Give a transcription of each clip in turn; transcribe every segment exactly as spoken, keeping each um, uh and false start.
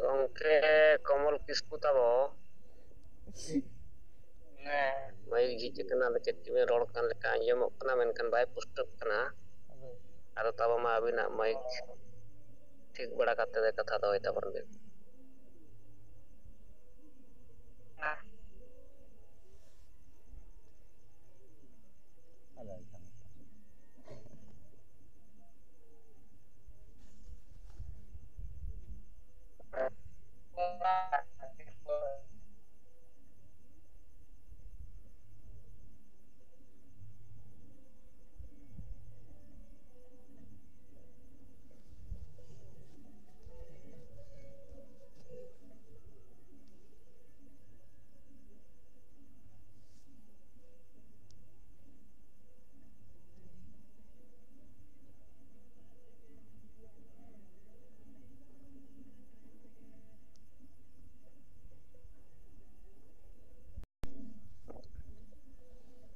ᱜᱚᱝᱠᱮ ᱠᱚᱢᱚᱞ ᱠᱤᱥᱠᱩ ᱛᱟᱵᱚ᱾ ᱦᱮᱸ᱾ ᱢᱟᱭᱤᱠ ᱡᱷᱤᱡ ᱟᱠᱟᱱᱟ, ᱟᱫᱚ ᱪᱮᱫ ᱪᱚᱵᱤᱱ ᱨᱚᱲ ᱠᱟᱱ ᱞᱮᱠᱟ ᱟᱸᱡᱚᱢᱚᱜ ᱠᱟᱱᱟ, ᱢᱮᱱᱠᱷᱟᱱ ᱵᱟᱭ ᱯᱩᱥᱴᱟᱹᱜ ᱠᱟᱱᱟ᱾ ᱟᱫᱚ ᱛᱟᱵᱚ ᱢᱟ ᱟᱹᱵᱤᱱᱟᱜ ᱢᱟᱭᱤᱠ ᱴᱷᱤᱠ ᱵᱟᱲᱟ ᱠᱟᱛᱮ ᱠᱟᱛᱷᱟ ᱫᱚᱦᱚᱭ ᱛᱟᱵᱚᱱ ᱵᱤᱱ᱾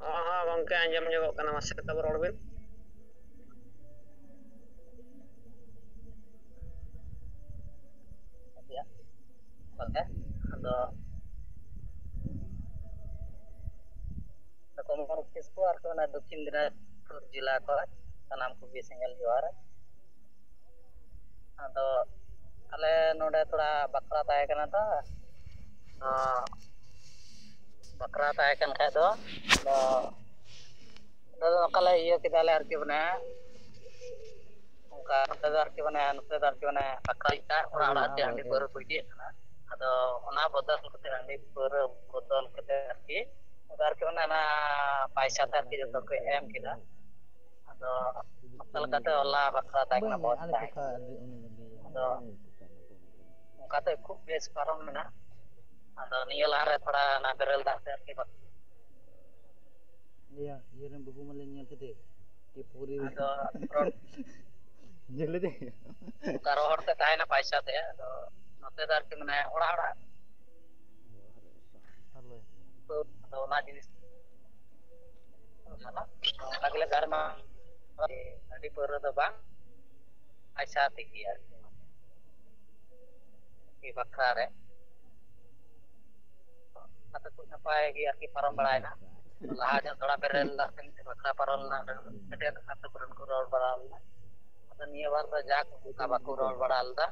ᱦᱚᱸ, ᱦᱚᱸ, ᱜᱚᱝᱠᱮ, ᱟᱸᱡᱚᱢ ᱧᱚᱜᱚᱜ ᱠᱟᱱᱟ, ᱢᱟᱥᱮ ᱛᱚᱵᱮ ᱨᱚᱲ ᱵᱤᱱ᱾ ᱜᱚᱝᱠᱮ, ᱟᱫᱚ ᱠᱚᱢᱚᱞ ᱠᱤᱥᱠᱩ ᱟᱨ ᱚᱱᱟ ᱫᱚᱠᱠᱷᱤᱱ ᱫᱤᱱᱟᱡᱽᱯᱩᱨ ᱡᱮᱞᱟ ᱠᱷᱚᱱ ᱥᱟᱱᱟᱢ ᱠᱚᱜᱮ ᱥᱮᱸᱜᱮᱞ ᱡᱚᱦᱟᱨ᱾ ᱟᱫᱚ ᱟᱞᱮ ᱱᱚᱰᱮ ᱛᱷᱚᱲᱟ ᱵᱟᱠᱷᱨᱟ ᱛᱟᱦᱮᱸ ᱠᱟᱱᱟ ᱛᱚ, ᱟᱸ, ᱵᱟᱠᱷᱨᱟ ᱛᱟᱦᱮᱸ ᱠᱟᱱ ᱠᱷᱟᱡ ᱫᱚ, ᱟᱫᱚ ᱟᱫᱚ ᱱᱚᱝᱠᱟ ᱞᱮ ᱤᱭᱟᱹ ᱠᱮᱫᱟ ᱞᱮ ᱟᱨᱠᱤ, ᱢᱟᱱᱮ ᱚᱱᱠᱟ ᱱᱚᱛᱮ ᱫᱚ ᱟᱨᱠᱤ, ᱢᱟᱱᱮ ᱱᱚᱛᱮ ᱫᱚ ᱟᱨᱠᱤ, ᱢᱟᱱᱮ ᱯᱟᱠᱟ ᱤᱴᱟ ᱚᱲᱟᱜ ᱚᱲᱟᱜ ᱛᱮ ᱦᱟᱺᱰᱤ ᱯᱟᱹᱣᱨᱟᱹ ᱠᱚ ᱤᱫᱤᱭᱮᱫ ᱠᱟᱱᱟ᱾ ᱟᱫᱚ ᱚᱱᱟ ᱵᱚᱫᱚᱞ ᱠᱟᱛᱮ, ᱦᱟᱺᱰᱤ ᱯᱟᱹᱣᱨᱟᱹ ᱵᱚᱫᱚᱞ ᱠᱟᱛᱮ ᱟᱨᱠᱤ, ᱟᱫᱚ ᱟᱨᱠᱤ ᱚᱱᱮ ᱚᱱᱟ ᱯᱟᱭᱥᱟ ᱛᱮ ᱟᱨᱠᱤ ᱡᱚᱛᱚ ᱠᱚ ᱮᱢ ᱠᱮᱫᱟ᱾ ᱟᱫᱚ ᱚᱱᱠᱟ ᱞᱮᱠᱟᱛᱮ ᱦᱚᱞᱟ ᱵᱟᱠᱷᱨᱟ ᱛᱟᱦᱮᱸ ᱠᱟᱱᱟ, ᱵᱚᱥ ᱛᱟᱦᱮᱸ ᱠᱟᱱᱟ᱾ ᱟᱫᱚ ᱚᱱᱠᱟᱛᱮ ᱠᱷᱩᱵ ᱵᱮᱥ ᱯᱟᱨᱚᱢ ᱮᱱᱟ᱾ ᱟᱫᱚ ᱱᱤᱭᱟᱹ ᱞᱟᱦᱟᱨᱮ ᱛᱷᱚᱲᱟ ᱚᱱᱟ ᱵᱮᱨᱮᱞ ᱫᱟᱜ ᱛᱮ ᱟᱨᱠᱤ ᱵᱟᱠ- ᱤᱭᱟᱹ, ᱤᱭᱟᱹ ᱨᱮᱱ ᱵᱟᱹᱦᱩ ᱢᱟᱞᱮ ᱧᱮᱞ ᱠᱮᱫᱮ, ᱪᱮᱫ ᱯᱩᱨᱤ ᱟᱫᱚ ᱨᱚᱲ ᱧᱮᱞ ᱞᱮᱫᱮ᱾ ᱚᱱᱠᱟ ᱨᱚᱦᱚᱲ ᱛᱮ ᱛᱟᱦᱮᱱᱟ ᱯᱟᱭᱥᱟ ᱛᱮ᱾ ᱟᱫᱚ ᱱᱚᱛᱮ ᱫᱚ ᱟᱨᱠᱤ, ᱢᱟᱱᱮ, ᱚᱲᱟᱜ ᱚᱲᱟᱜ ᱟᱫᱚ ᱚᱱᱟ ᱡᱤᱱᱤᱥ ᱚᱱᱟ ᱜᱮᱞᱮ ᱜᱟᱨᱢᱟᱣ, ᱦᱟᱺᱰᱤ ᱯᱟᱹᱣᱨᱟᱹ ᱫᱚ ᱵᱟᱝ, ᱯᱚᱭᱥᱟ ᱛᱮᱜᱮ ᱟᱨᱠᱤ᱾ ᱵᱟᱠᱷᱨᱟ ᱨᱮ ᱟᱫᱚ ᱠᱷᱩᱵ ᱱᱟᱯᱟᱭ ᱜᱮ ᱟᱨᱠᱤ ᱯᱟᱨᱚᱢ ᱵᱟᱲᱟᱭᱮᱱᱟ᱾ ᱞᱟᱦᱟ ᱧᱚᱜ ᱛᱷᱚᱲᱟ ᱵᱮᱨᱮᱞ ᱫᱟᱜ ᱛᱮ ᱵᱟᱠᱷᱨᱟ ᱯᱟᱨᱚᱢ ᱞᱮᱱᱟ, ᱚᱸᱰᱮ ᱟᱹᱰᱤ ᱟᱸᱴ ᱟᱹᱛᱩ ᱠᱚᱨᱮᱱ ᱠᱚ ᱨᱚᱲ ᱵᱟᱲᱟ ᱞᱮᱱᱟ᱾ ᱟᱫᱚ ᱱᱤᱭᱟᱹ ᱵᱟᱨ ᱫᱚ ᱡᱟᱠ ᱚᱱᱠᱟ ᱵᱟᱠᱚ ᱨᱚᱲ ᱵᱟᱲᱟ ᱞᱮᱫᱟ᱾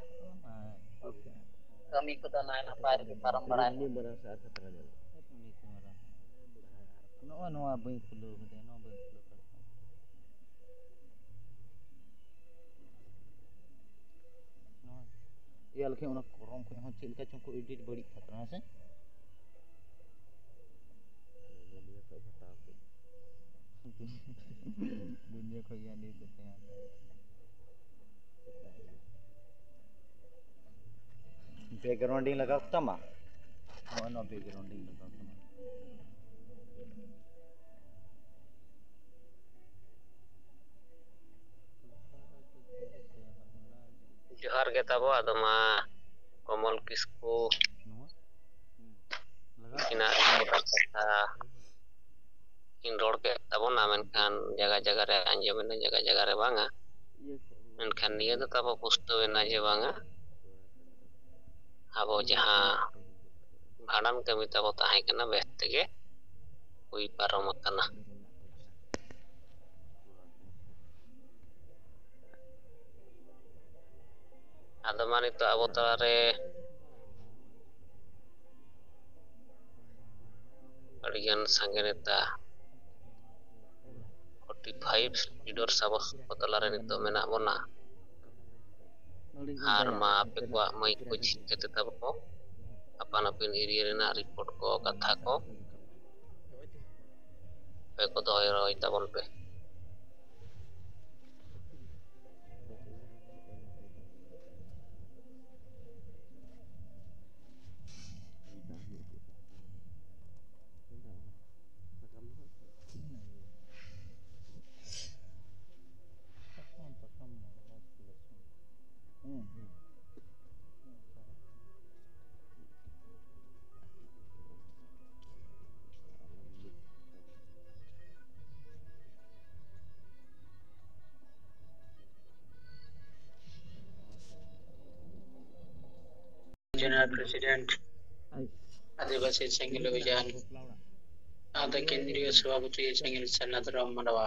ᱠᱟᱹᱢᱤ ᱠᱚᱫᱚ ᱱᱟᱭ ᱱᱟᱯᱟᱭ ᱨᱮᱜᱮ ᱯᱟᱨᱚᱢ ᱵᱟᱲᱟᱭᱮᱱᱟ᱾ ᱱᱚᱜᱼᱚᱭ ᱱᱚᱣᱟ ᱵᱟᱹᱧ ᱠᱷᱩᱞᱟᱹᱣ ᱠᱟᱫᱟ, ᱱᱚᱣᱟ ᱵᱟᱹᱧ ᱠᱷᱩᱞᱟᱹᱣ ᱠᱟᱫᱟ᱾ ᱱᱚᱣᱟ ᱤᱭᱟᱹ ᱞᱮᱠᱷᱟᱱ ᱚᱱᱟ ᱠᱚᱨᱚᱢ ᱠᱷᱚᱱ ᱦᱚᱸ ᱪᱮᱫ ᱞᱮᱠᱟ ᱪᱚᱝ ᱠᱚ ᱮᱰᱤᱴ ᱵᱟᱹᱲᱤᱡ ᱠᱟᱛᱟ ᱦᱮᱸ ᱥᱮ? ᱫᱩᱱᱤᱭᱟᱹ ᱠᱷᱚᱱ ᱜᱮ ᱟᱹᱰᱤ ᱵᱮᱠᱜᱨᱟᱣᱩᱱᱰ ᱤᱧ ᱞᱟᱜᱟᱣ ᱠᱮᱫᱟ ᱢᱟ᱾ ᱱᱚᱜᱼᱚᱭ ᱱᱚᱣᱟ ᱵᱮᱠᱜᱨᱟᱣᱩᱱᱰ ᱤᱧ ᱞᱟᱜᱟᱣ ᱠᱮᱫᱟ᱾ ᱡᱚᱦᱟᱨ ᱜᱮ ᱛᱟᱵᱚ᱾ ᱟᱫᱚ ᱢᱟ ᱠᱚᱢᱚᱞ ᱠᱤᱥᱠᱩ ᱱᱚᱣᱟ? ᱦᱩᱸ᱾ ᱞᱟᱜᱟᱣ? ᱩᱱᱠᱤᱱᱟᱜ ᱠᱟᱛᱷᱟ ᱠᱤᱱ ᱨᱚᱲ ᱠᱮᱫ ᱛᱟᱵᱚᱱᱟ, ᱢᱮᱱᱠᱷᱟᱱ ᱡᱟᱭᱜᱟ ᱡᱟᱭᱜᱟ ᱨᱮ ᱟᱸᱡᱚᱢᱮᱱᱟ, ᱡᱟᱭᱜᱟ ᱡᱟᱭᱜᱟ ᱨᱮ ᱵᱟᱝᱟ᱾ ᱢᱮᱱᱠᱷᱟᱱ ᱱᱤᱭᱟᱹ ᱫᱚ ᱛᱟᱵᱚ ᱯᱩᱥᱴᱟᱹᱣ ᱮᱱᱟ ᱡᱮ ᱵᱟᱝᱟ, ᱟᱵᱚ ᱡᱟᱦᱟᱸ ᱵᱷᱟᱸᱰᱟᱱ ᱠᱟᱹᱢᱤ ᱛᱟᱵᱚ ᱛᱟᱦᱮᱸ ᱠᱟᱱᱟ, ᱵᱮᱥ ᱛᱮᱜᱮ ᱦᱩᱭ ᱯᱟᱨᱚᱢ ᱟᱠᱟᱱᱟ᱾ ᱟᱫᱚ ᱢᱟ ᱱᱤᱛᱚᱜ ᱟᱵᱚ ᱛᱟᱞᱟᱨᱮ ᱟᱹᱰᱤᱜᱟᱱ ᱥᱟᱸᱜᱮ ᱱᱮᱛᱟ, ᱯᱷᱳᱨᱴᱤ ᱯᱷᱟᱭᱤᱵᱷ ᱞᱤᱰᱟᱨᱥ ᱟᱵᱚ ᱠᱚ ᱛᱟᱞᱟᱨᱮ ᱱᱤᱛᱚᱜ ᱢᱮᱱᱟᱜ ᱵᱚᱱᱟ᱾ ᱟᱨ ᱢᱟ ᱟᱯᱮ ᱠᱚᱣᱟᱜ ᱢᱟᱹᱭᱤᱠ ᱠᱚ ᱡᱷᱤᱡ ᱠᱟᱛᱮ ᱛᱟᱵᱚ ᱠᱚ ᱟᱯᱟᱱ ᱟᱹᱯᱤᱱ ᱮᱨᱤᱭᱟ ᱨᱮᱱᱟᱜ ᱨᱤᱯᱳᱨᱴ ᱠᱚ, ᱠᱟᱛᱷᱟ ᱠᱚ ᱟᱯᱮ ᱠᱚ ᱫᱚᱦᱚᱭ ᱨᱚᱦᱚᱭ ᱛᱟᱵᱚᱱ ᱯᱮ᱾ ᱡᱮᱱᱟᱨᱮᱞ ᱯᱨᱮᱥᱤᱰᱮᱱᱴ ᱟᱹᱫᱤᱵᱟᱹᱥᱤ ᱥᱮᱸᱜᱮᱞ ᱚᱵᱷᱤᱡᱟᱱ, ᱥᱟᱶᱛᱮ ᱠᱮᱱᱫᱨᱤᱭᱚ ᱥᱚᱵᱷᱟᱯᱚᱛᱤ ᱥᱮᱸᱜᱮᱞ ᱥᱟᱨᱱᱟ ᱫᱷᱚᱨᱚᱢ ᱢᱟᱰᱣᱟ᱾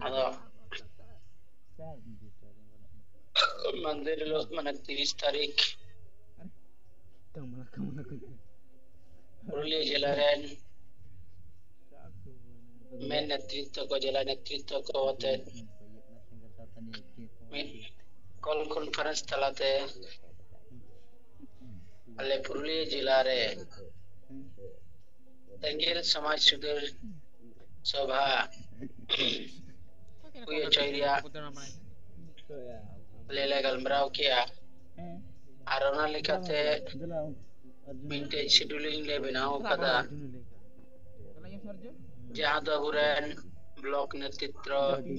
ᱟᱫᱚ ᱢᱟᱱᱫᱷᱮᱨ ᱦᱤᱞᱳᱜ, ᱢᱟᱱᱮ ᱛᱤᱨᱤᱥ ᱛᱟᱹᱨᱤᱠᱷ, ᱯᱩᱨᱩᱞᱤᱭᱟᱹ ᱡᱮᱞᱟ ᱨᱮᱱ ᱢᱮᱱ ᱱᱮᱛᱨᱤᱛᱵ ᱠᱚ, ᱡᱮᱞᱟ ᱱᱮᱛᱨᱤᱛᱵ ᱠᱚ ᱟᱛᱮ ᱢᱤᱫ ᱠᱚᱞ ᱠᱚᱱᱯᱷᱟᱨᱮᱱᱥ ᱛᱟᱞᱟᱛᱮ ᱟᱞᱮ ᱯᱩᱨᱩᱞᱤᱭᱟᱹ ᱡᱮᱞᱟ ᱨᱮ ᱥᱮᱸᱜᱮᱞ ᱥᱚᱢᱟᱡᱽ ᱥᱩᱫᱷᱟᱹᱨ ᱥᱚᱵᱷᱟ ᱦᱩᱭ ᱦᱚᱪᱚᱭ ᱨᱮᱭᱟᱜ ᱟᱞᱮ ᱞᱮ ᱜᱟᱞᱢᱟᱨᱟᱣ ᱠᱮᱜᱼᱟ᱾ ᱟᱨ ᱚᱱᱟ ᱞᱮᱠᱟᱛᱮ ᱢᱤᱫᱴᱮᱡ scheduling ᱞᱮ ᱵᱮᱱᱟᱣ ᱟᱠᱟᱫᱟ, ᱡᱟᱦᱟᱸ ᱫᱚ ᱟᱵᱚᱨᱮᱱ ᱵᱞᱚᱠ ᱱᱮᱛᱨᱤᱛᱵ,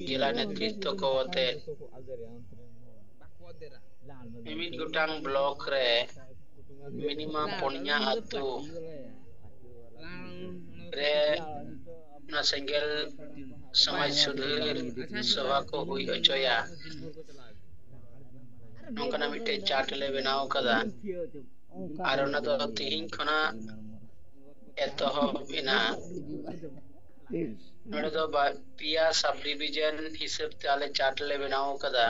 ᱡᱮᱞᱟ ᱱᱮᱛᱨᱤᱛᱵ ᱠᱚ ᱟᱛᱮ ᱢᱤᱢᱤᱫ ᱜᱚᱴᱟᱝ ᱵᱞᱚᱠ ᱨᱮ ᱢᱤᱱᱤᱢᱟᱢ ᱯᱩᱱᱭᱟ ᱟᱹᱛᱩ ᱨᱮ ᱚᱱᱟ ᱥᱮᱸᱜᱮᱞ ᱥᱚᱢᱟᱡᱽ ᱥᱩᱫᱷᱟᱹᱨ ᱥᱚᱵᱷᱟ ᱠᱚ ᱦᱩᱭ ᱦᱚᱪᱚᱭᱟ᱾ ᱱᱚᱝᱠᱟᱱᱟᱜ ᱢᱤᱫᱴᱮᱡ ᱪᱟᱨᱴ ᱞᱮ ᱵᱮᱱᱟᱣ ᱟᱠᱟᱫᱟ᱾ ᱟᱨ ᱚᱱᱟ ᱫᱚ ᱛᱤᱦᱤᱧ ᱠᱷᱚᱱᱟᱜ ᱮᱛᱚᱦᱚᱵ ᱮᱱᱟ᱾ ᱱᱚᱰᱮ ᱫᱚ ᱵᱟ-, ᱯᱮᱭᱟ ᱥᱟᱵ ᱰᱤᱵᱷᱤᱡᱚᱱ ᱦᱤᱥᱟᱹᱵ ᱛᱮ ᱟᱞᱮ ᱪᱟᱨᱴ ᱞᱮ ᱵᱮᱱᱟᱣ ᱟᱠᱟᱫᱟ᱾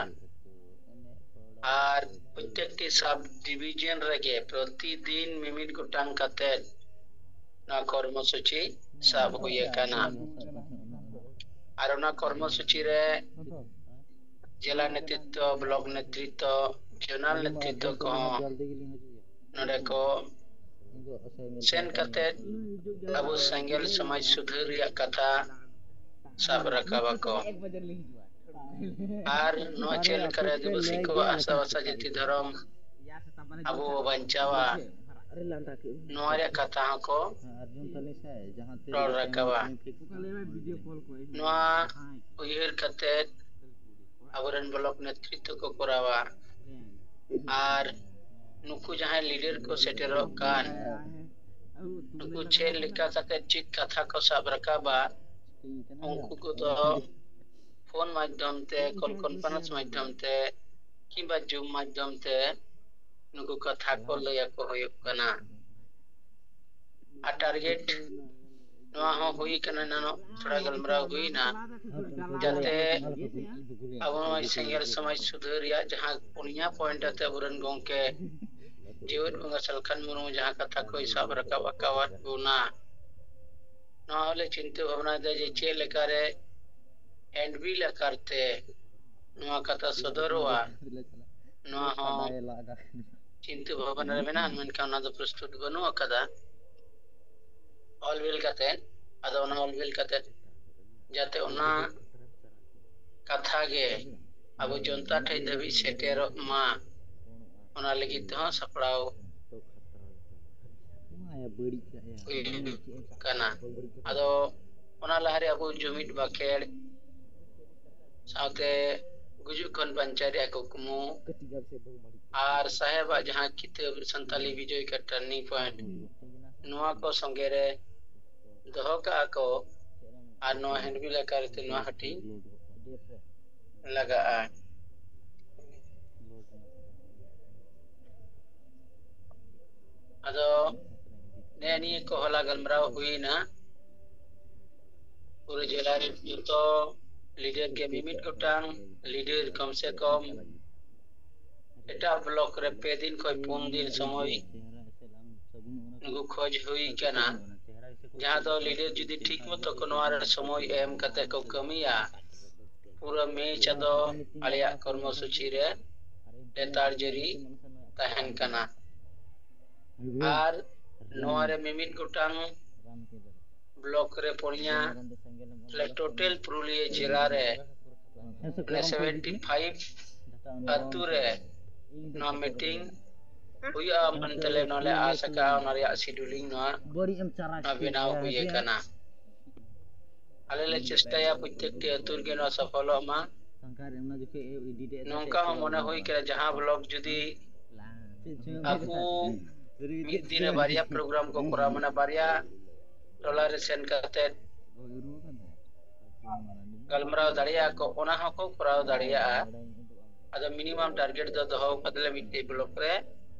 ᱟᱨ ᱯᱨᱚᱛᱮᱠᱴᱤ ᱥᱟᱵ ᱰᱤᱵᱷᱤᱡᱚᱱ ᱨᱮᱜᱮ ᱯᱨᱚᱛᱤᱫᱤᱱ ᱢᱤᱢᱤᱫ ᱜᱚᱴᱟᱝ ᱠᱟᱛᱮ ᱱᱚᱣᱟ ᱠᱚᱨᱢᱚ ᱥᱩᱪᱤ ᱥᱟᱵ ᱦᱩᱭ ᱟᱠᱟᱱᱟ᱾ ᱟᱨ ᱚᱱᱟ ᱠᱚᱨᱢᱚ ᱥᱩᱪᱤ ᱨᱮ ᱡᱮᱞᱟ ᱱᱮᱛᱨᱤᱛᱵ, ᱵᱞᱚᱠ ᱱᱮᱛᱨᱤᱛᱵ, ᱡᱳᱱᱟᱞ ᱱᱮᱛᱨᱤᱛᱵ ᱠᱚᱦᱚᱸ ᱱᱚᱰᱮ ᱠᱚ ᱥᱮᱱ ᱠᱟᱛᱮ ᱟᱵᱚ ᱥᱮᱸᱜᱮᱞ ᱥᱚᱢᱟᱡᱽ ᱥᱩᱫᱷᱟᱹᱨ ᱨᱮᱭᱟᱜ ᱠᱟᱛᱷᱟ ᱥᱟᱵ ᱨᱟᱠᱟᱵ ᱟᱠᱚ᱾ ᱟᱨ ᱱᱚᱣᱟ ᱪᱮᱫ ᱞᱮᱠᱟᱨᱮ ᱟᱹᱫᱤᱵᱟᱹᱥᱤ ᱠᱚᱣᱟᱜ ᱦᱟᱥᱟ ᱵᱷᱟᱥᱟ ᱡᱟᱹᱛᱤ ᱫᱷᱚᱨᱚᱢ ᱟᱵᱚ ᱵᱚ ᱵᱟᱧᱪᱟᱣᱟ, ᱱᱚᱣᱟ ᱨᱮᱭᱟᱜ ᱠᱟᱛᱷᱟ ᱦᱚᱸᱠᱚ ᱨᱚᱲ ᱨᱟᱠᱟᱵᱟ᱾ ᱱᱚᱣᱟ ᱩᱭᱦᱟᱹᱨ ᱠᱟᱛᱮ ᱟᱵᱚᱨᱮᱱ ᱵᱞᱚᱠ ᱱᱮᱛᱨᱤᱛᱵ ᱠᱚ ᱠᱚᱨᱟᱣᱟ᱾ ᱟᱨ ᱱᱩᱠᱩ ᱡᱟᱦᱟᱸᱭ ᱞᱤᱰᱟᱨ ᱠᱚ ᱥᱮᱴᱮᱨᱚᱜ ᱠᱟᱱ, ᱱᱩᱠᱩ ᱪᱮᱫ ᱞᱮᱠᱟ ᱠᱟᱛᱮ ᱪᱮᱫ ᱠᱟᱛᱷᱟ ᱠᱚ ᱥᱟᱵ ᱨᱟᱠᱟᱵᱟ, ᱩᱱᱠᱩ ᱠᱚᱫᱚ ᱯᱷᱳᱱ ᱢᱟᱫᱽᱫᱷᱚᱢ ᱛᱮ, ᱠᱚᱞ ᱠᱚᱱᱯᱷᱟᱨᱮᱱᱥ ᱢᱟᱫᱽᱫᱷᱚᱢ ᱛᱮ, ᱠᱤᱝᱵᱟ ᱡᱩᱢ ᱢᱟᱫᱽᱫᱷᱚᱢ ᱛᱮ ᱱᱩᱠᱩ ᱠᱟᱛᱷᱟ ᱠᱚ ᱞᱟᱹᱭ ᱟᱠᱚ ᱦᱩᱭᱩᱜ ᱠᱟᱱᱟ᱾ ᱟᱨ target ᱱᱚᱣᱟ ᱦᱚᱸ ᱦᱩᱭ ᱠᱟᱱᱟ, ᱮᱱᱟᱱᱚᱜ ᱛᱷᱚᱲᱟ ᱜᱟᱞᱢᱟᱨᱟᱣ ᱦᱩᱭᱱᱟ, ᱡᱟᱛᱮ ᱟᱵᱚ ᱱᱚᱜᱼᱚᱭ ᱥᱮᱸᱜᱮᱞ ᱥᱚᱢᱟᱡᱽ ᱥᱩᱫᱷᱟᱹᱨ ᱨᱮᱭᱟᱜ ᱡᱟᱦᱟᱸ ᱯᱩᱱᱭᱟ point ᱟᱛᱮ ᱟᱵᱚᱨᱮᱱ ᱜᱚᱢᱠᱮ ᱡᱤᱣᱮᱫ ᱵᱚᱸᱜᱟ ᱥᱟᱞᱠᱷᱟᱱ ᱢᱩᱨᱢᱩ ᱡᱟᱦᱟᱸ ᱠᱟᱛᱷᱟ ᱠᱚᱭ ᱥᱟᱵ ᱨᱟᱠᱟᱵ ᱟᱠᱟᱣᱟᱫ ᱵᱚᱱᱟ, ᱱᱚᱣᱟ ᱦᱚᱸᱞᱮ ᱪᱤᱱᱛᱟᱹ ᱵᱷᱟᱵᱽᱱᱟᱭᱮᱫᱟ ᱡᱮ ᱪᱮᱫ ᱞᱮᱠᱟᱨᱮ handbill ᱟᱠᱟᱨ ᱛᱮ ᱱᱚᱣᱟ ᱠᱟᱛᱷᱟ ᱥᱚᱫᱚᱨᱚᱜᱼᱟ᱾ ᱱᱚᱣᱟ ᱦᱚᱸ ᱪᱤᱱᱛᱟᱹ ᱵᱷᱟᱵᱽᱱᱟ ᱨᱮ ᱢᱮᱱᱟᱜᱼᱟ, ᱢᱮᱱᱠᱷᱟᱱ ᱚᱱᱟ ᱫᱚ ᱯᱨᱚᱥᱛᱩᱛ ᱵᱟᱹᱱᱩᱜ ᱟᱠᱟᱫᱟ ᱚᱞ ᱵᱤᱞ ᱠᱟᱛᱮ᱾ ᱟᱫᱚ ᱚᱱᱟ ᱚᱞ ᱵᱤᱞ ᱠᱟᱛᱮ ᱡᱟᱛᱮ ᱚᱱᱟ ᱠᱟᱛᱷᱟ ᱜᱮ ᱟᱵᱚ ᱡᱚᱱᱛᱟ ᱴᱷᱮᱱ ᱫᱷᱟᱹᱵᱤᱡ ᱥᱮᱴᱮᱨᱚᱜ ᱢᱟ, ᱚᱱᱟ ᱞᱟᱹᱜᱤᱫ ᱛᱮᱦᱚᱸ ᱥᱟᱯᱲᱟᱣ ᱦᱩᱭᱩᱜ ᱠᱟᱱᱟ᱾ ᱟᱫᱚ ᱚᱱᱟ ᱞᱟᱦᱟᱨᱮ ᱟᱵᱚ ᱡᱩᱢᱤᱫ ᱵᱟᱠᱷᱮᱲ ᱥᱟᱶᱛᱮ ᱜᱩᱡᱩᱜ ᱠᱷᱚᱱ ᱵᱟᱧᱪᱟᱣ ᱨᱮᱭᱟᱜ ᱠᱩᱠᱢᱩ ᱟᱨ ᱥᱟᱦᱮᱵᱟᱜ ᱡᱟᱦᱟᱸ ᱠᱤᱛᱟᱹᱵ ᱥᱟᱱᱛᱟᱞᱤ ᱵᱤᱡᱚᱭ ᱠᱟ turning point, ᱱᱚᱣᱟ ᱠᱚ ᱥᱚᱸᱜᱮ ᱨᱮ ᱫᱚᱦᱚ ᱠᱟᱜᱼᱟ ᱠᱚ ᱟᱨ ᱱᱚᱣᱟ handbill ᱟᱠᱟᱨ ᱛᱮ ᱱᱚᱣᱟ ᱦᱟᱹᱴᱤᱧ ᱞᱟᱜᱟᱜᱼᱟ᱾ ᱟᱫᱚ ᱱᱮ ᱱᱤᱭᱟᱹ ᱠᱚ ᱦᱚᱞᱟ ᱜᱟᱞᱢᱟᱨᱟᱣ ᱦᱩᱭᱱᱟ᱾ ᱯᱩᱨᱟᱹ ᱡᱮᱞᱟ ᱨᱮ ᱡᱚᱛᱚ leader ᱜᱮ ᱢᱤᱢᱤᱫ ᱜᱚᱴᱟᱝ leader ᱠᱚᱢ ᱥᱮ ᱠᱚᱢ ᱮᱴᱟᱜ block ᱨᱮ ᱯᱮ ᱫᱤᱱ ᱠᱷᱚᱱ ᱯᱩᱱ ᱫᱤᱱ ᱥᱚᱢᱚᱭ ᱱᱩᱠᱩ ᱠᱷᱚᱡ ᱦᱩᱭ ᱠᱟᱱᱟ, ᱡᱟᱦᱟᱸ ᱫᱚ leader ᱡᱩᱫᱤ ᱴᱷᱤᱠ ᱢᱚᱛᱚ ᱠᱚ ᱱᱚᱣᱟ ᱨᱮ ᱥᱚᱢᱚᱭ ᱮᱢ ᱠᱟᱛᱮ ᱠᱚ ᱠᱟᱹᱢᱤᱭᱟ, ᱯᱩᱨᱟᱹ ᱢᱮ ᱪᱟᱸᱫᱚ ᱟᱞᱮᱭᱟᱜ ᱠᱚᱨᱢᱚ ᱥᱩᱪᱤ ᱨᱮ ᱞᱮᱛᱟᱲ ᱡᱟᱹᱨᱤ ᱛᱟᱦᱮᱱ ᱠᱟᱱᱟ᱾ ᱟᱨ ᱱᱚᱣᱟ ᱨᱮ ᱢᱤᱢᱤᱫ ᱜᱚᱴᱟᱝ block ᱨᱮ ᱯᱩᱱᱭᱟ, ᱛᱟᱦᱞᱮ total ᱯᱩᱨᱩᱞᱤᱭᱟᱹ ᱡᱮᱞᱟ ᱨᱮ ᱚᱱᱮ seventy five ᱟᱹᱛᱩ ᱨᱮ ᱱᱚᱣᱟ meeting ᱦᱩᱭᱩᱜᱼᱟ ᱢᱮᱱᱛᱮ ᱞᱮ ᱱᱚᱣᱟ ᱞᱮ ᱟᱥ ᱟᱠᱟᱫᱼᱟ᱾ ᱚᱱᱟ ᱨᱮᱭᱟᱜ scheduling ᱱᱚᱣᱟ, ᱱᱚᱣᱟ ᱵᱮᱱᱟᱣ ᱦᱩᱭ ᱟᱠᱟᱱᱟ᱾ ᱟᱞᱮ ᱞᱮ ᱪᱮᱥᱴᱟᱭᱟ ᱯᱨᱚᱛᱛᱮᱠᱴᱤ ᱟᱹᱛᱩ ᱨᱮᱜᱮ ᱱᱚᱣᱟ ᱥᱚᱯᱷᱚᱞᱚᱜ ᱢᱟ᱾ ᱱᱚᱝᱠᱟ ᱦᱚᱸ ᱢᱚᱱᱮ ᱦᱩᱭ ᱠᱟᱱᱟ, ᱡᱟᱦᱟᱸ block ᱡᱩᱫᱤ ᱟᱠᱚ ᱢᱤᱫ ᱫᱤᱱ ᱨᱮ ᱵᱟᱨᱭᱟ program ᱠᱚ ᱠᱚᱨᱟᱣ, ᱢᱟᱱᱮ ᱵᱟᱨᱭᱟ ᱴᱚᱞᱟ ᱨᱮ ᱥᱮᱱ ᱠᱟᱛᱮ ᱜᱟᱞᱢᱟᱨᱟᱣ ᱫᱟᱲᱮᱭᱟᱜᱼᱟ ᱠᱚ, ᱚᱱᱟ ᱦᱚᱸᱠᱚ ᱠᱚᱨᱟᱣ ᱫᱟᱲᱮᱭᱟᱜᱼᱟ᱾ ᱟᱫᱚ ᱢᱤᱱᱤᱢᱟᱢ ᱴᱟᱨᱜᱮᱴ ᱫᱚ ᱫᱚᱦᱚ ᱠᱟᱫᱟᱞᱮ ᱢᱤᱫᱴᱮᱡ ᱵᱞᱚᱠ ᱨᱮ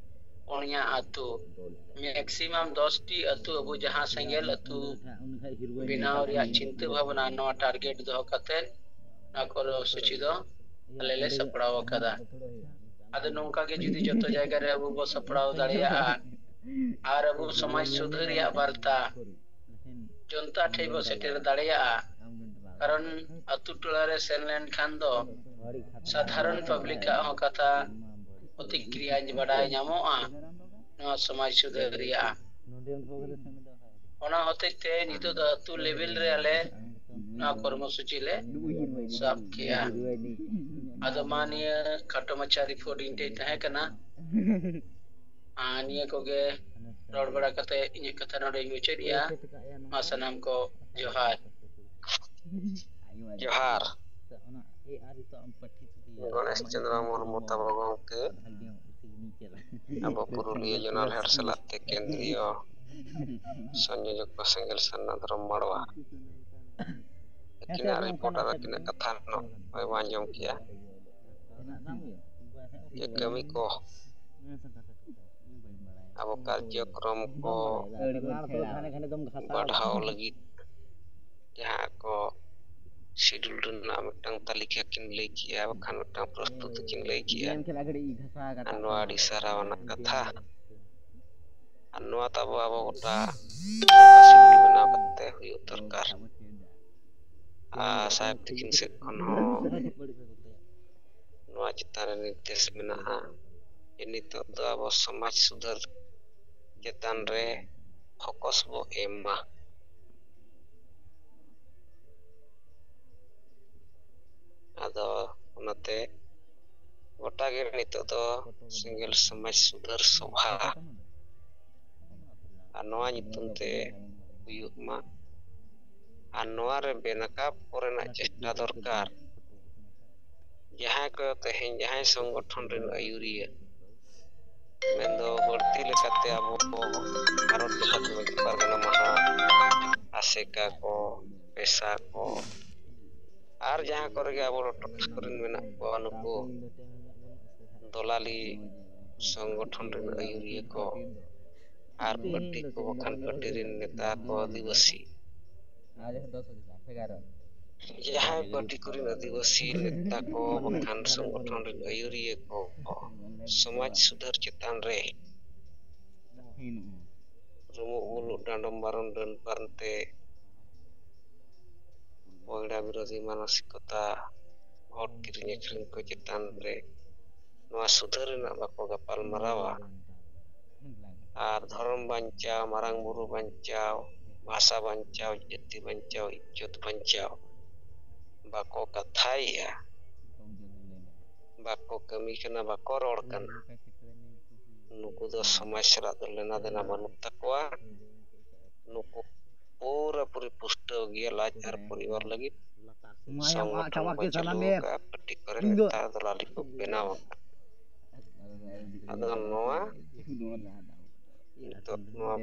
ᱯᱩᱱᱭᱟ ᱟᱹᱛᱩ, ᱢᱮᱠᱥᱤᱢᱟᱢ ᱫᱚᱥ ᱴᱤ ᱟᱹᱛᱩ ᱟᱵᱚ ᱡᱟᱦᱟᱸ ᱥᱮᱸᱜᱮᱞ ᱟᱹᱛᱩ ᱵᱮᱱᱟᱣ ᱨᱮᱭᱟᱜ ᱪᱤᱱᱛᱟᱹ ᱵᱷᱟᱵᱽᱱᱟ, ᱱᱚᱣᱟ ᱴᱟᱨᱜᱮᱴ ᱫᱚᱦᱚ ᱠᱟᱛᱮ ᱱᱚᱣᱟ ᱠᱚᱨᱢᱚᱥᱩᱪᱤ ᱫᱚ ᱟᱞᱮ ᱞᱮ ᱥᱟᱯᱲᱟᱣ ᱟᱠᱟᱫᱟ᱾ ᱟᱫᱚ ᱱᱚᱝᱠᱟ ᱜᱮ ᱡᱩᱫᱤ ᱡᱚᱛᱚ ᱡᱟᱭᱜᱟ ᱨᱮ ᱟᱵᱚ ᱵᱚ ᱥᱟᱯᱲᱟᱣ ᱫᱟᱲᱮᱭᱟᱜᱼᱟ ᱟᱨ ᱟᱵᱚ ᱥᱚᱢᱟᱡᱽ ᱥᱩᱫᱷᱟᱹᱨ ᱨᱮᱭᱟᱜ ᱵᱟᱨᱛᱟ ᱡᱚᱱᱛᱟ ᱴᱷᱮᱱ ᱵᱚ ᱥᱮᱴᱮᱨ ᱫᱟᱲᱮᱭᱟᱜᱼᱟ, ᱠᱟᱨᱚᱱ ᱟᱹᱛᱩ ᱴᱚᱞᱟ ᱨᱮ ᱥᱮᱱ ᱞᱮᱱᱠᱷᱟᱱ ᱫᱚ ᱥᱟᱫᱷᱟᱨᱚᱱ ᱯᱟᱵᱽᱞᱤᱠ ᱟᱜ ᱦᱚᱸ ᱠᱟᱛᱷᱟ ᱯᱨᱚᱛᱤᱠᱨᱤᱭᱟ ᱵᱟᱰᱟᱭ ᱧᱟᱢᱚᱜᱼᱟ ᱱᱚᱣᱟ ᱥᱚᱢᱟᱡᱽ ᱥᱩᱫᱷᱟᱹᱨ ᱨᱮᱭᱟᱜ᱾ ᱚᱱᱟ ᱦᱚᱛᱮᱡ ᱛᱮ ᱱᱤᱛᱚᱜ ᱫᱚ ᱟᱹᱛᱩ ᱞᱮᱵᱮᱞ ᱨᱮ ᱟᱞᱮ ᱱᱚᱣᱟ ᱠᱚᱨᱢᱚᱥᱩᱪᱤ ᱞᱮ ᱥᱟᱵ ᱠᱮᱜᱼᱟ᱾ ᱟᱫᱚ ᱢᱟ ᱱᱤᱭᱟᱹ ᱠᱷᱟᱴᱚ ᱢᱟᱪᱷᱟ ᱨᱤᱯᱳᱨᱴ ᱤᱧ ᱴᱷᱮᱱ ᱛᱟᱦᱮᱸ ᱠᱟᱱᱟ᱾ ᱟᱨ ᱱᱤᱭᱟᱹ ᱠᱚᱜᱮ ᱨᱚᱲ ᱵᱟᱲᱟ ᱠᱟᱛᱮ ᱤᱧᱟᱹᱜ ᱠᱟᱛᱷᱟ ᱱᱚᱰᱮᱧ ᱢᱩᱪᱟᱹᱫ ᱮᱜᱼᱟ᱾ ᱢᱟ ᱥᱟᱱᱟᱢ ᱠᱚ ᱡᱚᱦᱟᱨ᱾ ᱡᱚᱦᱟᱨ᱾ ᱜᱚᱱᱮᱥ ᱪᱚᱸᱫᱽᱨᱟ ᱢᱩᱨᱢᱩ ᱛᱟᱵᱚ ᱜᱚᱢᱠᱮ, ᱟᱵᱚ ᱯᱩᱨᱩᱞᱤᱭᱟᱹ ᱡᱚᱱᱟᱞ ᱦᱮᱰ ᱥᱟᱞᱟᱜ ᱛᱮ ᱠᱮᱱᱫᱨᱤᱭᱚ ᱥᱚᱝᱭᱳᱡᱚᱠ ᱠᱚ ᱥᱮᱸᱜᱮᱞ ᱥᱟᱨᱱᱟ ᱫᱷᱚᱨᱚᱢ ᱢᱟᱲᱣᱟ ᱟᱹᱠᱤᱱᱟᱜ ᱨᱤᱯᱳᱨᱴ ᱟᱨ ᱟᱹᱠᱤᱱᱟᱜ ᱠᱟᱛᱷᱟ ᱱᱚᱜᱼᱚᱭ ᱵᱚᱱ ᱟᱸᱡᱚᱢ ᱠᱮᱜᱼᱟ᱾ ᱡᱮ ᱠᱟᱹᱢᱤ ᱠᱚ, ᱟᱵᱚ ᱠᱟᱨᱡᱚᱠᱨᱚᱢ ᱠᱚ ᱵᱟᱲᱦᱟᱣ ᱞᱟᱹᱜᱤᱫ ᱡᱟᱦᱟᱸ ᱠᱚ ᱥᱤᱰᱩᱞ ᱨᱮᱱᱟᱜ ᱢᱤᱫᱴᱟᱝ ᱛᱟᱹᱞᱤᱠᱟ ᱠᱤᱱ ᱞᱟᱹᱭ ᱠᱮᱜᱼᱟ, ᱵᱟᱠᱷᱟᱱ ᱢᱤᱫᱴᱟᱝ ᱯᱨᱚᱥᱛᱩᱛᱤ ᱠᱤᱱ ᱞᱟᱹᱭ ᱠᱮᱜᱼᱟ᱾ ᱟᱨ ᱱᱚᱣᱟ ᱟᱹᱰᱤ ᱥᱟᱨᱦᱟᱣ ᱟᱱᱟᱜ ᱠᱟᱛᱷᱟ᱾ ᱟᱨ ᱱᱚᱣᱟ ᱛᱟᱵᱚ ᱟᱵᱚ ᱜᱚᱴᱟ ᱥᱤᱰᱩᱞ ᱵᱮᱱᱟᱣ ᱠᱟᱛᱮ ᱦᱩᱭᱩᱜ ᱫᱚᱨᱠᱟᱨ᱾ ᱟᱨ ᱥᱟᱦᱮᱵᱽ ᱛᱤᱠᱤᱱ ᱥᱮᱫ ᱠᱷᱚᱱ ᱦᱚᱸ ᱱᱚᱣᱟ ᱪᱮᱛᱟᱱ ᱨᱮ ᱱᱤᱨᱫᱮᱥ ᱢᱮᱱᱟᱜᱼᱟ ᱡᱮ ᱱᱤᱛᱚᱜ ᱫᱚ ᱟᱵᱚ ᱥᱚᱢᱟᱡᱽ ᱥᱩᱫᱷᱟᱹᱨ ᱪᱮᱛᱟᱱ ᱨᱮ ᱯᱷᱳᱠᱚᱥ ᱵᱚ ᱮᱢ ᱢᱟ᱾ ᱟᱫᱚ ᱚᱱᱟᱛᱮ ᱜᱚᱴᱟ ᱜᱮ ᱱᱤᱛᱚᱜ ᱫᱚ ᱥᱮᱸᱜᱮᱞ ᱥᱚᱢᱟᱡᱽ ᱥᱩᱫᱷᱟᱹᱨ ᱥᱚᱵᱷᱟ ᱟᱨ ᱱᱚᱣᱟ ᱧᱩᱛᱩᱢ ᱛᱮ ᱦᱩᱭᱩᱜ ᱢᱟ᱾ ᱟᱨ ᱱᱚᱣᱟ ᱨᱮ ᱵᱮᱱᱟᱠᱟᱵ ᱠᱚᱨᱮᱱᱟᱜ ᱪᱮᱥᱴᱟ ᱫᱚᱨᱠᱟᱨ᱾ ᱡᱟᱦᱟᱸᱭ ᱠᱚ ᱛᱮᱦᱮᱧ ᱡᱟᱦᱟᱸᱭ ᱥᱚᱝᱜᱚᱴᱷᱚᱱ ᱨᱮᱱ ᱟᱹᱭᱩᱨᱤᱭᱟᱹ, ᱢᱮᱱᱫᱚ ᱵᱟᱹᱲᱛᱤ ᱞᱮᱠᱟᱛᱮ ᱟᱵᱚ ᱠᱚ ᱵᱷᱟᱨᱚᱛ ᱡᱟᱠᱟᱛ ᱢᱟᱹᱡᱷᱤ ᱯᱟᱨᱜᱟᱱᱟ ᱢᱟᱦᱟ, ᱟᱥᱮᱠᱟ ᱠᱚ, ᱯᱮᱥᱟ ᱠᱚ, ᱟᱨ ᱡᱟᱦᱟᱸ ᱠᱚᱨᱮ ᱜᱮ ᱟᱵᱚ ᱴᱚᱴᱷᱟ ᱠᱚᱨᱮᱱ ᱢᱮᱱᱟᱜ ᱠᱚᱣᱟ, ᱱᱩᱠᱩ ᱫᱚᱞᱟᱞᱤ ᱥᱚᱝᱜᱚᱴᱷᱚᱱ ᱨᱮᱱ ᱟᱹᱭᱩᱨᱤᱭᱟᱹ ᱠᱚ ᱟᱨ ᱯᱟᱹᱴᱤ ᱠᱚ ᱵᱟᱠᱷᱟᱱ ᱯᱟᱹᱴᱤ ᱨᱮᱱ ᱱᱮᱛᱟ ᱠᱚ ᱟᱹᱫᱤᱵᱟᱹᱥᱤ, ᱡᱟᱦᱟᱸᱭ ᱯᱟᱹᱴᱤ ᱠᱚᱨᱮᱱ ᱟᱹᱫᱤᱵᱟᱹᱥᱤ ᱱᱮᱛᱟ ᱠᱚ ᱵᱟᱠᱷᱟᱱ ᱥᱚᱝᱜᱚᱴᱷᱚᱱ ᱨᱮᱱ ᱟᱹᱭᱩᱨᱤᱭᱟᱹ ᱠᱚ ᱥᱚᱢᱟᱡᱽ ᱥᱩᱫᱷᱟᱹᱨ ᱪᱮᱛᱟᱱ ᱨᱮ ᱨᱩᱢᱩᱜ ᱵᱩᱞᱩᱜ, ᱰᱟᱸᱰᱚᱢ ᱵᱟᱨᱚᱱ, ᱰᱟᱹᱱ ᱯᱟᱱᱛᱮ, ᱢᱚᱦᱤᱞᱟ ᱵᱤᱨᱳᱫᱷᱤ ᱢᱟᱱᱚᱥᱤᱠᱚᱛᱟ, ᱵᱷᱳᱴ ᱠᱤᱨᱤᱧ ᱟᱹᱠᱷᱨᱤᱧ ᱠᱚ ᱪᱮᱛᱟᱱ ᱨᱮ ᱱᱚᱣᱟ ᱥᱩᱫᱷᱟᱹᱨ ᱨᱮᱱᱟᱜ ᱵᱟᱠᱚ ᱜᱟᱯᱟᱞ ᱢᱟᱨᱟᱣᱟ᱾ ᱟᱨ ᱫᱷᱚᱨᱚᱢ ᱵᱟᱧᱪᱟᱣ, ᱢᱟᱨᱟᱝ ᱵᱩᱨᱩ ᱵᱟᱧᱪᱟᱣ, ᱵᱷᱟᱥᱟ ᱵᱟᱧᱪᱟᱣ, ᱡᱟᱹᱛᱤ ᱵᱟᱧᱪᱟᱣ, ᱤᱡᱽᱡᱚᱛ ᱵᱟᱧᱪᱟᱣ ᱵᱟᱠᱚ ᱠᱟᱛᱷᱟᱭᱮᱜᱼᱟ, ᱵᱟᱠᱚ ᱠᱟᱹᱢᱤ ᱠᱟᱱᱟ, ᱵᱟᱠᱚ ᱨᱚᱲ ᱠᱟᱱᱟ᱾ ᱱᱩᱠᱩ ᱫᱚ ᱥᱚᱢᱟᱡᱽ ᱥᱟᱞᱟᱜ ᱫᱚ ᱞᱮᱱᱟ ᱫᱮᱱᱟ ᱵᱟᱹᱱᱩᱜ ᱛᱟᱠᱚᱣᱟ᱾ ᱱᱩᱠᱩ ᱯᱩᱨᱟᱹᱯᱩᱨᱤ ᱯᱩᱥᱴᱟᱹᱣ ᱜᱮᱭᱟ ᱞᱟᱡ ᱟᱨ ᱯᱚᱨᱤᱵᱟᱨ ᱞᱟᱹᱜᱤᱫ᱾ ᱥᱚᱝᱜᱚᱴᱷᱚᱱ ᱠᱚ ᱪᱟᱹᱞᱩ ᱟᱠᱟᱫᱼᱟ, ᱯᱟᱹᱴᱤ ᱠᱚᱨᱮ ᱱᱮᱛᱟ ᱫᱚᱞᱟᱞᱤ ᱠᱚ ᱵᱮᱱᱟᱣ ᱟᱠᱟᱫ᱾ ᱟᱫᱚ ᱱᱚᱣᱟ ᱱᱤᱛᱚᱜ ᱱᱚᱣᱟ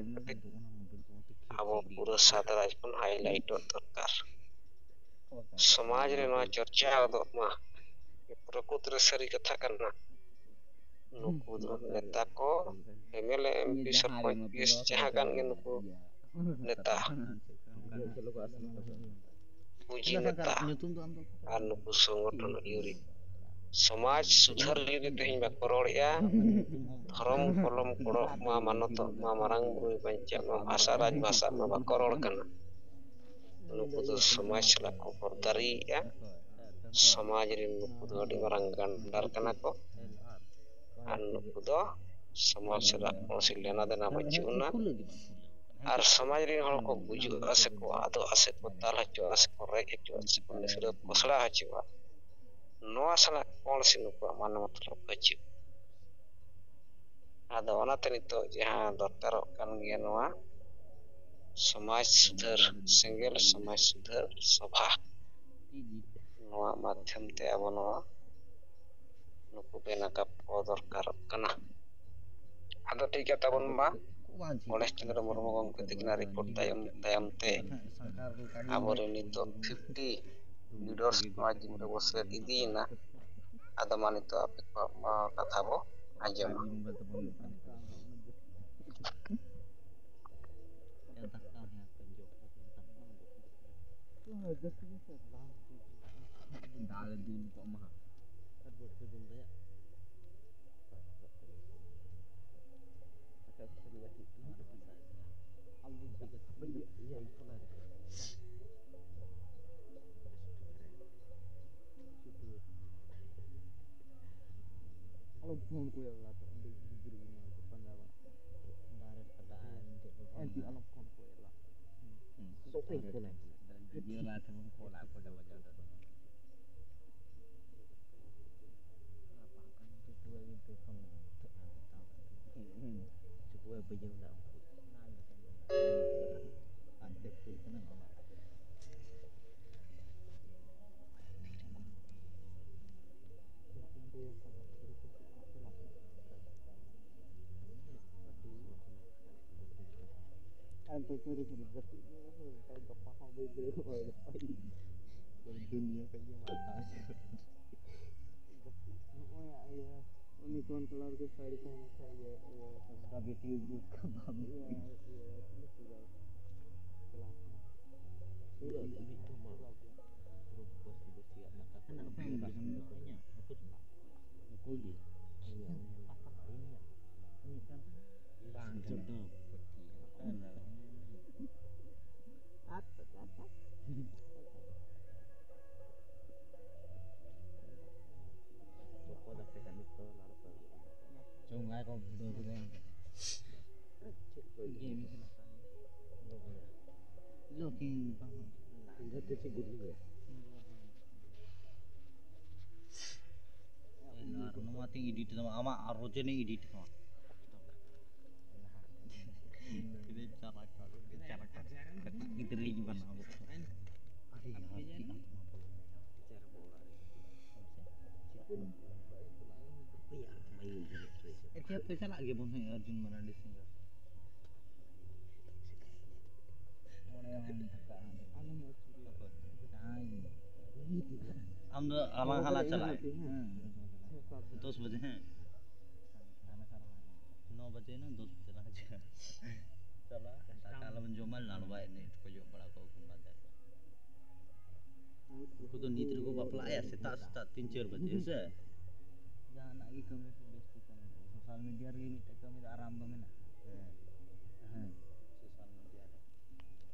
ᱟᱵᱚ ᱯᱩᱨᱟᱹ ᱥᱟᱛ ᱨᱟᱡᱽ ᱵᱚᱱ ᱦᱟᱭᱞᱟᱭᱤᱴᱚᱜ ᱫᱚᱨᱠᱟᱨ᱾ ᱥᱚᱢᱟᱡᱽ ᱨᱮ ᱱᱚᱣᱟ ᱪᱚᱨᱪᱟ ᱜᱚᱫᱚᱜ ᱢᱟ, ᱯᱨᱚᱠᱩᱛ ᱨᱮ ᱥᱟᱹᱨᱤ ᱠᱟᱛᱷᱟ ᱠᱟᱱᱟ᱾ ᱱᱩᱠᱩ ᱫᱚ ᱱᱮᱛᱟ ᱠᱚ, M L A, M P, sarpanch, P S, ᱡᱟᱦᱟᱸ ᱠᱟᱱ ᱜᱮ, ᱱᱩᱠᱩ ᱱᱮᱛᱟ, ᱯᱩᱸᱡᱤ ᱱᱮᱛᱟ, ᱟᱨ ᱱᱩᱠᱩ ᱥᱚᱝᱜᱚᱴᱷᱚᱱ ᱟᱹᱭᱩᱨᱤ᱾ ᱥᱚᱢᱟᱡᱽ ᱥᱩᱫᱷᱟᱹᱨ ᱞᱟᱹᱜᱤᱫ ᱛᱮ ᱛᱮᱦᱮᱧ ᱵᱟᱠᱚ ᱨᱚᱲᱮᱜᱼᱟ᱾ ᱫᱷᱚᱨᱚᱢ ᱠᱚᱞᱚᱢ ᱠᱚᱲᱚᱜ ᱢᱟ, ᱢᱟᱱᱚᱛᱚᱜ ᱢᱟ, ᱢᱟᱨᱟᱝ ᱵᱩᱨᱩᱭ ᱵᱟᱧᱪᱟᱜ ᱢᱟ, ᱵᱷᱟᱥᱟ ᱨᱟᱡᱽ ᱵᱷᱟᱥᱟᱜ ᱢᱟ, ᱵᱟᱠᱚ ᱨᱚᱲ ᱠᱟᱱᱟ᱾ ᱱᱩᱠᱩ ᱫᱚ ᱥᱚᱢᱟᱡᱽ ᱥᱟᱞᱟᱜ ᱠᱚ ᱵᱚᱨᱫᱟᱨᱤᱭᱮᱜᱼᱟ᱾ ᱥᱚᱢᱟᱡᱽ ᱨᱮᱱ ᱱᱩᱠᱩ ᱫᱚ ᱟᱹᱰᱤ ᱢᱟᱨᱟᱝ ᱜᱟᱱᱰᱟᱨ ᱠᱟᱱᱟ ᱠᱚ᱾ ᱟᱨ ᱱᱩᱠᱩ ᱫᱚ ᱥᱚᱢᱟᱡᱽ ᱥᱟᱞᱟᱜ ᱠᱳᱱᱳ ᱞᱮᱱᱟ ᱫᱮᱱᱟ ᱵᱟᱹᱪᱩᱜ ᱟᱱᱟ᱾ ᱟᱨ ᱥᱚᱢᱟᱡᱽ ᱨᱮᱱ ᱦᱚᱲ ᱠᱚ ᱜᱩᱡᱩᱜᱼᱟ ᱥᱮᱠᱚ ᱟᱫᱚᱜᱼᱟ ᱥᱮᱠᱚ ᱫᱟᱞ ᱦᱚᱪᱚᱜᱼᱟ ᱥᱮᱠᱚ ᱨᱮᱡ ᱦᱚᱪᱚᱜᱼᱟ ᱥᱮᱠᱚ ᱱᱤᱥᱲᱟᱹ ᱯᱚᱥᱲᱟ ᱦᱚᱪᱚᱜᱼᱟ, ᱱᱚᱣᱟ ᱥᱟᱞᱟᱜ ᱠᱳᱱᱳ ᱱᱩᱠᱩᱣᱟᱜ ᱢᱟᱱᱮ ᱢᱚᱛᱞᱚᱵ ᱵᱟᱹᱪᱩᱜ᱾ ᱟᱫᱚ ᱚᱱᱟᱛᱮ ᱱᱤᱛᱚᱜ ᱡᱟᱦᱟᱸ ᱫᱚᱨᱠᱟᱨᱚᱜ ᱠᱟᱱ ᱜᱮᱭᱟ, ᱱᱚᱣᱟ ᱥᱚᱢᱟᱡᱽ ᱥᱩᱫᱷᱟᱹᱨ, ᱥᱮᱸᱜᱮᱞ ᱥᱚᱢᱟᱡᱽ ᱥᱩᱫᱷᱟᱹᱨ ᱥᱚᱵᱷᱟ, ᱱᱚᱣᱟ ᱢᱟᱫᱽᱫᱷᱚᱢ ᱛᱮ ᱟᱵᱚ ᱱᱚᱣᱟ ᱱᱩᱠᱩ ᱵᱮᱱᱟᱠᱟᱯ ᱠᱚ ᱫᱚᱨᱠᱟᱨᱚᱜ ᱠᱟᱱᱟ᱾ ᱟᱫᱚ ᱴᱷᱤᱠ ᱜᱮᱭᱟ ᱛᱟᱵᱚᱱ ᱢᱟ, ᱜᱚᱬᱮᱥ ᱪᱚᱸᱫᱽᱨᱚ ᱢᱩᱨᱢᱩ ᱜᱚᱢᱠᱮ ᱛᱟᱹᱠᱤᱱᱟᱜ ᱨᱤᱯᱳᱨᱴ ᱛᱟᱭᱚᱢ ᱛᱟᱭᱚᱢ ᱛᱮ ᱟᱵᱚᱨᱮᱱ ᱱᱤᱛᱚᱜ ᱯᱷᱤᱯᱴᱤ ᱵᱷᱤᱰᱤᱭᱳ ᱱᱚᱣᱟ ᱡᱤᱢ ᱨᱮᱵᱚ ᱥᱮᱴ ᱤᱫᱤᱭᱮᱱᱟ᱾ ᱟᱫᱚ ᱢᱟ ᱱᱤᱛᱚᱜ ᱟᱯᱮ ᱠᱚᱣᱟᱜ ᱠᱟᱛᱷᱟ ᱵᱚ ᱟᱸᱡᱚᱢᱟ᱾ ᱫᱟᱜ ᱞᱮ ᱫᱩᱞ ᱠᱚᱜ ᱢᱟ ᱦᱟᱸᱜ᱾ ᱟᱞᱚᱢ ᱯᱷᱳᱱ ᱠᱚᱭᱟ ᱞᱟᱛᱟᱨ ᱚᱸᱰᱮ ᱜᱤᱫᱽᱨᱟᱹ ᱠᱚ ᱧᱟᱢ ᱠᱚ ᱯᱟᱸᱡᱟ ᱵᱟᱲᱟ᱾ ᱫᱟᱨᱮ ᱯᱟᱞᱟ ᱟᱨ ᱢᱤᱫᱴᱮᱡ ᱠᱚ ᱟᱨ ᱪᱮᱫ ᱯᱷᱳᱱᱟ᱾ ᱟᱞᱚᱢ ᱯᱷᱳᱱ ᱠᱚᱭᱟ ᱞᱟ᱾ ᱦᱩᱸ᱾ ᱥᱚᱠᱚᱭ ᱯᱷᱳᱱᱟ᱾ ᱵᱷᱤᱰᱤᱭᱳ ᱞᱟ ᱛᱮᱵᱚᱱ ᱠᱚᱞᱟ ᱟᱠᱚ ᱰᱚᱵᱚᱞ ᱡᱟᱫᱟ ᱫᱚ᱾ ᱨᱟᱯᱟᱜ ᱠᱟᱱ ᱪᱩᱴᱩᱣᱟᱹ ᱜᱤᱫᱽᱨᱟᱹ ᱠᱷᱚᱱ ᱱᱤᱛᱚᱜ ᱦᱟᱸᱜ ᱢᱮᱛᱟᱣ ᱠᱟᱜ ᱠᱚᱣᱟ᱾ ᱦᱩᱸ᱾ ᱪᱩᱴᱩᱣᱟᱹ ᱵᱟᱹᱭᱦᱟᱹᱣ ᱱᱟ ᱩᱱᱠᱩ᱾ ᱚᱱᱟ ᱞᱮᱠᱟ ᱜᱮ᱾ ᱯᱟᱱᱛᱮ ᱠᱩᱞ ᱠᱟᱱᱟ ᱚᱱᱟ᱾ ᱟᱨ ᱫᱚ ᱥᱟᱹᱨᱤ ᱥᱟᱹᱨᱤ ᱜᱟᱛᱮ ᱜᱮ ᱜᱟᱯᱟ ᱦᱚᱸ ᱵᱟᱹᱧ ᱫᱟᱲᱮᱭᱟᱜᱼᱟ᱾ ᱫᱩᱱᱭᱟᱹ ᱠᱷᱚᱡ ᱜᱮ ᱢᱟᱨᱟᱝ᱾ ᱱᱚᱜᱼᱚᱭ ᱤᱭᱟᱹ ᱩᱱᱤ ᱠᱚᱱ ᱠᱟᱞᱟᱨ ᱜᱮ ᱥᱟᱹᱲᱤ ᱛᱟᱦᱮᱱ ᱠᱷᱟᱡ ᱤᱭᱟᱹ, ᱤᱭᱟᱹ, ᱚᱱᱠᱟ ᱵᱮᱥᱤ ᱩᱫᱽᱜᱟᱹᱣ ᱠᱟᱜ ᱵᱟᱝ᱾ ᱤᱭᱟᱹ, ᱤᱭᱟᱹ, ᱪᱤᱞᱤ ᱥᱩᱨᱟ? ᱪᱟᱞᱟᱣ ᱠᱟᱱᱟ᱾ ᱯᱩᱨᱟᱹ ᱢᱤᱫ ᱫᱚᱢ ᱢᱟ ᱯᱩᱨᱟᱹ ᱵᱟᱹᱥᱤ ᱵᱟᱹᱥᱤᱭᱟᱜ ᱫᱟᱠᱟ ᱠᱚ ᱦᱟᱱᱟ ᱚᱠᱚᱭ ᱮᱢ ᱵᱟᱥᱟᱝ ᱫᱚ ᱤᱧᱟᱹᱜ ᱦᱟᱹᱠᱩ ᱪᱟᱞᱟᱜ᱾ ᱱᱩᱠᱩ ᱜᱮ᱾ ᱤᱧᱟᱹᱜ ᱩᱱᱤ ᱯᱟᱛᱟ ᱤᱧᱟᱹᱜ ᱢᱤᱫᱴᱟᱝ ᱵᱟᱝ ᱠᱟᱱᱟ᱾ ᱡᱚᱛᱚ ᱯᱟᱹᱴᱤ ᱟᱨ ᱛᱚᱯᱚᱞ ᱟᱯᱮ ᱦᱟᱸᱜ ᱱᱤᱛᱚᱜ ᱞᱟᱲ ᱯᱮ ᱦᱩᱭᱩᱜᱼᱟ᱾ ᱪᱚᱝ ᱜᱟᱭ ᱠᱚ ᱵᱷᱤᱰᱤᱭᱳ ᱠᱚ ᱞᱟᱹᱭᱟ᱾ ᱪᱮᱫ ᱠᱚ ᱤᱭᱟᱹ ᱞᱚᱠᱤ ᱵᱟᱝ᱾ ᱤᱧ ᱫᱚ ᱪᱮᱫ ᱜᱩᱰᱤ ᱜᱮᱭᱟ᱾ ᱱᱚᱣᱟ, ᱱᱚᱣᱟ ᱛᱤᱧ ᱮᱰᱤᱴ ᱛᱟᱢᱟ, ᱟᱢᱟᱜ ᱟᱨ ᱨᱚᱡᱚᱱᱤ ᱮᱰᱤᱴ ᱛᱟᱢᱟ᱾ ᱪᱟᱨᱟ ᱠᱟᱜ, ᱪᱟᱨᱟ ᱠᱟᱜ᱾ ᱠᱟᱹᱴᱤᱡ ᱜᱤᱫᱽᱨᱟᱹ ᱤᱧ ᱵᱮᱱᱟᱣ ᱠᱚᱣᱟ᱾ ᱟᱨᱮ ᱭᱟᱨ, ᱪᱮᱫ ᱟᱢ ᱛᱮᱢᱟ ᱵᱚᱞᱚ᱾ ᱮᱠᱷᱮᱱ ᱛᱮ ᱪᱟᱞᱟᱜ ᱜᱮᱵᱚᱱ ᱦᱮᱸ, ᱚᱨᱡᱩᱱ ᱢᱟᱨᱟᱱᱰᱤ ᱥᱤᱝᱜᱟᱨ᱾ ᱢᱚᱬᱮ ᱦᱚᱸ ᱛᱷᱟᱠᱟ ᱦᱟᱸᱜ᱾ ᱟᱞᱚᱢ ᱟᱹᱪᱩᱨᱮᱭᱟ᱾ ᱚᱠᱚᱭ? ᱡᱟᱦᱟᱸᱭ ᱜᱮ᱾ ᱟᱢ ᱫᱚ ᱟᱞᱟᱝ ᱦᱟᱞᱟ ᱪᱟᱞᱟᱜ ᱦᱩᱭᱩᱜ᱾ ᱫᱚᱥ ᱵᱟᱡᱮ, ᱦᱮᱸ᱾ ᱱᱚ ᱵᱟᱡᱮ ᱱᱟ, ᱫᱚᱥ ᱵᱟᱡᱮ ᱞᱟᱝ ᱦᱤᱡᱩᱜᱼᱟ᱾ ᱪᱟᱞᱟᱜ, ᱫᱟᱠᱟ ᱞᱟᱝ ᱡᱚᱢᱟ, ᱞᱟᱲᱣᱟ ᱮᱱᱮᱡ ᱠᱚ ᱡᱚᱢ ᱵᱟᱲᱟ ᱠᱚ ᱠᱚ ᱵᱟᱡᱟᱨ ᱨᱮ᱾ ᱩᱱᱠᱩ ᱫᱚ ᱱᱤᱛ ᱨᱮᱠᱚ ᱵᱟᱯᱞᱟᱜᱼᱟ, ᱥᱮᱛᱟᱜ ᱥᱮᱛᱟᱜ ᱛᱤᱱ ᱪᱟᱨ ᱵᱟᱡᱮ, ᱦᱮᱸ ᱥᱮ? ᱡᱟᱦᱟᱱᱟᱜ ᱜᱮ ᱠᱟᱹᱢᱤ ᱠᱚ ᱵᱮᱥ ᱛᱮ ᱠᱟᱹᱢᱤ ᱠᱚ᱾ ᱥᱳᱥᱟᱞ ᱢᱤᱰᱤᱭᱟ ᱨᱮᱜᱮ ᱢᱤᱫᱴᱮᱡ ᱠᱟᱹᱢᱤ ᱫᱚ ᱟᱨᱟᱢ ᱫᱚ ᱢᱮᱱᱟᱜᱼᱟ᱾ ᱦᱮᱸ᱾ ᱦᱮᱸ᱾ ᱥᱳᱥᱟᱞ ᱢᱤᱰᱤᱭᱟ ᱨᱮ᱾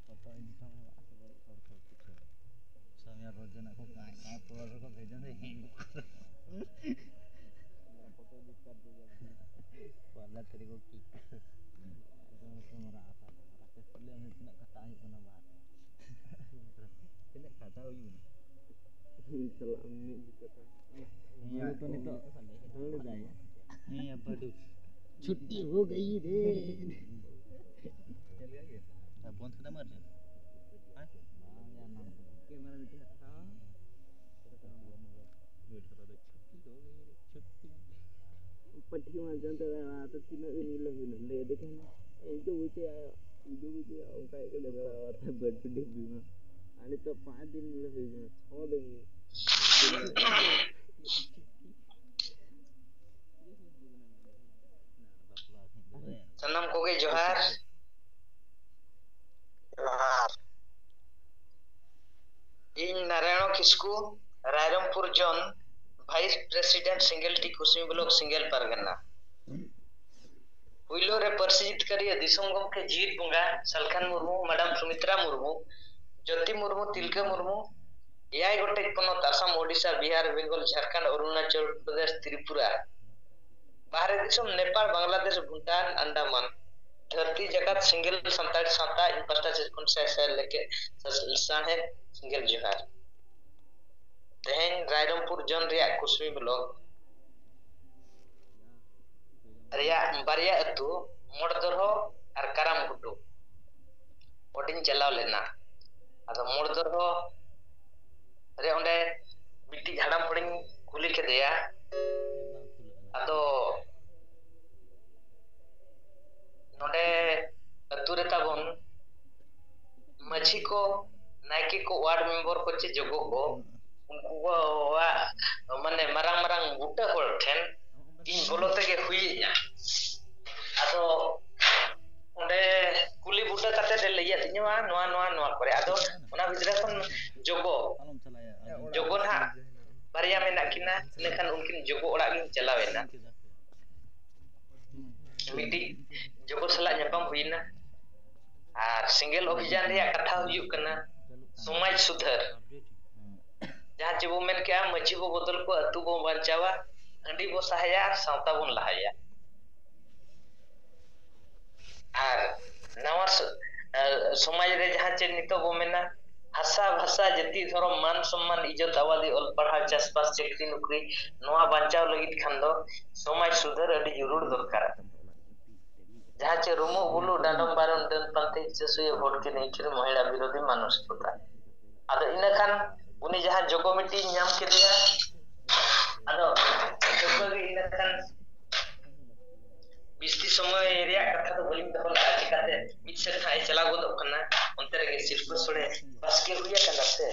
ᱯᱷᱳᱴᱳ ᱮᱰᱤᱴ ᱦᱚᱸ ᱦᱩᱭᱩᱜᱼᱟ, ᱥᱚᱵ ᱠᱤᱪᱷᱩ᱾ ᱥᱟᱢᱤᱭᱟ ᱨᱚᱡᱚᱱᱟ ᱠᱚ ᱠᱟᱸᱭ ᱠᱟᱸᱭ ᱯᱚᱨ ᱨᱮᱠᱚ ᱵᱷᱮᱡᱟ ᱫᱮ᱾ ᱯᱷᱳᱴᱳ ᱮᱰᱤᱴ ᱠᱟᱨ ᱫᱮ᱾ ᱯᱚᱨᱫᱟ ᱛᱮᱨᱮ ᱠᱚ ᱠᱤᱠ᱾ ᱮᱠᱫᱚᱢ ᱮᱠᱫᱚᱢ ᱨᱟᱜ ᱟᱠᱟᱫ᱾ ᱨᱟᱠᱮᱥ ᱠᱚ ᱞᱟᱹᱭᱟ, "ᱛᱤᱱᱟᱹᱜ ᱠᱷᱟᱴᱟᱜ ᱦᱩᱭᱩᱜ ᱠᱟᱱᱟ ᱵᱟᱦᱟ ᱨᱮ?" ᱛᱤᱱᱟᱹᱜ ᱠᱷᱟᱴᱟᱣ ᱦᱩᱭᱩᱜ ᱠᱟᱱᱟ? ᱪᱟᱞᱟᱜ ᱟᱢ ᱢᱤᱫ ᱡᱩᱛᱟᱹ ᱛᱮ᱾ ᱩᱱᱤ ᱫᱚ ᱱᱤᱛᱚᱜ ᱫᱟᱹᱲ ᱮᱫᱟᱭ᱾ ᱦᱮᱸ, ᱵᱟᱹᱰᱩ᱾ ᱪᱷᱩᱴᱴᱤ ᱦᱳ ᱜᱟᱭᱤ ᱨᱮ᱾ ᱵᱚᱱᱫ ᱠᱮᱫᱟᱢ ᱟᱨ ᱪᱮᱫ? ᱦᱮᱸ? ᱠᱮᱢᱮᱨᱟ ᱢᱤᱫᱴᱮᱡ ᱦᱟᱛᱟᱣ᱾ ᱪᱷᱩᱴᱴᱤ ᱦᱳ ᱜᱟᱭᱤ ᱨᱮ, ᱪᱷᱩᱴᱴᱤ᱾ ᱯᱟᱹᱴᱷᱤ ᱢᱟ ᱡᱚᱱᱛᱮ ᱟᱫᱚ ᱛᱤᱱᱟᱹᱜ ᱫᱤᱱ ᱦᱤᱞᱳᱜ ᱦᱩᱭᱱᱟ? ᱞᱟᱹᱭ ᱟᱫᱮ ᱠᱷᱟᱱ ᱤᱧ ᱫᱚ ᱵᱩᱡᱷᱟᱹᱣ, ᱤᱧ ᱫᱚ ᱵᱩᱡᱷᱟᱹᱣ, ᱚᱱᱠᱟ ᱜᱮ ᱞᱟᱹᱭ ᱫᱟ, ᱵᱟᱹᱴᱩ ᱰᱤᱵᱤ ᱢᱟ᱾ ᱟᱨ ᱱᱤᱛᱚᱜ ᱯᱟᱸᱪ ᱫᱤᱱ ᱦᱤᱞᱳᱜ ᱦᱩᱭ ᱠᱟᱱᱟ, ᱪᱷᱚ ᱫᱤᱱ ᱜᱮ᱾ ᱥᱟᱱᱟᱢ ᱠᱚᱜᱮ ᱡᱚᱦᱟᱨ᱾ ᱡᱚᱦᱟᱨ᱾ ᱤᱧ ᱱᱟᱨᱟᱭᱚᱬ ᱠᱤᱥᱠᱩ, ᱨᱟᱭᱨᱚᱝᱯᱩᱨ ᱡᱳᱱ, ᱵᱷᱟᱭᱤᱥ ᱯᱨᱮᱥᱤᱰᱮᱱᱴ, ᱥᱮᱸᱜᱮᱞ ᱴᱤ ᱠᱩᱥᱢᱤ ᱵᱞᱚᱠ, ᱥᱮᱸᱜᱮᱞ ᱯᱟᱨᱜᱟᱱᱟ᱾ ᱯᱩᱭᱞᱩ ᱨᱮ ᱯᱟᱹᱨᱥᱤ ᱡᱤᱛᱠᱟᱹᱨᱤᱭᱟᱹ ᱫᱤᱥᱚᱢ ᱜᱚᱢᱠᱮ ᱡᱤᱣᱤᱫ ᱵᱚᱸᱜᱟ ᱥᱟᱞᱠᱷᱟᱱ ᱢᱩᱨᱢᱩ, ᱢᱮᱰᱟᱢ ᱥᱩᱢᱤᱛᱨᱟ ᱢᱩᱨᱢᱩ, ᱡᱳᱛᱤ ᱢᱩᱨᱢᱩ, ᱛᱤᱞᱠᱟᱹ ᱢᱩᱨᱢᱩ, ᱮᱭᱟᱭ ᱜᱚᱴᱮᱡ ᱯᱚᱱᱚᱛ ᱟᱥᱟᱢ, ᱳᱰᱤᱥᱟ, ᱵᱤᱦᱟᱨ, ᱵᱮᱝᱜᱚᱞ, ᱡᱷᱟᱲᱠᱷᱚᱸᱰ, ᱚᱨᱩᱱᱟᱪᱚᱞ ᱯᱨᱚᱫᱮᱥ, ᱛᱨᱤᱯᱩᱨᱟ, ᱵᱟᱦᱨᱮ ᱫᱤᱥᱚᱢ ᱱᱮᱯᱟᱞ, ᱵᱟᱝᱞᱟᱫᱮᱥ, ᱵᱷᱩᱴᱟᱱ, ᱟᱱᱰᱟᱢᱟᱱ, ᱫᱷᱟᱹᱨᱛᱤ ᱡᱟᱠᱟᱛ ᱥᱮᱸᱜᱮᱞ ᱥᱟᱱᱛᱟᱲ ᱥᱟᱶᱛᱟ ᱤᱧ ᱯᱟᱥᱴᱟ ᱥᱮᱫ ᱠᱷᱚᱱ ᱥᱟᱭ ᱥᱟᱭ ᱞᱮᱠᱮ ᱥᱟᱥ-, ᱥᱟᱶᱦᱮᱫ ᱥᱮᱸᱜᱮᱞ ᱡᱚᱦᱟᱨ᱾ ᱛᱮᱦᱮᱧ ᱨᱟᱭᱨᱚᱝᱯᱩᱨ ᱡᱳᱱ ᱨᱮᱭᱟᱜ ᱠᱩᱥᱢᱤ ᱵᱞᱚᱠ ᱨᱮᱭᱟᱜ ᱵᱟᱨᱭᱟ ᱟᱹᱛᱩ, ᱢᱚᱲᱫᱚᱨᱦᱚ ᱟᱨ ᱠᱟᱨᱟᱢ ᱜᱷᱩᱴᱩ, ᱚᱸᱰᱮᱧ ᱪᱟᱞᱟᱣ ᱞᱮᱱᱟ᱾ ᱟᱫᱚ ᱢᱚᱲᱫᱚᱨᱦᱚ ᱨᱮ ᱚᱸᱰᱮ ᱢᱤᱫᱴᱤᱡ ᱦᱟᱲᱟᱢ ᱦᱚᱲᱤᱧ ᱠᱩᱞᱤ ᱠᱮᱫᱮᱭᱟ, ᱟᱫᱚ ᱱᱚᱰᱮ ᱟᱹᱛᱩ ᱨᱮ ᱛᱟᱵᱚᱱ ᱢᱟᱹᱡᱷᱤ ᱠᱚ, ᱱᱟᱭᱠᱮ ᱠᱚ, ᱣᱟᱨᱰ ᱢᱮᱢᱵᱚᱨ ᱠᱚ ᱪᱮ ᱡᱚᱜᱚ ᱠᱚ, ᱩᱱᱠᱩᱣᱟᱜ ᱢᱟᱱᱮ ᱢᱟᱨᱟᱝ ᱢᱟᱨᱟᱝ ᱵᱩᱴᱟᱹ ᱦᱚᱲ ᱴᱷᱮᱱ ᱤᱧ ᱵᱚᱞᱚ ᱛᱮᱜᱮ ᱦᱩᱭᱮᱧᱟ᱾ ᱟᱫᱚ ᱚᱸᱰᱮ ᱠᱩᱞᱤ ᱵᱩᱴᱟᱹ ᱠᱟᱛᱮ ᱞᱮ ᱞᱟᱹᱭ ᱟᱹᱫᱤᱧᱟ ᱱᱚᱣᱟ ᱱᱚᱣᱟ ᱱᱚᱣᱟ ᱠᱚᱨᱮ᱾ ᱟᱫᱚ ᱚᱱᱟ ᱵᱷᱤᱛᱨᱤ ᱠᱷᱚᱱ ᱡᱚᱜᱚ ᱡᱚᱜᱚ ᱱᱟᱦᱟᱜ ᱵᱟᱨᱭᱟ ᱢᱮᱱᱟᱜ ᱠᱤᱱᱟ, ᱤᱱᱟᱹᱠᱷᱟᱱ ᱩᱱᱠᱤᱱ ᱡᱚᱜᱚ ᱚᱲᱟᱜ ᱜᱤᱧ ᱪᱟᱞᱟᱣ ᱮᱱᱟ᱾ ᱢᱤᱫᱴᱤᱡ ᱡᱚᱜᱚ ᱥᱟᱞᱟᱜ ᱧᱟᱯᱟᱢ ᱦᱩᱭᱱᱟ᱾ ᱟᱨ ᱥᱮᱸᱜᱮᱞ ᱚᱵᱷᱤᱡᱟᱱ ᱨᱮᱭᱟᱜ ᱠᱟᱛᱷᱟ ᱦᱩᱭᱩᱜ ᱠᱟᱱᱟ ᱥᱚᱢᱟᱡᱽ ᱥᱩᱫᱷᱟᱹᱨ᱾ ᱡᱟᱦᱟᱸ ᱪᱮ ᱵᱚ ᱢᱮᱱ ᱠᱮᱜᱼᱟ, ᱢᱟᱹᱡᱷᱤ ᱵᱚ ᱵᱚᱫᱚᱞ ᱠᱚᱣᱟ, ᱟᱹᱛᱩ ᱵᱚ ᱵᱟᱧᱪᱟᱣᱟ, ᱦᱟᱺᱰᱤ ᱵᱚ ᱥᱟᱦᱟᱭᱟ, ᱥᱟᱶᱛᱟ ᱵᱚᱱ ᱞᱟᱦᱟᱭᱟ᱾ ᱟᱨ ᱱᱟᱣᱟ ᱥᱚ-, ᱮ, ᱥᱚᱢᱟᱡᱽ ᱨᱮ ᱡᱟᱦᱟᱸ ᱪᱮ ᱱᱤᱛᱚᱜ ᱵᱚ ᱢᱮᱱᱟ, ᱦᱟᱥᱟ ᱵᱷᱟᱥᱟ, ᱡᱟᱹᱛᱤ, ᱫᱷᱚᱨᱚᱢ, ᱢᱟᱱ ᱥᱚᱢᱢᱟᱱ, ᱤᱡᱽᱡᱚᱛ, ᱟᱵᱟᱫᱤ, ᱚᱞ ᱯᱟᱲᱦᱟᱣ, ᱪᱟᱥᱵᱟᱥ, ᱪᱟᱹᱠᱨᱤ ᱱᱚᱠᱨᱤ, ᱱᱚᱣᱟ ᱵᱟᱧᱪᱟᱣ ᱞᱟᱹᱜᱤᱫ ᱠᱷᱟᱱ ᱫᱚ ᱥᱚᱢᱟᱡᱽ ᱥᱩᱫᱷᱟᱹᱨ ᱟᱹᱰᱤ ᱡᱟᱹᱨᱩᱲ ᱫᱚᱨᱠᱟᱨᱟ᱾ ᱡᱟᱦᱟᱸ ᱪᱮ ᱨᱩᱢᱩᱜ ᱵᱩᱞᱩᱜ, ᱰᱟᱸᱰᱚᱢ ᱵᱟᱨᱚᱱ, ᱰᱟᱹᱱ ᱯᱟᱱᱛᱮ, ᱦᱤᱸᱥᱟᱹ ᱥᱩᱭᱟᱹ, ᱵᱷᱚᱴᱠᱤ ᱱᱤᱝᱠᱷᱤᱲ, ᱢᱚᱦᱤᱲᱟ ᱵᱤᱨᱳᱫᱷᱤ, ᱢᱟᱱᱚᱥᱤᱠᱚᱛᱟ᱾ ᱟᱫᱚ ᱤᱱᱟᱹ ᱠᱷᱟᱱ ᱩᱱᱤ ᱡᱟᱦᱟᱸ ᱡᱚᱜᱚ ᱢᱤᱫᱴᱤᱡ ᱧᱟᱢ ᱠᱮᱫᱮᱭᱟ, ᱟᱫᱚ ᱡᱚᱜᱚ ᱜᱮ ᱤᱱᱟᱹ ᱠᱷᱟᱱ ᱵᱤᱥᱛᱤ ᱥᱚᱢᱚᱭ ᱨᱮᱭᱟᱜ ᱠᱟᱛᱷᱟ ᱫᱚ ᱵᱟᱹᱞᱤᱧ ᱫᱚᱦᱚ ᱞᱮᱫᱼᱟ, ᱪᱤᱠᱟᱹᱛᱮ ᱢᱤᱫ ᱥᱮᱫ ᱦᱟᱸᱜ ᱮ ᱪᱟᱞᱟᱣ ᱜᱚᱫᱚᱜ ᱠᱟᱱᱟ, ᱚᱱᱛᱮ ᱨᱮᱜᱮ ᱥᱤᱨᱯᱟᱹ ᱥᱳᱲᱮ ᱵᱟᱥᱠᱮ ᱦᱩᱭ ᱟᱠᱟᱱᱟ ᱥᱮ᱾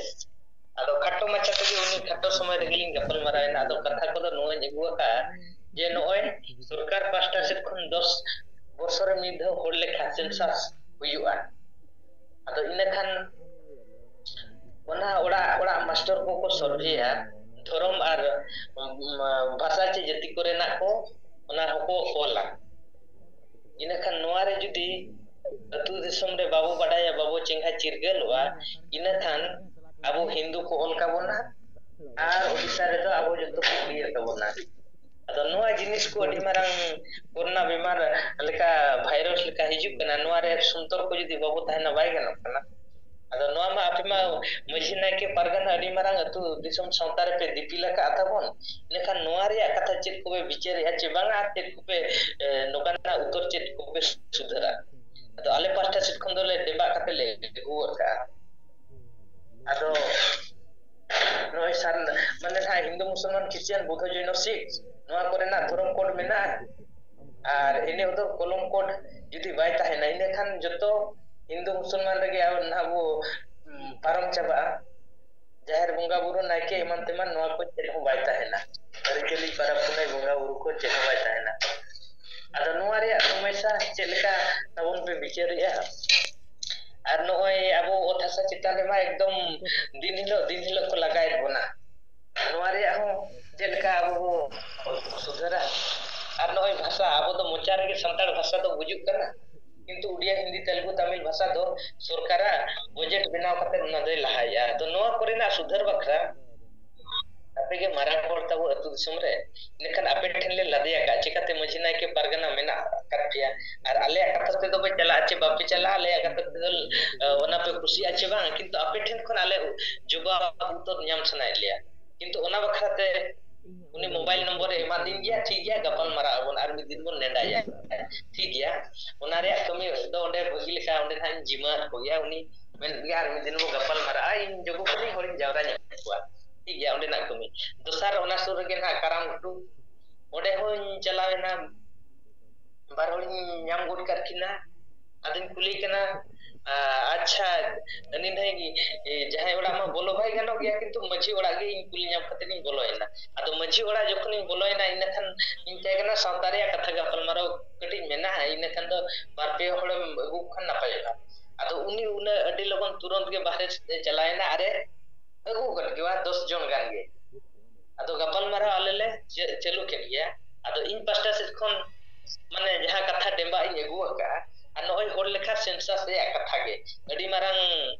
ᱟᱫᱚ ᱠᱷᱟᱴᱚ ᱢᱟᱪᱷᱟ ᱛᱮᱜᱮ ᱩᱱᱤ ᱠᱷᱟᱴᱚ ᱥᱚᱢᱚᱭ ᱨᱮᱜᱮ ᱞᱤᱧ ᱜᱟᱯᱟᱞ ᱢᱟᱨᱟᱣ ᱮᱱᱟ᱾ ᱟᱫᱚ ᱠᱟᱛᱷᱟ ᱠᱚᱫᱚ ᱱᱚᱣᱟᱧ ᱟᱹᱜᱩ ᱟᱠᱟᱫᱼᱟ ᱡᱮ ᱱᱚᱜᱼᱚᱭ ᱥᱚᱨᱠᱟᱨ ᱯᱟᱥᱴᱟ ᱥᱮᱫ ᱠᱷᱚᱱ ᱫᱚᱥ ᱵᱚᱨᱥᱚ ᱨᱮ ᱢᱤᱫ ᱫᱷᱟᱣ ᱦᱚᱲ ᱞᱮᱠᱷᱟ census ᱦᱩᱭᱩᱜᱼᱟ᱾ ᱟᱫᱚ ᱤᱱᱟᱹ ᱠᱷᱟᱱ ᱚᱱᱟ ᱚᱲᱟᱜ ᱚᱲᱟᱜ ᱢᱟᱥᱴᱟᱨ ᱠᱚᱠᱚ ᱥᱚᱨᱵᱷᱮᱭᱟ, ᱫᱷᱚᱨᱚᱢ ᱟᱨ, ᱩᱢ, ᱵᱷᱟᱥᱟ ᱪᱮ ᱡᱟᱹᱛᱤ ᱠᱚᱨᱮᱱᱟᱜ ᱠᱚ ᱚᱱᱟ ᱦᱚᱸᱠᱚ ᱚᱞᱟ᱾ ᱤᱱᱟᱹ ᱠᱷᱟᱱ ᱱᱚᱣᱟ ᱨᱮ ᱡᱩᱫᱤ ᱟᱹᱛᱩ ᱫᱤᱥᱚᱢ ᱨᱮ ᱵᱟᱵᱚ ᱵᱟᱰᱟᱭᱟ, ᱵᱟᱵᱚ ᱪᱮᱸᱜᱷᱟ ᱪᱤᱨᱜᱟᱹᱞᱚᱜᱼᱟ, ᱤᱱᱟᱹ ᱠᱷᱟᱱ ᱟᱵᱚ ᱦᱤᱱᱫᱩ ᱠᱚ ᱚᱞ ᱠᱟᱵᱚᱱᱟ ᱟᱨ ᱳᱰᱤᱥᱟ ᱨᱮᱫᱚ ᱟᱵᱚ ᱡᱚᱛᱚ ᱠᱚ ᱤᱭᱟᱹ ᱠᱟᱵᱚᱱᱟ᱾ ᱟᱫᱚ ᱱᱚᱣᱟ ᱡᱤᱱᱤᱥ ᱠᱚ ᱟᱹᱰᱤ ᱢᱟᱨᱟᱝ ᱠᱳᱨᱳᱱᱟ ᱵᱤᱢᱟᱨ ᱞᱮᱠᱟ, ᱵᱷᱟᱭᱨᱟᱥ ᱞᱮᱠᱟ ᱦᱤᱡᱩᱜ ᱠᱟᱱᱟ, ᱱᱚᱣᱟ ᱨᱮ ᱥᱚᱱᱛᱚᱨ ᱠᱚ ᱡᱩᱫᱤ ᱵᱟᱵᱚ ᱛᱟᱦᱮᱱᱟ, ᱵᱟᱭ ᱜᱟᱱᱚᱜ ᱠᱟᱱᱟ᱾ ᱟᱫᱚ ᱱᱚᱣᱟ ᱢᱟ ᱟᱯᱮ ᱢᱟ ᱢᱟᱹᱡᱷᱤ ᱱᱟᱭᱠᱮ ᱯᱟᱨᱜᱟᱱᱟ ᱟᱹᱰᱤ ᱢᱟᱨᱟᱝ ᱟᱹᱛᱩ ᱫᱤᱥᱚᱢ ᱥᱟᱶᱛᱟ ᱨᱮᱯᱮ ᱫᱤᱯᱤᱞ ᱟᱠᱟᱫ ᱛᱟᱵᱚᱱ, ᱤᱱᱟᱹᱠᱷᱟᱱ ᱱᱚᱣᱟ ᱨᱮᱭᱟᱜ ᱠᱟᱛᱷᱟ ᱪᱮᱫ ᱠᱚᱯᱮ ᱵᱤᱪᱟᱹᱨᱮᱜᱼᱟ ᱪᱮ ᱵᱟᱝᱟ, ᱟᱨ ᱪᱮᱫ ᱠᱚᱯᱮ, ᱮ, ᱱᱚᱝᱠᱟᱱᱟᱜ ᱩᱛᱟᱹᱨ ᱪᱮᱫ ᱠᱚᱯᱮ ᱥᱩᱫᱷᱟᱹᱨᱟ? ᱟᱫᱚ ᱟᱞᱮ ᱯᱟᱦᱴᱟ ᱥᱮᱫ ᱠᱷᱚᱱ ᱫᱚᱞᱮ ᱰᱮᱵᱟᱜ ᱠᱟᱛᱮ ᱞᱮ ᱟᱹᱜᱩ ᱟᱠᱟᱫᱼᱟ᱾ ᱟᱫᱚ ᱱᱚᱜᱼᱚᱭ ᱥᱟᱨ-, ᱢᱟᱱᱮ ᱱᱟᱦᱟᱜ ᱦᱤᱱᱫᱩ, ᱢᱩᱥᱚᱞᱢᱟᱱ, ᱠᱷᱨᱤᱥᱪᱟᱱ, ᱵᱩᱫᱽᱫᱷᱚ, ᱡᱚᱭᱱᱚ, ᱥᱤᱠᱷ, ᱱᱚᱣᱟ ᱠᱚᱨᱮᱱᱟᱜ ᱫᱷᱚᱨᱚᱢ ᱠᱳᱰ ᱢᱮᱱᱟᱜᱼᱟ᱾ ᱟᱨ ᱤᱱᱟᱹ ᱫᱚ ᱠᱚᱞᱚᱢ ᱠᱳᱰ ᱡᱩᱫᱤ ᱵᱟᱭ ᱛᱟᱦᱮᱱᱟ, ᱤᱱᱟᱹᱠᱷᱟᱱ ᱡᱚᱛᱚ ᱦᱤᱱᱫᱩ, ᱢᱩᱥᱚᱞᱢᱟᱱ ᱨᱮᱜᱮ ᱟᱵᱚ ᱱᱟᱦᱟᱜ ᱵᱚ, ᱩᱢ, ᱯᱟᱨᱚᱢ ᱪᱟᱵᱟᱜᱼᱟ᱾ ᱡᱟᱦᱮᱨ ᱵᱚᱸᱜᱟ ᱵᱩᱨᱩ, ᱱᱟᱭᱠᱮ ᱮᱢᱟᱱ ᱛᱮᱢᱟᱱ, ᱱᱚᱣᱟ ᱠᱚ ᱪᱮᱫ ᱦᱚᱸ ᱵᱟᱭ ᱛᱟᱦᱮᱱᱟ᱾ ᱟᱹᱨᱤᱪᱟᱹᱞᱤ, ᱯᱟᱨᱟᱵᱽ ᱯᱩᱱᱟᱹᱭ, ᱵᱚᱸᱜᱟ ᱵᱩᱨᱩ ᱠᱚ ᱪᱮᱫ ᱦᱚᱸ ᱵᱟᱭ ᱛᱟᱦᱮᱱᱟ᱾ ᱟᱫᱚ ᱱᱚᱣᱟ ᱨᱮᱭᱟᱜ ᱥᱚᱢᱚᱥᱥᱟ ᱪᱮᱫ ᱞᱮᱠᱟ ᱛᱟᱵᱚᱱ ᱯᱮ ᱵᱤᱪᱟᱹᱨᱮᱜᱼᱟ? ᱟᱨ ᱱᱚᱜᱼᱚᱭ ᱟᱵᱚ ᱚᱛ ᱦᱟᱥᱟ ᱪᱮᱛᱟᱱ ᱨᱮᱢᱟ ᱮᱠᱫᱚᱢ ᱫᱤᱱ ᱦᱤᱞᱳᱜ, ᱫᱤᱱ ᱦᱤᱞᱳᱜ ᱠᱚ ᱞᱟᱜᱟᱭᱮᱫ ᱵᱚᱱᱟ᱾ ᱱᱚᱣᱟ ᱨᱮᱭᱟᱜ ᱦᱚᱸ ᱪᱮᱫ ᱞᱮᱠᱟ ᱟᱵᱚ ᱵᱚ ᱥᱩᱫᱷᱟᱹᱨᱟ? ᱟᱨ ᱱᱚᱜᱼᱚᱭ ᱵᱷᱟᱥᱟ, ᱟᱵᱚ ᱫᱚ ᱢᱚᱪᱟ ᱨᱮᱜᱮ ᱥᱟᱱᱛᱟᱲ ᱵᱷᱟᱥᱟ ᱫᱚ ᱜᱩᱡᱩᱜ ᱠᱟᱱᱟ, ᱠᱤᱱᱛᱩ ᱩᱰᱤᱭᱟ, ᱦᱤᱱᱫᱤ, ᱛᱮᱞᱮᱜᱩ, ᱛᱟᱢᱤᱞ ᱵᱷᱟᱥᱟ ᱫᱚ ᱥᱚᱨᱠᱟᱨᱟᱜ ᱵᱟᱡᱮᱴ ᱵᱮᱱᱟᱣ ᱠᱟᱛᱮ ᱚᱱᱟ ᱫᱚᱭ ᱞᱟᱦᱟᱭᱮᱜᱼᱟ᱾ ᱟᱫᱚ ᱱᱚᱣᱟ ᱠᱚᱨᱮᱱᱟᱜ ᱥᱩᱫᱷᱟᱹᱨ ᱵᱟᱠᱷᱨᱟ ᱟᱯᱮ ᱜᱮ ᱢᱟᱨᱟᱝ ᱦᱚᱲ ᱛᱟᱵᱚ ᱟᱹᱛᱩ ᱫᱤᱥᱚᱢ ᱨᱮ, ᱤᱱᱟᱹᱠᱷᱟᱱ ᱟᱯᱮ ᱴᱷᱮᱱ ᱞᱮ ᱞᱟᱫᱮ ᱟᱠᱟᱫ, ᱪᱤᱠᱟᱹᱛᱮ ᱢᱟᱹᱡᱷᱤ ᱱᱟᱭᱠᱮ ᱯᱟᱨᱜᱟᱱᱟ ᱢᱮᱱᱟᱜ ᱟᱠᱟᱫ ᱯᱮᱭᱟ, ᱟᱨ ᱟᱞᱮᱭᱟᱜ ᱠᱟᱛᱷᱟ ᱛᱮᱫᱚ ᱯᱮ ᱪᱟᱞᱟᱜᱼᱟ ᱪᱮ ᱵᱟᱯᱮ ᱪᱟᱞᱟᱜᱼᱟ, ᱟᱞᱮᱭᱟᱜ ᱠᱟᱛᱷᱟ ᱛᱮᱫᱚ, ᱟᱸ, ᱚᱱᱟ ᱯᱮ ᱠᱩᱥᱤᱭᱟᱜᱼᱟ ᱪᱮ ᱵᱟᱝ, ᱠᱤᱱᱛᱩ ᱟᱯᱮ ᱴᱷᱮᱱ ᱠᱷᱚᱱ ᱟᱞᱮ ᱡᱚᱵᱟᱵ ᱩᱛᱛᱚᱨ ᱧᱟᱢ ᱥᱟᱱᱟᱭᱮᱫ ᱞᱮᱭᱟ᱾ ᱠᱤᱱᱛᱩ ᱚᱱᱟ ᱵᱟᱠᱷᱨᱟ ᱛᱮ ᱩᱱᱤ ᱢᱳᱵᱟᱭᱤᱞ ᱱᱚᱢᱵᱚᱨ ᱮ ᱮᱢᱟᱫᱤᱧ ᱜᱮᱭᱟ, ᱴᱷᱤᱠ ᱜᱮᱭᱟ, ᱜᱟᱯᱟᱞ ᱢᱟᱨᱟᱣ ᱟᱵᱚᱱ, ᱟᱨ ᱢᱤᱫ ᱫᱤᱱ ᱵᱚᱱ ᱱᱮᱰᱟᱭᱟ, ᱴᱷᱤᱠ ᱜᱮᱭᱟ᱾ ᱚᱱᱟ ᱨᱮᱭᱟᱜ ᱠᱟᱹᱢᱤ ᱫᱚ ᱚᱸᱰᱮ ᱵᱷᱟᱹᱜᱤ ᱞᱮᱠᱟ ᱚᱸᱰᱮ ᱱᱟᱦᱟᱜ ᱤᱧ ᱡᱤᱢᱟᱹ ᱟᱫ ᱠᱚᱜᱮᱭᱟ, ᱩᱱᱤ ᱢᱮᱱ ᱜᱮᱭᱟ, ᱟᱨ ᱢᱤᱫ ᱫᱤᱱ ᱵᱚᱱ ᱜᱟᱯᱟᱞ ᱢᱟᱨᱟᱜᱼᱟ, ᱤᱧ ᱡᱚᱜᱚ ᱠᱷᱚᱱᱤᱧ ᱦᱚᱲᱤᱧ ᱡᱟᱣᱨᱟ ᱧᱚᱜ ᱠᱚᱣᱟ, ᱴᱷᱤᱠ ᱜᱮᱭᱟ, ᱚᱸᱰᱮᱱᱟᱜ ᱠᱟᱹᱢᱤ᱾ ᱫᱚᱥᱟᱨ, ᱚᱱᱟ ᱥᱩᱨ ᱨᱮᱜᱮ ᱱᱟᱦᱟᱜ ᱠᱟᱨᱟᱢ ᱜᱷᱩᱴᱩ, ᱚᱸᱰᱮ ᱦᱚᱸᱧ ᱪᱟᱞᱟᱣ ᱮᱱᱟ, ᱵᱟᱨ ᱦᱚᱲᱤᱧ ᱧᱟᱢ ᱜᱚᱫ ᱠᱟᱫ ᱠᱤᱱᱟ᱾ ᱟᱫᱚᱧ ᱠᱩᱞᱤ ᱠᱟᱱᱟ, ᱟ-, ᱟᱪᱪᱷᱟ, ᱩᱱᱤ ᱱᱟᱭ, ᱮ, ᱡᱟᱦᱟᱸᱭ ᱚᱲᱟᱜ ᱢᱟ ᱵᱚᱞᱚ ᱵᱟᱭ ᱜᱟᱱᱚᱜ ᱜᱮᱭᱟ, ᱠᱤᱱᱛᱩ ᱢᱟᱹᱡᱷᱤ ᱚᱲᱟᱜ ᱜᱮ ᱤᱧ ᱠᱩᱞᱤ ᱧᱟᱢ ᱠᱟᱛᱮ ᱤᱧ ᱵᱚᱞᱚᱭᱮᱱᱟ᱾ ᱟᱫᱚ ᱢᱟᱹᱡᱷᱤ ᱚᱲᱟᱜ ᱡᱚᱠᱷᱚᱱᱤᱧ ᱵᱚᱞᱚᱭᱮᱱᱟ, ᱤᱱᱟᱹ ᱠᱷᱟᱱ ᱤᱧ ᱛᱟᱦᱮᱸ ᱠᱟᱱᱟ ᱥᱟᱶᱛᱟ ᱨᱮᱭᱟᱜ ᱠᱟᱛᱷᱟ ᱜᱟᱯᱟᱞᱢᱟᱨᱟᱣ ᱠᱟᱹᱴᱤᱡ ᱢᱮᱱᱟᱜᱼᱟ, ᱤᱱᱟᱹ ᱠᱷᱟᱱ ᱫᱚ ᱵᱟᱨ ᱯᱮ ᱦᱚᱲᱮᱢ ᱟᱹᱜᱩ ᱠᱚ ᱠᱷᱟᱱ ᱱᱟᱯᱟᱭᱚᱜᱼᱟ᱾ ᱟᱫᱚ ᱩᱱᱤ ᱩᱱᱟᱹᱜ ᱟᱹᱰᱤ ᱞᱚᱜᱚᱱ ᱛᱩᱨᱚᱱᱛ ᱜᱮ ᱵᱟᱦᱨᱮ ᱥᱮᱫ ᱮ ᱪᱟᱞᱟᱣᱮᱱᱟ ᱟᱨᱮ ᱟᱹᱜᱩ ᱟᱠᱟᱫ ᱠᱚᱣᱟ ᱫᱚᱥ ᱡᱚᱱ ᱜᱟᱱ ᱜᱮ᱾ ᱟᱫᱚ ᱜᱟᱯᱟᱞᱢᱟᱨᱟᱣ ᱟᱞᱮ ᱞᱮ ᱪᱟ-, ᱪᱟᱹᱞᱩ ᱠᱮᱫ ᱜᱮᱭᱟ᱾ ᱟᱫᱚ ᱤᱧ ᱯᱟᱥᱴᱟ ᱥᱮᱫ ᱠᱷᱚᱱ ᱢᱟᱱᱮ ᱡᱟᱦᱟᱸ ᱠᱟᱛᱷᱟ ᱰᱮᱢᱵᱟᱜ ᱤᱧ ᱟᱹᱜᱩ ᱟᱠᱟᱫᱼᱟ, ᱟᱨ ᱱᱚᱜᱼᱚᱭ ᱦᱚᱲ ᱞᱮᱠᱷᱟ census ᱨᱮᱭᱟᱜ ᱠᱟᱛᱷᱟ ᱜᱮ, ᱟᱹᱰᱤ ᱢᱟᱨᱟᱝ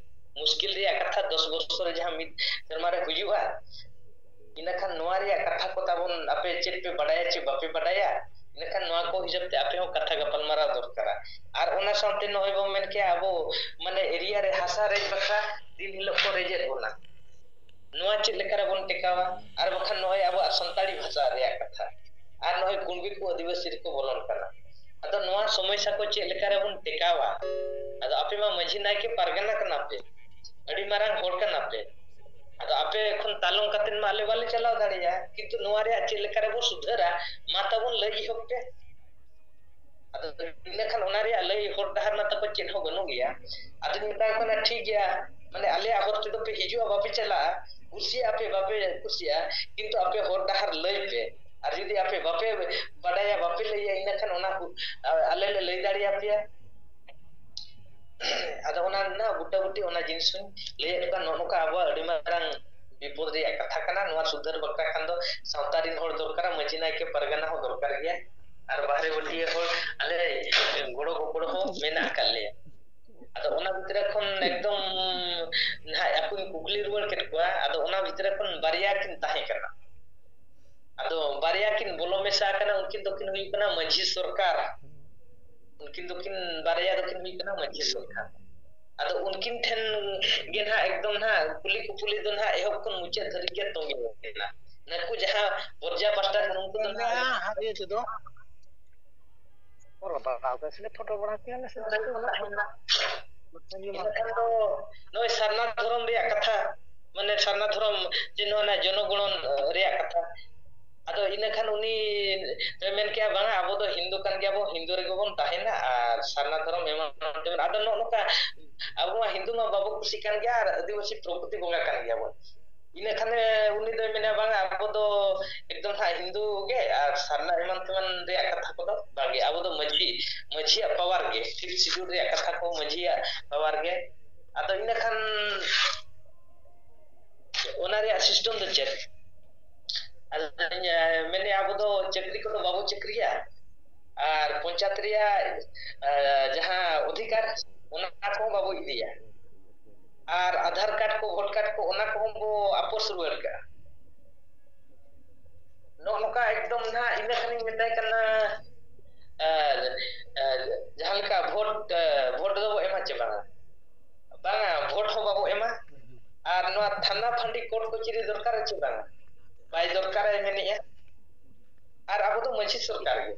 ᱢᱩᱥᱠᱤᱞ ᱨᱮᱭᱟᱜ ᱠᱟᱛᱷᱟ, ᱫᱚᱥ ᱵᱚᱪᱷᱚᱨ ᱨᱮ ᱡᱟᱦᱟᱸ ᱢᱤᱫ ᱥᱮᱨᱢᱟ ᱨᱮ ᱦᱩᱭᱩᱜᱼᱟ, ᱤᱱᱟᱹ ᱠᱷᱟᱱ ᱱᱚᱣᱟ ᱨᱮᱭᱟᱜ ᱠᱟᱛᱷᱟ ᱠᱚ ᱛᱟᱵᱚᱱ ᱟᱯᱮ ᱪᱮᱫ ᱯᱮ ᱵᱟᱰᱟᱭᱟ ᱪᱮ ᱵᱟᱯᱮ ᱵᱟᱰᱟᱭᱟ, ᱤᱱᱟᱹ ᱠᱷᱟᱱ ᱱᱚᱣᱟ ᱠᱚ ᱦᱤᱥᱟᱹᱵ ᱛᱮ ᱟᱯᱮ ᱦᱚᱸ ᱠᱟᱛᱷᱟ ᱜᱟᱯᱟᱞᱢᱟᱨᱟᱣ ᱫᱚᱨᱠᱟᱨᱟ᱾ ᱟᱨ ᱚᱱᱟ ᱥᱟᱶᱛᱮ ᱱᱚᱜᱼᱚᱭ ᱵᱚᱱ ᱢᱮᱱ ᱠᱮᱜᱼᱟ, ᱟᱵᱚ ᱢᱟᱱᱮ area ᱨᱮ ᱦᱟᱥᱟ ᱨᱮᱡ ᱵᱟᱠᱷᱨᱟ ᱫᱤᱱ ᱦᱤᱞᱳᱜ ᱠᱚ ᱨᱮᱡᱮᱫ ᱵᱚᱱᱟ, ᱱᱚᱣᱟ ᱪᱮᱫ ᱞᱮᱠᱟ ᱨᱮᱵᱚᱱ ᱴᱮᱠᱟᱣᱟ? ᱟᱨ ᱵᱟᱠᱷᱟᱱ ᱱᱚᱜᱼᱚᱭ ᱟᱵᱚᱣᱟᱜ ᱥᱟᱱᱛᱟᱲᱤ ᱵᱷᱟᱥᱟ ᱨᱮᱭᱟᱜ ᱠᱟᱛᱷᱟ, ᱟᱨ ᱱᱚᱜᱼᱚᱭ ᱠᱩᱲᱵᱤ ᱠᱚ ᱟᱹᱫᱤᱵᱟᱹᱥᱤ ᱨᱮᱠᱚ ᱵᱚᱞᱚᱱ ᱠᱟᱱᱟ᱾ ᱟᱫᱚ ᱱᱚᱣᱟ ᱥᱚᱢᱚᱥᱥᱟ ᱠᱚ ᱪᱮᱫ ᱞᱮᱠᱟ ᱨᱮᱵᱚᱱ ᱴᱮᱠᱟᱣᱟ? ᱟᱫᱚ ᱟᱯᱮ ᱢᱟ ᱢᱟᱹᱡᱷᱤ ᱱᱟᱭᱠᱮ ᱯᱟᱨᱜᱟᱱᱟ ᱠᱟᱱᱟ ᱯᱮ, ᱟᱹᱰᱤ ᱢᱟᱨᱟᱝ ᱦᱚᱲ ᱠᱟᱱᱟ ᱯᱮ, ᱟᱫᱚ ᱟᱯᱮ ᱠᱷᱚᱱ ᱛᱟᱞᱚᱢ ᱠᱟᱛᱮ ᱢᱟ ᱟᱞᱮ ᱵᱟᱞᱮ ᱪᱟᱞᱟᱣ ᱫᱟᱲᱮᱭᱟᱜᱼᱟ, ᱠᱤᱱᱛᱩ ᱱᱚᱣᱟ ᱨᱮᱭᱟᱜ ᱪᱮᱫ ᱞᱮᱠᱟ ᱨᱮᱵᱚ ᱥᱩᱫᱷᱟᱹᱨᱟ, ᱢᱟ ᱛᱟᱵᱚᱱ ᱞᱟᱹᱭ ᱮᱦᱚᱵ ᱯᱮ᱾ ᱟᱫᱚ ᱤᱱᱟᱹ ᱠᱷᱟᱱ ᱚᱱᱟ ᱨᱮᱭᱟᱜ ᱞᱟᱹᱭ ᱦᱚᱨ ᱰᱟᱦᱟᱨ ᱢᱟ ᱛᱟᱠᱚ ᱪᱮᱫ ᱦᱚᱸ ᱵᱟᱹᱱᱩᱜ ᱜᱮᱭᱟ᱾ ᱟᱫᱚᱧ ᱢᱮᱛᱟ ᱠᱚ ᱠᱟᱱᱟ, ᱴᱷᱤᱠ ᱜᱮᱭᱟ, ᱢᱟᱱᱮ ᱟᱞᱮᱭᱟᱜ ᱦᱚᱨ ᱛᱮᱫᱚ ᱯᱮ ᱦᱤᱡᱩᱜᱼᱟ, ᱵᱟᱯᱮ ᱪᱟᱞᱟᱜᱼᱟ, ᱠᱩᱥᱤᱭᱟᱜᱼᱟ ᱯᱮ ᱵᱟᱯᱮ ᱠᱩᱥᱤᱭᱟᱜᱼᱟ, ᱠᱤᱱᱛᱩ ᱟᱯᱮ ᱦᱚᱨ ᱰᱟᱦᱟᱨ ᱞᱟᱹᱭ ᱯᱮ᱾ ᱟᱨ ᱡᱩᱫᱤ ᱟᱯᱮ ᱵᱟᱯᱮ ᱵᱟᱰᱟᱭᱟ, ᱵᱟᱯᱮ ᱞᱟᱹᱭᱟ, ᱤᱱᱟᱹ ᱠᱷᱟᱱ ᱚᱱᱟ ᱠᱚ, ᱟ-, ᱟᱞᱮ ᱞᱮ ᱞᱟᱹᱭ ᱫᱟᱲᱮᱭᱟᱯᱮᱭᱟ᱾ ᱟᱫᱚ ᱚᱱᱟ ᱨᱮᱱᱟᱜ ᱵᱩᱴᱟᱹᱵᱩᱴᱤ ᱚᱱᱟ ᱡᱤᱱᱤᱥ ᱦᱚᱸᱧ ᱞᱟᱹᱭᱮᱫ ᱠᱟᱱ, ᱱᱚᱜᱼᱚ ᱱᱚᱝᱠᱟ ᱟᱵᱚᱣᱟᱜ ᱟᱹᱰᱤ ᱢᱟᱨᱟᱝ ᱵᱤᱯᱚᱫ ᱨᱮᱭᱟᱜ ᱠᱟᱛᱷᱟ ᱠᱟᱱᱟ᱾ ᱱᱚᱣᱟ ᱥᱩᱫᱷᱟᱹᱨ ᱵᱟᱠᱷᱨᱟ ᱠᱷᱟᱱ ᱫᱚ ᱥᱟᱶᱛᱟ ᱨᱮᱱ ᱦᱚᱲ ᱫᱚᱨᱠᱟᱨᱟ, ᱢᱟᱹᱡᱷᱤ ᱱᱟᱭᱠᱮ ᱯᱟᱨᱜᱟᱱᱟ ᱦᱚᱸ ᱫᱚᱨᱠᱟᱨ ᱜᱮᱭᱟ, ᱟᱨ ᱵᱟᱦᱨᱮ ᱵᱟᱹᱴᱤᱭᱟᱹ ᱦᱚᱲ ᱟᱞᱮ ᱜᱚᱲᱚ ᱜᱚᱯᱚᱲᱚ ᱦᱚᱸ ᱢᱮᱱᱟᱜ ᱟᱠᱟᱫ ᱞᱮᱭᱟ᱾ ᱟᱫᱚ ᱚᱱᱟ ᱵᱷᱤᱛᱨᱤ ᱠᱷᱚᱱ ᱮᱠᱫᱚᱢ ᱱᱟᱦᱟᱜ ᱟᱠᱚᱧ ᱠᱩᱠᱞᱤ ᱨᱩᱣᱟᱹᱲ ᱠᱮᱫ ᱠᱚᱣᱟ, ᱟᱫᱚ ᱚᱱᱟ ᱵᱷᱤᱛᱨᱤ ᱠᱷᱚᱱ ᱵᱟᱨᱭᱟ ᱠᱤᱱ ᱛᱟᱦᱮᱸ ᱠᱟᱱᱟ᱾ ᱟᱫᱚ ᱵᱟᱨᱭᱟ ᱠᱤᱱ ᱵᱚᱞᱚ ᱢᱮᱥᱟ ᱟᱠᱟᱱᱟ, ᱩᱱᱠᱤᱱ ᱫᱚᱠᱤᱱ ᱦᱩᱭᱩᱜ ᱠᱟᱱᱟ ᱢᱟᱹᱡᱷᱤ ᱥᱚᱨᱠᱟᱨ, ᱩᱱᱠᱤᱱ ᱫᱚᱠᱤᱱ ᱵᱟᱨᱭᱟ ᱫᱚᱠᱤᱱ ᱦᱩᱭᱩᱜ ᱠᱟᱱᱟ ᱢᱟᱹᱡᱷᱤ ᱥᱚᱨᱠᱟᱨ᱾ ᱟᱫᱚ ᱩᱱᱠᱤᱱ ᱴᱷᱮᱱ ᱜᱮ ᱱᱟᱦᱟᱜ ᱮᱠᱫᱚᱢ ᱱᱟᱦᱟᱜ ᱠᱩᱞᱤ ᱠᱩᱯᱩᱞᱤ ᱫᱚ ᱱᱟᱦᱟᱜ ᱮᱦᱚᱵ ᱠᱷᱚᱱ ᱢᱩᱪᱟᱹᱫ ᱫᱷᱟᱹᱨᱤᱡ ᱜᱮ ᱛᱚᱸᱜᱮ ᱟᱠᱟᱱᱟ᱾ ᱱᱩᱠᱩ ᱡᱟᱦᱟᱸ ᱯᱚᱨᱡᱟ ᱯᱟᱥᱴᱟ ᱨᱮᱱ ᱩᱱᱠᱩ ᱫᱚ ᱱᱟᱦᱟᱜ ᱦᱟᱸᱜ ᱤᱭᱟᱹ ᱛᱮᱫᱚ ᱯᱚᱨᱚᱵᱽ ᱵᱟᱲᱟ ᱠᱟᱜ ᱥᱮ ᱯᱷᱳᱴᱳ ᱵᱟᱲᱟ ᱠᱮᱭᱟ ᱞᱮ ᱥᱮ ᱤᱱᱟᱹ ᱠᱷᱟᱱ ᱫᱚ ᱱᱚᱜᱼᱚᱭ ᱥᱟᱨᱱᱟ ᱫᱷᱚᱨᱚᱢ ᱨᱮᱭᱟᱜ ᱠᱟᱛᱷᱟ, ᱢᱟᱱᱮ ᱥᱟᱨᱱᱟ ᱫᱷᱚᱨᱚᱢ ᱡᱮ ᱱᱚᱣᱟ ᱨᱮᱱᱟᱜ ᱡᱚᱱᱚᱜᱚᱬᱚᱱ ᱨᱮᱭᱟᱜ ᱠᱟᱛᱷᱟ᱾ ᱟᱫᱚ ᱤᱱᱟᱹ ᱠᱷᱟᱱ ᱩᱱᱤ ᱫᱚᱭ ᱢᱮᱱ ᱠᱮᱜᱼᱟ, "ᱵᱟᱝᱟ, ᱟᱵᱚ ᱫᱚ ᱦᱤᱱᱫᱩ ᱠᱟᱱ ᱜᱮᱭᱟᱵᱚᱱ, ᱦᱤᱱᱫᱩ ᱨᱮᱜᱮ ᱵᱚᱱ ᱛᱟᱦᱮᱱᱟ ᱟᱨ ᱥᱟᱨᱱᱟ ᱫᱷᱚᱨᱚᱢ ᱮᱢᱟᱱ ᱛᱮᱢᱟᱱ, ᱟᱫᱚ ᱱᱚᱜᱼᱚ ᱱᱚᱝᱠᱟ ᱟᱵᱚ ᱢᱟ ᱦᱤᱱᱫᱩ ᱢᱟ ᱵᱟᱵᱚ ᱠᱩᱥᱤ ᱠᱟᱱ ᱜᱮᱭᱟ ᱟᱨ ᱟᱹᱫᱤᱵᱟᱹᱥᱤ ᱯᱨᱚᱠᱨᱤᱛᱤ ᱵᱚᱸᱜᱟ ᱠᱟᱱ ᱜᱮᱭᱟᱵᱚᱱ᱾" ᱤᱱᱟᱹ ᱠᱷᱟᱱ ᱩᱱᱤ ᱫᱚᱭ ᱢᱮᱱᱟ, "ᱵᱟᱝᱟ, ᱟᱵᱚ ᱫᱚ ᱮᱠᱫᱚᱢ ᱦᱟᱸᱜ ᱦᱤᱱᱫᱩ ᱜᱮ ᱟᱨ ᱥᱟᱨᱱᱟ ᱮᱢᱟᱱ ᱛᱮᱢᱟᱱ ᱨᱮᱭᱟᱜ ᱠᱟᱛᱷᱟ ᱠᱚᱫᱚ ᱵᱟᱝᱜᱮ, ᱟᱵᱚ ᱫᱚ ᱢᱟᱹᱡᱷᱤ, ᱢᱟᱹᱡᱷᱤᱭᱟᱜ ᱯᱟᱣᱟᱨ ᱜᱮ, ᱯᱷᱤᱯᱛᱷ ᱥᱤᱰᱩᱞ ᱨᱮᱭᱟᱜ ᱠᱟᱛᱷᱟ ᱠᱚ ᱢᱟᱹᱡᱷᱤᱭᱟᱜ ᱯᱟᱣᱟᱨ ᱜᱮ᱾" ᱟᱫᱚ ᱤᱱᱟᱹ ᱠᱷᱟᱱ ᱚᱱᱟ ᱨᱮᱭᱟᱜ ᱥᱤᱥᱴᱮᱢ ᱫᱚ ᱪᱮᱫ? ᱟᱫᱚᱧ, ᱮ, ᱢᱮᱱᱮᱫᱼᱟ, ᱟᱵᱚ ᱫᱚ ᱪᱟᱹᱠᱨᱤ ᱠᱚᱫᱚ ᱵᱟᱵᱚ ᱪᱟᱹᱠᱨᱤᱭᱟ, ᱟᱨ ᱯᱚᱧᱪᱟᱭᱮᱛ ᱨᱮᱭᱟᱜ, ᱮ, ᱡᱟᱦᱟᱸ ᱚᱫᱷᱤᱠᱟᱨ, ᱚᱱᱟ ᱠᱚᱦᱚᱸ ᱵᱟᱵᱚ ᱤᱫᱤᱭᱟ, ᱟᱨ ᱟᱫᱷᱟᱨ ᱠᱟᱨᱰ ᱠᱚ, ᱵᱷᱳᱴ ᱠᱟᱨᱰ ᱠᱚ, ᱚᱱᱟ ᱠᱚᱦᱚᱸ ᱵᱚ ᱟᱯᱚᱥ ᱨᱩᱣᱟᱹᱲ ᱠᱟᱜᱼᱟ᱾ ᱱᱚᱜᱼᱚ ᱱᱚᱝᱠᱟ ᱮᱠᱫᱚᱢ ᱱᱟᱦᱟᱜ ᱤᱱᱟᱹ ᱠᱷᱟᱱᱤᱧ ᱢᱮᱛᱟᱭ ᱠᱟᱱᱟ, ᱮ, ᱮ, ᱡᱟᱦᱟᱸ ᱞᱮᱠᱟ ᱵᱷᱳᱴ, ᱮ, ᱵᱷᱳᱴ ᱫᱚᱵᱚ ᱮᱢᱟ ᱪᱮ ᱵᱟᱝᱟ? ᱵᱟᱝᱟ, ᱵᱷᱳᱴ ᱦᱚᱸ ᱵᱟᱵᱚ ᱮᱢᱟ᱾ ᱟᱨ ᱱᱚᱣᱟ ᱛᱷᱟᱱᱟ ᱯᱷᱟᱺᱰᱤ ᱠᱳᱨᱴ ᱠᱚᱪᱟᱹᱨᱤ ᱫᱚᱨᱠᱟᱨ ᱪᱮ ᱵᱟᱝᱟ? ᱵᱟᱭ ᱫᱚᱨᱠᱟᱨᱟᱭ ᱢᱮᱱᱮᱜᱼᱟ᱾ ᱟᱨ ᱟᱵᱚ ᱫᱚ ᱢᱟᱹᱡᱷᱤ ᱥᱚᱨᱠᱟᱨ ᱜᱮ᱾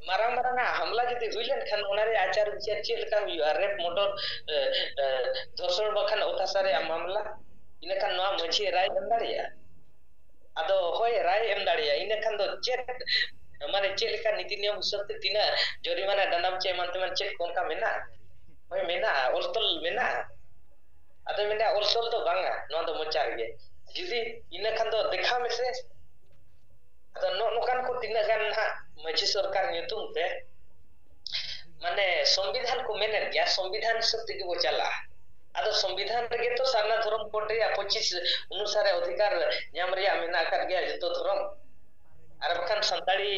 ᱢᱟᱨᱟᱝ ᱢᱟᱨᱟᱝ ᱟᱜ ᱦᱟᱢᱞᱟ ᱡᱩᱫᱤ ᱦᱩᱭ ᱞᱮᱱᱠᱷᱟᱱ, ᱚᱱᱟ ᱨᱮᱭᱟᱜ ᱟᱪᱟᱨ ᱵᱤᱪᱟᱹᱨ ᱪᱮᱫ ᱞᱮᱠᱟ ᱦᱩᱭᱩᱜᱼᱟ? ᱨᱮᱯ, ᱢᱚᱨᱰᱚᱨ, ᱮ, ᱮ, ᱫᱷᱚᱨᱥᱚᱱ ᱵᱟᱠᱷᱟᱱ ᱚᱛᱟᱥᱟ ᱨᱮᱭᱟᱜ ᱢᱟᱢᱞᱟ, ᱤᱱᱟᱹᱠᱷᱟᱱ ᱱᱚᱣᱟ ᱢᱟᱹᱡᱷᱤ ᱨᱟᱭ ᱮᱢ ᱫᱟᱲᱮᱭᱟᱜᱼᱟ? ᱟᱫᱚ ᱦᱳᱭ, ᱨᱟᱭ ᱮᱢ ᱫᱟᱲᱮᱭᱟᱜᱼᱟ᱾ ᱤᱱᱟᱹ ᱠᱷᱟᱱ ᱫᱚ ᱪᱮᱫ, ᱢᱟᱱᱮ, ᱪᱮᱫ ᱞᱮᱠᱟ ᱱᱤᱛᱤ ᱱᱤᱭᱚᱢ ᱦᱤᱥᱟᱹᱵ ᱛᱮ ᱛᱤᱱᱟᱹᱜ ᱡᱚᱨᱤᱢᱟᱱᱟ, ᱰᱟᱸᱰᱟᱢ ᱪᱮ ᱮᱢᱟᱱ ᱛᱮᱢᱟᱱ ᱪᱮᱫ ᱠᱚ ᱚᱱᱠᱟ ᱢᱮᱱᱟᱜᱼᱟ? ᱦᱳᱭ, ᱢᱮᱱᱟᱜᱼᱟ, ᱚᱞ ᱛᱚᱞ ᱢᱮᱱᱟᱜᱼᱟ᱾ ᱟᱫᱚ ᱢᱮᱱᱟ, ᱚᱞ ᱛᱚᱞ ᱫᱚ ᱵᱟᱝᱟ, ᱱᱚᱣᱟ ᱫᱚ ᱢᱚᱪᱟ ᱨᱮᱜᱮ᱾ ᱡᱩᱫᱤ ᱤᱱᱟᱹ ᱠᱷᱟᱱ ᱫᱚ ᱫᱮᱠᱷᱟᱣ ᱢᱮᱥᱮ᱾ ᱟᱫᱚ ᱱᱚᱜᱼᱚ ᱱᱚᱝᱠᱟᱱ ᱠᱚ ᱛᱤᱱᱟᱹᱜ ᱜᱟᱱ ᱱᱟᱦᱟᱜ ᱢᱟᱹᱡᱷᱤ ᱥᱚᱨᱠᱟᱨ ᱧᱩᱛᱩᱢ ᱛᱮ ᱢᱟᱱᱮ ᱥᱚᱝᱵᱤᱫᱷᱟᱱ ᱠᱚ ᱢᱮᱱᱮᱫ ᱜᱮᱭᱟ, ᱥᱚᱝᱵᱤᱫᱷᱟᱱ ᱦᱤᱥᱟᱹᱵ ᱛᱮᱜᱮ ᱵᱚ ᱪᱟᱞᱟᱜᱼᱟ᱾ ᱟᱫᱚ ᱥᱚᱝᱵᱤᱫᱷᱟᱱ ᱨᱮᱜᱮ ᱛᱚ ᱥᱟᱨᱱᱟ ᱫᱷᱚᱨᱚᱢ ᱠᱳᱰ ᱨᱮᱭᱟᱜ ᱯᱚᱸᱪᱤᱥ ᱚᱱᱩᱥᱟᱨᱮ ᱚᱫᱷᱤᱠᱟᱨ ᱧᱟᱢ ᱨᱮᱭᱟᱜ ᱢᱮᱱᱟᱜ ᱟᱠᱟᱫ ᱜᱮᱭᱟ ᱡᱚᱛᱚ ᱫᱷᱚᱨᱚᱢ, ᱟᱨ ᱵᱟᱠᱷᱟᱱ ᱥᱟᱱᱛᱟᱲᱤ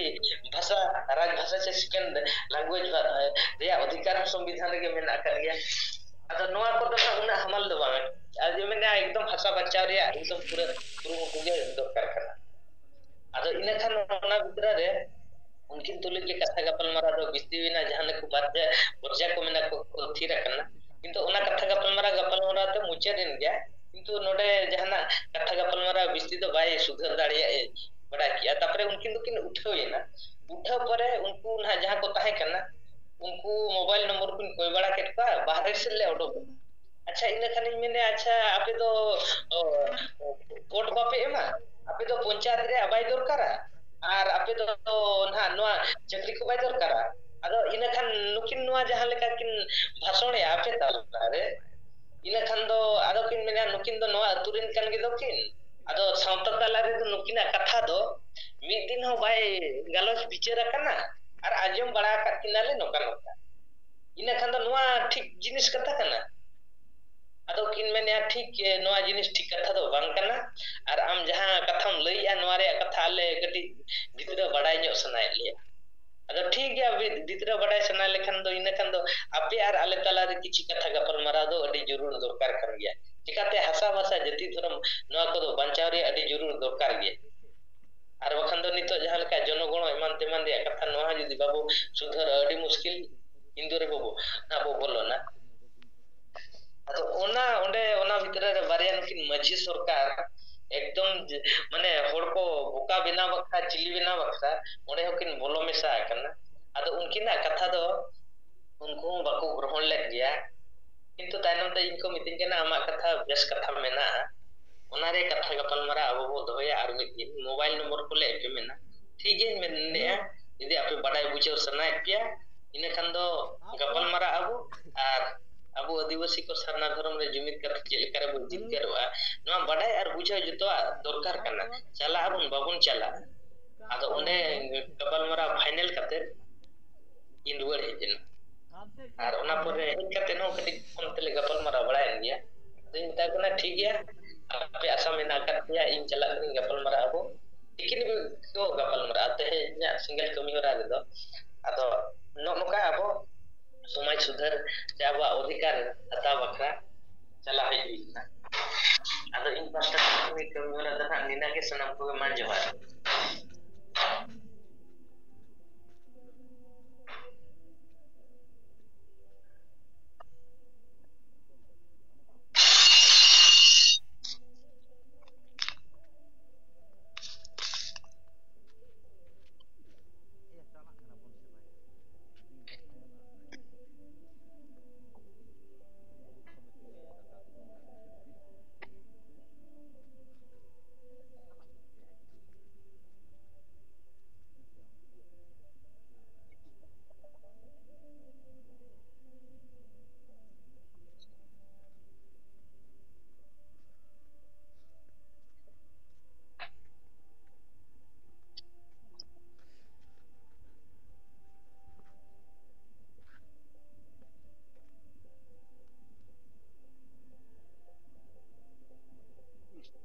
ᱵᱷᱟᱥᱟ, ᱨᱟᱡᱽ ᱵᱷᱟᱥᱟ ᱥᱮ second language ᱨᱮᱭᱟᱜ ᱚᱫᱷᱤᱠᱟᱨ ᱦᱚᱸ ᱥᱚᱝᱵᱤᱫᱷᱟᱱ ᱨᱮᱜᱮ ᱢᱮᱱᱟᱜ ᱟᱠᱟᱫ ᱜᱮᱭᱟ᱾ ᱟᱫᱚ ᱱᱚᱣᱟ ᱠᱚᱫᱚ ᱱᱟᱜ ᱩᱱᱟᱹᱜ ᱦᱟᱢᱟᱞ ᱫᱚ ᱵᱟᱝ, ᱟᱨ ᱡᱮ ᱢᱮᱱᱟ ᱮᱠᱫᱚᱢ ᱦᱟᱥᱟ ᱵᱟᱧᱪᱟᱣ ᱨᱮᱭᱟᱜ ᱮᱠᱫᱚᱢ ᱯᱩᱨᱟᱹ ᱠᱩᱨᱩᱢᱩᱴᱩ ᱜᱮ ᱫᱚᱨᱠᱟᱨ ᱠᱟᱱᱟ᱾ ᱟᱫᱚ ᱤᱱᱟᱹ ᱠᱷᱟᱱ ᱚᱱᱟ ᱵᱷᱤᱛᱨᱤ ᱨᱮ ᱩᱱᱠᱤᱱ ᱛᱩᱞᱩᱡ ᱜᱮ ᱠᱟᱛᱷᱟ ᱜᱟᱯᱟᱞᱢᱟᱨᱟᱣ ᱫᱚ ᱵᱤᱥᱛᱤ ᱮᱱᱟ, ᱡᱟᱦᱟᱸ ᱱᱩᱠᱩ ᱵᱟᱨᱭᱟ ᱵᱚᱨᱡᱟ ᱠᱚ ᱢᱮᱱᱟᱜ ᱠᱚ, ᱠᱚ ᱛᱷᱤᱨ ᱟᱠᱟᱱᱟ᱾ ᱠᱤᱱᱛᱩ ᱚᱱᱟ ᱠᱟᱛᱷᱟ ᱜᱟᱯᱟᱞᱢᱟᱨᱟᱣ, ᱜᱟᱯᱟᱞᱢᱟᱨᱟᱣ ᱛᱮ ᱢᱩᱪᱟᱹᱫ ᱮᱱ ᱜᱮᱭᱟ, ᱠᱤᱱᱛᱩ ᱱᱚᱰᱮ ᱡᱟᱦᱟᱱᱟᱜ ᱠᱟᱛᱷᱟ ᱜᱟᱯᱟᱞᱢᱟᱨᱟᱣ ᱵᱤᱥᱛᱤ ᱫᱚ ᱵᱟᱭ ᱥᱩᱫᱷᱟᱹᱨ ᱫᱟᱲᱮᱭᱟᱜᱼᱟ, ᱵᱟᱰᱟᱭ ᱠᱮᱜᱼᱟ᱾ ᱛᱟᱨᱯᱚᱨᱮ ᱩᱱᱠᱤᱱ ᱫᱚᱠᱤᱱ ᱩᱴᱷᱟᱹᱣ ᱮᱱᱟ᱾ ᱩᱴᱷᱟᱹᱣ ᱯᱚᱨᱮ ᱩᱱᱠᱩ ᱱᱟᱦᱟᱜ ᱡᱟᱦᱟᱸ ᱠᱚ ᱛᱟᱦᱮᱸ ᱠᱟᱱᱟ, ᱩᱱᱠᱩ ᱢᱳᱵᱟᱭᱤᱞ ᱱᱚᱢᱵᱚᱨ ᱠᱤᱱ ᱠᱚᱭ ᱵᱟᱲᱟ ᱠᱮᱫ ᱠᱚᱣᱟ, ᱵᱟᱦᱨᱮ ᱥᱮᱫ ᱞᱮ ᱚᱰᱚᱠ ᱮᱱᱟ᱾ ᱟᱪᱪᱷᱟ, ᱤᱱᱟᱹ ᱠᱷᱟᱱᱤᱧ ᱢᱮᱱᱮᱫᱼᱟ, ᱟᱪᱪᱷᱟ, ᱟᱯᱮ ᱫᱚ, ᱚ, ᱠᱳᱰ ᱵᱟᱯᱮ ᱮᱢᱟ? ᱟᱯᱮ ᱫᱚ ᱯᱚᱧᱪᱟᱭᱮᱛ ᱨᱮᱭᱟᱜ ᱵᱟᱭ ᱫᱚᱨᱠᱟᱨᱟ, ᱟᱨ ᱟᱯᱮ ᱫᱚ ᱱᱟᱦᱟᱜ ᱱᱚᱣᱟ ᱪᱟᱹᱠᱨᱤ ᱠᱚ ᱵᱟᱭ ᱫᱚᱨᱠᱟᱨᱟ᱾ ᱟᱫᱚ ᱤᱱᱟᱹ ᱠᱷᱟᱱ ᱱᱩᱠᱤᱱ ᱱᱚᱣᱟ ᱡᱟᱦᱟᱸ ᱞᱮᱠᱟ ᱠᱤᱱ ᱵᱷᱟᱥᱚᱬᱮᱜᱼᱟ ᱟᱯᱮ ᱛᱟᱞᱟᱨᱮ, ᱤᱱᱟᱹ ᱠᱷᱟᱱ ᱫᱚ ᱟᱫᱚ ᱠᱤᱱ ᱢᱮᱱᱟ, ᱱᱩᱠᱤᱱ ᱫᱚ ᱱᱚᱣᱟ ᱟᱹᱛᱩ ᱨᱮᱱ ᱠᱟᱱ ᱜᱮᱫᱚ ᱠᱤᱱ᱾ ᱟᱫᱚ ᱥᱟᱶᱛᱟ ᱛᱟᱞᱟ ᱨᱮᱫᱚ ᱱᱩᱠᱤᱱᱟᱜ ᱠᱟᱛᱷᱟ ᱫᱚ ᱢᱤᱫ ᱫᱤᱱ ᱦᱚᱸ ᱵᱟᱭ ᱜᱟᱞᱚᱪ ᱵᱤᱪᱟᱹᱨ ᱟᱠᱟᱱᱟ, ᱟᱨ ᱟᱸᱡᱚᱢ ᱵᱟᱲᱟ ᱟᱠᱟᱫ ᱠᱤᱱᱟᱞᱮ ᱱᱚᱝᱠᱟ ᱱᱚᱝᱠᱟ᱾ ᱤᱱᱟᱹ ᱠᱷᱟᱱ ᱫᱚ ᱱᱚᱣᱟ ᱴᱷᱤᱠ ᱡᱤᱱᱤᱥ ᱠᱟᱛᱷᱟ ᱠᱟᱱᱟ? ᱟᱫᱚ ᱠᱤᱱ ᱢᱮᱱᱮᱫᱼᱟ, ᱴᱷᱤᱠ, ᱮ, ᱱᱚᱣᱟ ᱡᱤᱱᱤᱥ ᱴᱷᱤᱠ ᱠᱟᱛᱷᱟ ᱫᱚ ᱵᱟᱝ ᱠᱟᱱᱟ, ᱟᱨ ᱟᱢ ᱡᱟᱦᱟᱸ ᱠᱟᱛᱷᱟᱢ ᱞᱟᱹᱭᱮᱜᱼᱟ, ᱱᱚᱣᱟ ᱨᱮᱭᱟᱜ ᱠᱟᱛᱷᱟ ᱟᱞᱮ ᱠᱟᱹᱴᱤᱡ ᱵᱷᱤᱛᱨᱤ ᱨᱮ ᱵᱟᱰᱟᱭ ᱧᱚᱜ ᱥᱟᱱᱟᱭᱮᱫ ᱞᱮᱭᱟ᱾ ᱟᱫᱚ ᱴᱷᱤᱠ ᱜᱮᱭᱟ, ᱵᱷᱤ-, ᱵᱷᱤᱛᱨᱤ ᱨᱮ ᱵᱟᱰᱟᱭ ᱥᱟᱱᱟᱭ ᱞᱮᱠᱷᱟᱱ ᱫᱚ, ᱤᱱᱟᱹ ᱠᱷᱟᱱ ᱫᱚ ᱟᱯᱮ ᱟᱨ ᱟᱞᱮ ᱛᱟᱞᱟᱨᱮ ᱠᱤᱪᱷᱩ ᱠᱟᱛᱷᱟ ᱜᱟᱯᱟᱞᱢᱟᱨᱟᱣ ᱫᱚ ᱟᱹᱰᱤ ᱡᱚᱨᱩᱨ ᱫᱚᱨᱠᱟᱨ ᱠᱟᱱ ᱜᱮᱭᱟ᱾ ᱪᱤᱠᱟᱛᱮ ᱦᱟᱥᱟ ᱵᱷᱟᱥᱟ, ᱡᱟᱹᱛᱤ, ᱫᱷᱚᱨᱚᱢ, ᱱᱚᱣᱟ ᱠᱚᱫᱚ ᱵᱟᱧᱪᱟᱣ ᱨᱮᱭᱟᱜ ᱟᱹᱰᱤ ᱡᱚᱨᱩᱨ ᱫᱚᱨᱠᱟᱨ ᱜᱮᱭᱟ᱾ ᱟᱨ ᱵᱟᱠᱷᱟᱱ ᱫᱚ ᱱᱤᱛᱚᱜ ᱡᱟᱦᱟᱸ ᱞᱮᱠᱟ ᱡᱚᱱᱚᱜᱚᱬᱚ ᱮᱢᱟᱱ ᱛᱮᱢᱟᱱ ᱨᱮᱭᱟᱜ ᱠᱟᱛᱷᱟ, ᱱᱚᱣᱟ ᱦᱚᱸ ᱡᱩᱫᱤ ᱵᱟᱵᱚ ᱥᱩᱫᱷᱟᱹᱨᱟ, ᱟᱹᱰᱤ ᱢᱩᱥᱠᱤᱞ ᱤᱱᱫᱩᱨ ᱨᱮ ᱵᱟᱵᱚ, ᱱᱟᱜ ᱵᱚ ᱵᱚᱞᱚᱱᱟ᱾ ᱟᱫᱚ ᱚᱱᱟ, ᱚᱸᱰᱮ ᱚᱱᱟ ᱵᱷᱤᱛᱨᱤ ᱨᱮ ᱵᱟᱨᱭᱟ ᱱᱩᱠᱤᱱ ᱢᱟᱹᱡᱷᱤ ᱥᱚᱨᱠᱟᱨ ᱮᱠᱫᱚᱢ ᱡᱮ, ᱢᱟᱱᱮ ᱦᱚᱲ ᱠᱚ ᱵᱚᱠᱟ ᱵᱮᱱᱟᱣ ᱵᱟᱠᱷᱨᱟ, ᱪᱤᱞᱤ ᱵᱮᱱᱟᱣ ᱵᱟᱠᱷᱨᱟ ᱚᱸᱰᱮ ᱦᱚᱸᱠᱤᱱ ᱵᱚᱞᱚ ᱢᱮᱥᱟ ᱟᱠᱟᱱᱟ᱾ ᱟᱫᱚ ᱩᱱᱠᱤᱱᱟᱜ ᱠᱟᱛᱷᱟ ᱫᱚ ᱩᱱᱠᱩ ᱦᱚᱸ ᱵᱟᱠᱚ ᱜᱨᱚᱦᱚᱱ ᱞᱮᱫ ᱜᱮᱭᱟ᱾ ᱠᱤᱱᱛᱩ ᱛᱟᱭᱱᱚᱢ ᱛᱮ ᱤᱧ ᱠᱚ ᱢᱤᱛᱟᱹᱧ ᱠᱟᱱᱟ, ᱟᱢᱟᱜ ᱠᱟᱛᱷᱟ, ᱵᱮᱥ ᱠᱟᱛᱷᱟ ᱢᱮᱱᱟᱜᱼᱟ, ᱚᱱᱟ ᱨᱮ ᱠᱟᱛᱷᱟ ᱜᱟᱯᱟᱞᱢᱟᱨᱟᱣ ᱟᱵᱚ ᱵᱚ ᱫᱚᱦᱚᱭᱟ ᱟᱨ ᱢᱤᱫ ᱫᱤᱱ᱾ ᱢᱳᱵᱟᱭᱤᱞ ᱱᱚᱢᱵᱚᱨ ᱠᱚᱞᱮ ᱮᱯᱮᱢᱮᱱᱟ᱾ ᱴᱷᱤᱠ ᱜᱮᱧ ᱢᱮᱱᱮᱫᱼᱟ, ᱡᱩᱫᱤ ᱟᱯᱮ ᱵᱟᱰᱟᱭ ᱵᱩᱡᱷᱟᱹᱣ ᱥᱟᱱᱟᱭᱮᱫ ᱯᱮᱭᱟ, ᱤᱱᱟᱹ ᱠᱷᱟᱱ ᱫᱚ ᱜᱟᱯᱟᱞᱢᱟᱨᱟᱜ ᱟᱵᱚ᱾ ᱟᱨ ᱟᱵᱚ ᱟᱹᱫᱤᱵᱟᱹᱥᱤ ᱠᱚ ᱥᱟᱨᱱᱟ ᱫᱷᱚᱨᱚᱢ ᱨᱮ ᱡᱩᱢᱤᱫ ᱠᱟᱛᱮ ᱪᱮᱫ ᱞᱮᱠᱟ ᱨᱮᱵᱚ ᱡᱤᱛᱠᱟᱹᱨᱚᱜᱼᱟ, ᱱᱚᱣᱟ ᱵᱟᱰᱟᱭ ᱟᱨ ᱵᱩᱡᱷᱟᱹᱣ ᱡᱚᱛᱚᱣᱟᱜ ᱫᱚᱨᱠᱟᱨ ᱠᱟᱱᱟ᱾ ᱪᱟᱞᱟᱜ ᱟᱵᱚᱱ, ᱵᱟᱵᱚᱱ ᱪᱟᱞᱟᱜᱼᱟ, ᱟᱫᱚ ᱚᱸᱰᱮ ᱜᱟᱯᱟᱞᱢᱟᱨᱟᱣ ᱯᱷᱟᱭᱱᱮᱞ ᱠᱟᱛᱮ ᱤᱧ ᱨᱩᱣᱟᱹᱲ ᱦᱮᱡ ᱮᱱᱟ᱾ ᱟᱨ ᱚᱱᱟ ᱯᱚᱨᱮ ᱦᱮᱡ ᱠᱟᱛᱮ ᱦᱚᱸ ᱠᱟᱹᱴᱤᱡ ᱯᱷᱳᱱ ᱛᱮᱞᱮ ᱜᱟᱯᱟᱞᱢᱟᱨᱟᱣ ᱵᱟᱲᱟᱭᱮᱱ ᱜᱮᱭᱟ᱾ ᱟᱫᱚᱧ ᱢᱮᱛᱟ ᱠᱚ ᱠᱟᱱᱟ, "ᱴᱷᱤᱠ ᱜᱮᱭᱟ, ᱟᱯᱮ ᱟᱥᱟ ᱢᱮᱱᱟᱜ ᱟᱠᱟᱫ ᱯᱮᱭᱟ, ᱤᱧ ᱪᱟᱞᱟᱜ ᱠᱟᱹᱱᱟᱹᱧ ᱜᱟᱯᱟᱞᱢᱟᱨᱟᱣ ᱟᱵᱚ᱾" ᱛᱤᱠᱤᱱ ᱠᱚ ᱜᱟᱯᱟᱞᱢᱟᱨᱟᱜᱼᱟ ᱛᱮᱦᱮᱧᱟᱜ ᱥᱮᱸᱜᱮᱞ ᱠᱟᱹᱢᱤ ᱦᱚᱨᱟ ᱨᱮᱫᱚ᱾ ᱟᱫᱚ ᱱᱚᱜᱼᱚ ᱱᱚᱝᱠᱟ ᱟᱵᱚ ᱥᱚᱢᱟᱡᱽ ᱥᱩᱫᱷᱟᱹᱨ ᱥᱮ ᱟᱵᱚᱣᱟᱜ ᱚᱫᱷᱤᱠᱟᱨ ᱦᱟᱛᱟᱣ ᱵᱟᱠᱷᱨᱟ ᱪᱟᱞᱟᱣ ᱦᱮᱡ ᱦᱩᱭ ᱞᱮᱱᱟ᱾ ᱟᱫᱚ ᱤᱧ ᱯᱟᱥᱴᱟ ᱠᱷᱚᱱ ᱠᱟᱹᱢᱤ ᱦᱚᱨᱟ ᱫᱚ ᱱᱟᱦᱟᱜ ᱱᱤᱱᱟᱹᱜ ᱜᱮ᱾ ᱥᱟᱱᱟᱢ ᱠᱚᱜᱮ ᱢᱟ ᱡᱚᱦᱟᱨ᱾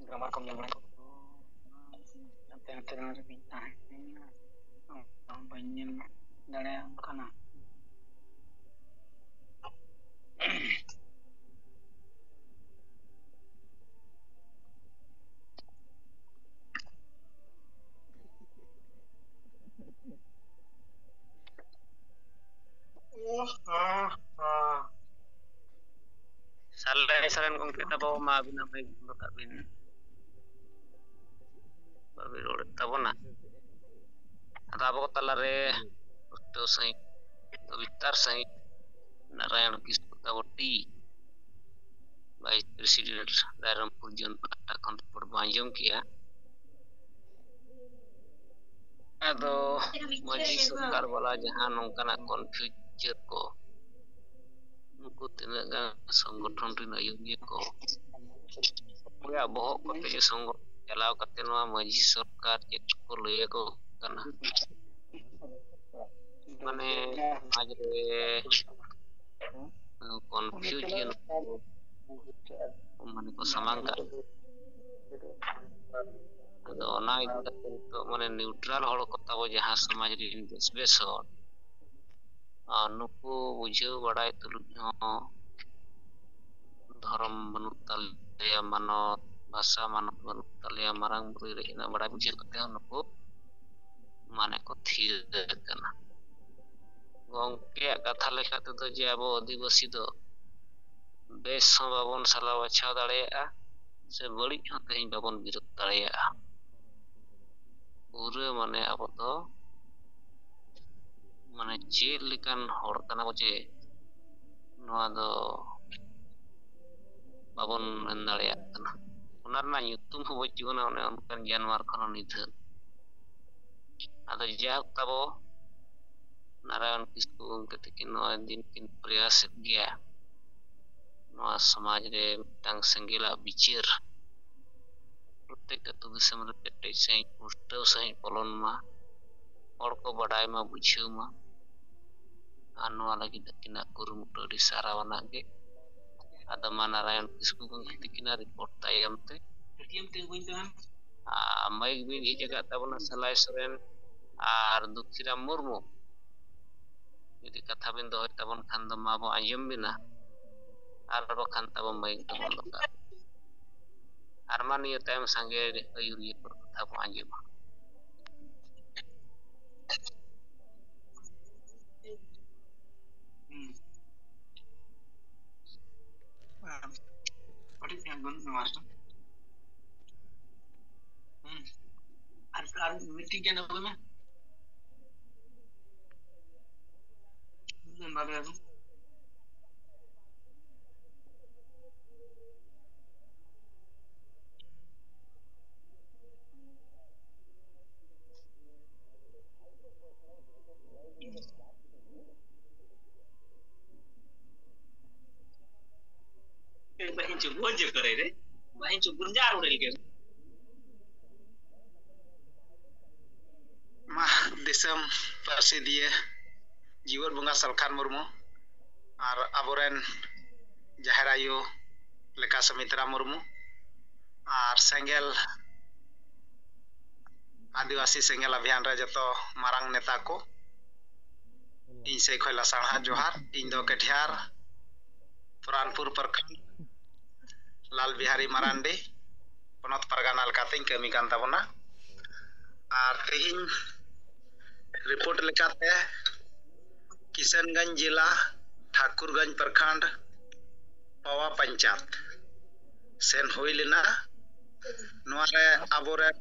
ᱰᱨᱟᱢᱟ ᱠᱚᱢ ᱧᱮᱞ ᱵᱟᱲᱟᱭᱟ? ᱦᱟᱱᱛᱮ ᱱᱟᱛᱮ ᱨᱮ ᱛᱟᱦᱮᱸ ᱠᱟᱱᱟ, ᱵᱟᱹᱧ ᱧᱮᱞ ᱫᱟᱲᱮᱭᱟᱜ ᱠᱟᱱᱟ᱾ ᱥᱟᱞᱮ ᱥᱚᱨᱮᱱ ᱜᱚᱢᱠᱮ ᱛᱟᱵᱚ ᱢᱟ, ᱟᱹᱵᱤᱱᱟᱜ ᱢᱟᱭᱤᱠ ᱵᱚᱱᱫᱚ ᱠᱟᱜ ᱵᱤᱱ, ᱵᱟᱵᱤᱱ ᱨᱚᱲᱮᱫ ᱛᱟᱵᱚᱱᱟ᱾ ᱟᱫᱚ ᱟᱵᱚ ᱠᱚ ᱛᱟᱞᱟᱨᱮ ᱯᱩᱥᱴᱟᱹᱣ ᱥᱟᱺᱦᱤᱡ, ᱵᱤᱥᱛᱟᱨ ᱥᱟᱺᱦᱤᱡ ᱱᱟᱨᱟᱭᱚᱬ ᱠᱤᱥᱠᱩ ᱛᱟᱵᱚ T, vice president Rairangpur zone ᱯᱟᱦᱴᱟ ᱠᱷᱚᱱ ᱨᱤᱯᱳᱨᱴ ᱵᱚᱱ ᱟᱸᱡᱚᱢ ᱠᱮᱜᱼᱟ᱾ ᱟᱫᱚ ᱢᱟᱹᱡᱷᱤ ᱥᱚᱨᱠᱟᱨ ᱵᱟᱞᱟ ᱡᱟᱦᱟᱸ ᱱᱚᱝᱠᱟᱱᱟᱜ ᱠᱚᱱᱯᱷᱤᱭᱩᱡᱟᱨ ᱠᱚ, ᱱᱩᱠᱩ ᱛᱤᱱᱟᱹᱜ ᱜᱟᱱ ᱥᱚᱝᱜᱚᱴᱷᱚᱱ ᱨᱮᱱ ᱟᱹᱭᱩᱨᱤᱭᱟᱹ ᱠᱚ ᱚᱠᱚᱭᱟᱜ ᱵᱚᱦᱚᱜ ᱠᱚᱛᱮ ᱡᱮ ᱥᱚᱝᱜᱚᱴᱷᱚᱱ ᱪᱟᱞᱟᱣ ᱠᱟᱛᱮ ᱱᱚᱣᱟ ᱢᱟᱹᱡᱷᱤ ᱥᱚᱨᱠᱟᱨ ᱪᱮᱫ ᱠᱚ ᱞᱟᱹᱭ ᱟᱠᱚ ᱠᱟᱱᱟ, ᱢᱟᱱᱮ ᱥᱚᱢᱟᱡᱽ ᱨᱮ ᱠᱚᱱᱯᱷᱤᱭᱩᱡᱽ ᱜᱮ ᱱᱩᱠᱩ ᱢᱟᱱᱮ ᱠᱚ ᱥᱟᱢᱟᱝ ᱠᱟᱜ᱾ ᱟᱫᱚ ᱚᱱᱟ ᱤᱫᱤ ᱠᱟᱛᱮ ᱱᱤᱛᱚᱜ ᱢᱟᱱᱮ ᱱᱤᱭᱩᱴᱨᱟᱞ ᱦᱚᱲ ᱠᱚ ᱛᱟᱵᱚ ᱡᱟᱦᱟᱸ ᱥᱚᱢᱟᱡᱽ ᱨᱮᱱ ᱵᱮᱥ ᱵᱮᱥ ᱦᱚᱲ, ᱟᱨ ᱱᱩᱠᱩ ᱵᱩᱡᱷᱟᱹᱣ ᱵᱟᱲᱟᱭ ᱛᱩᱞᱩᱡ ᱦᱚᱸ ᱫᱷᱚᱨᱚᱢ ᱵᱟᱹᱱᱩᱜ ᱛᱟᱞᱮᱭᱟ, ᱢᱟᱱᱚᱛ ᱵᱷᱟᱥᱟ ᱢᱟᱱᱚᱛ ᱵᱟᱹᱱᱩᱜ ᱛᱟᱞᱮᱭᱟ, ᱢᱟᱨᱟᱝ ᱵᱩᱨᱩᱭ ᱨᱮᱡ ᱮᱱᱟ ᱵᱟᱲᱟᱭ ᱵᱩᱡᱷᱟᱹᱣ ᱠᱟᱛᱮ ᱦᱚᱸ ᱱᱩᱠᱩ ᱢᱟᱱᱮ ᱠᱚ ᱛᱷᱤᱨ ᱠᱟᱱᱟ᱾ ᱜᱚᱢᱠᱮᱭᱟᱜ ᱠᱟᱛᱷᱟ ᱞᱮᱠᱟ ᱛᱮᱫᱚ ᱡᱮ ᱟᱵᱚ ᱟᱹᱫᱤᱵᱟᱹᱥᱤ ᱫᱚ ᱵᱮᱥ ᱦᱚᱸ ᱵᱟᱵᱚᱱ ᱥᱟᱞᱟ ᱵᱟᱪᱷᱟᱣ ᱫᱟᱲᱮᱭᱟᱜᱼᱟ, ᱥᱮ ᱵᱟᱹᱲᱤᱡ ᱦᱚᱸ ᱛᱮᱦᱮᱧ ᱵᱟᱵᱚᱱ ᱵᱤᱨᱳᱫ ᱫᱟᱲᱮᱭᱟᱜᱼᱟ᱾ ᱯᱩᱨᱟᱹ ᱢᱟᱱᱮ ᱟᱵᱚ ᱫᱚ ᱢᱟᱱᱮ ᱪᱮᱫ ᱞᱮᱠᱟᱱ ᱦᱚᱲ ᱠᱟᱱᱟ ᱵᱚ ᱡᱮ ᱱᱚᱣᱟ ᱫᱚ ᱵᱟᱵᱚᱱ ᱢᱮᱱ ᱫᱟᱲᱮᱭᱟᱜ ᱠᱟᱱᱟ᱾ ᱚᱱᱟ ᱨᱮᱱᱟᱜ ᱧᱩᱛᱩᱢ ᱦᱚᱸ ᱵᱟᱹᱪᱩᱜ ᱟᱱᱟ, ᱚᱱᱮ ᱚᱱᱠᱟᱱ ᱡᱟᱱᱣᱟᱨ ᱠᱷᱚᱱ ᱦᱚᱸ ᱱᱤᱫᱷᱟᱹᱱ᱾ ᱟᱫᱚ ᱡᱟᱭᱦᱳᱠ ᱛᱟᱵᱚ ᱱᱟᱨᱟᱭᱚᱱ ᱠᱤᱥᱠᱩ ᱜᱚᱢᱠᱮ ᱛᱟᱹᱠᱤᱱ ᱱᱚᱜᱼᱚᱭ ᱫᱤᱱ ᱠᱤᱱ ᱯᱨᱚᱭᱟᱥᱮᱫ ᱜᱮᱭᱟ ᱱᱚᱣᱟ ᱥᱚᱢᱟᱡᱽ ᱨᱮ ᱢᱤᱫᱴᱟᱝ ᱥᱮᱸᱜᱮᱞᱟᱜ ᱵᱤᱪᱟᱹᱨ ᱯᱨᱚᱛᱮᱠ ᱟᱹᱛᱩ ᱫᱤᱥᱚᱢ ᱨᱮ ᱠᱮᱴᱮᱡ ᱥᱟᱺᱦᱤᱡ ᱯᱩᱥᱴᱟᱹᱣ ᱥᱟᱺᱦᱤᱡ ᱵᱚᱞᱚᱱ ᱢᱟ, ᱦᱚᱲ ᱠᱚ ᱵᱟᱰᱟᱭ ᱢᱟ, ᱵᱩᱡᱷᱟᱹᱣ ᱢᱟ᱾ ᱟᱨ ᱱᱚᱣᱟ ᱞᱟᱹᱜᱤᱫ ᱟᱹᱠᱤᱱᱟᱜ ᱠᱩᱨᱩᱢᱩᱴᱩ ᱟᱹᱰᱤ ᱥᱟᱨᱦᱟᱣ ᱟᱱᱟᱜ ᱜᱮ᱾ ᱟᱫᱚ ᱢᱟ ᱱᱟᱨᱟᱭᱚᱱ ᱠᱤᱥᱠᱩ ᱜᱚᱢᱠᱮ ᱛᱟᱹᱠᱤᱱᱟᱜ ᱨᱤᱯᱳᱨᱴ ᱛᱟᱭᱚᱢ ᱛᱮ᱾ ᱟᱨ ᱢᱟᱭᱤᱠ ᱵᱤᱱ ᱡᱷᱤᱡ ᱟᱠᱟᱫ ᱛᱟᱵᱚᱱᱟ ᱥᱟᱞᱟᱭ ᱥᱚᱨᱮᱱ ᱟᱨ ᱫᱩᱠᱷᱤᱨᱟᱢ ᱢᱩᱨᱢᱩ᱾ ᱡᱩᱫᱤ ᱠᱟᱛᱷᱟ ᱵᱤᱱ ᱫᱚᱦᱚᱭ ᱛᱟᱵᱚᱱ ᱠᱷᱟᱱ ᱫᱚ ᱢᱟ ᱵᱚ ᱟᱸᱡᱚᱢ ᱵᱤᱱᱟ, ᱟᱨ ᱵᱟᱠᱷᱟᱱ ᱛᱟᱵᱚ ᱢᱟᱭᱤᱠ ᱫᱚ ᱵᱚᱱᱫᱚ ᱠᱟᱜ᱾ ᱟᱨ ᱢᱟ ᱱᱤᱭᱟᱹ ᱛᱟᱭᱚᱢ ᱥᱟᱸᱜᱮ ᱟᱹᱭᱩᱨᱤᱭᱟᱹ ᱠᱚ ᱠᱟᱛᱷᱟ ᱵᱚ ᱟᱸᱡᱚᱢᱟ᱾ ᱟᱨ, ᱟᱨ ᱢᱤᱫᱴᱤᱡ ᱜᱟᱱ ᱟᱹᱜᱩᱭ ᱢᱮ᱾ ᱵᱟᱨᱭᱟ ᱜᱟᱱ᱾ ᱪᱩᱵᱩᱡ ᱡᱮ ᱠᱚᱨᱮ ᱨᱮ, ᱵᱟᱹᱧ ᱪᱩᱵᱩᱡ ᱡᱟᱨ ᱩᱲᱮᱞ ᱜᱮ᱾ ᱢᱟ ᱫᱤᱥᱚᱢ ᱯᱟᱹᱨᱥᱤ ᱫᱤᱭᱮ ᱡᱤᱣᱮᱫ ᱵᱚᱸᱜᱟ ᱥᱟᱞᱠᱷᱟᱱ ᱢᱩᱨᱢᱩ ᱟᱨ ᱟᱵᱚᱨᱮᱱ ᱡᱟᱦᱮᱨ ᱟᱭᱳ ᱞᱮᱠᱟ ᱥᱩᱢᱤᱛᱨᱟ ᱢᱩᱨᱢᱩ ᱟᱨ ᱥᱮᱸᱜᱮᱞ ᱟᱹᱫᱤᱵᱟᱹᱥᱤ ᱥᱮᱸᱜᱮᱞ ᱟᱵᱷᱤᱭᱟᱱ ᱨᱮ ᱡᱚᱛᱚ ᱢᱟᱨᱟᱝ ᱱᱮᱛᱟ ᱠᱚ, ᱤᱧ ᱥᱮᱫ ᱠᱷᱚᱱ ᱞᱟᱥᱟᱲᱦᱟ ᱡᱚᱦᱟᱨ᱾ ᱤᱧ ᱫᱚ ᱠᱟᱴᱷᱤᱭᱟᱨ ᱯᱚᱨᱟᱱᱯᱩᱨ ᱯᱨᱚᱠᱷᱚᱸᱰ ᱞᱟᱞ ᱵᱤᱦᱟᱨᱤ ᱢᱟᱨᱟᱱᱰᱤ ᱯᱚᱱᱚᱛ ᱯᱟᱨᱜᱟᱱᱟ ᱞᱮᱠᱟᱛᱮᱧ ᱠᱟᱹᱢᱤ ᱠᱟᱱ ᱛᱟᱵᱚᱱᱟ᱾ ᱟᱨ ᱛᱮᱦᱮᱧ ᱨᱤᱯᱳᱨᱴ ᱞᱮᱠᱟᱛᱮ ᱠᱤᱥᱟᱱᱜᱚᱸᱡᱽ ᱡᱮᱞᱟ, ᱴᱷᱟᱠᱩᱨᱜᱚᱸᱡᱽ ᱯᱨᱚᱠᱷᱚᱸᱰ, ᱯᱟᱣᱟ ᱯᱚᱧᱪᱟᱭᱮᱛ ᱥᱮᱱ ᱦᱩᱭ ᱞᱮᱱᱟ᱾ ᱱᱚᱣᱟ ᱨᱮ ᱟᱵᱚᱨᱮᱱ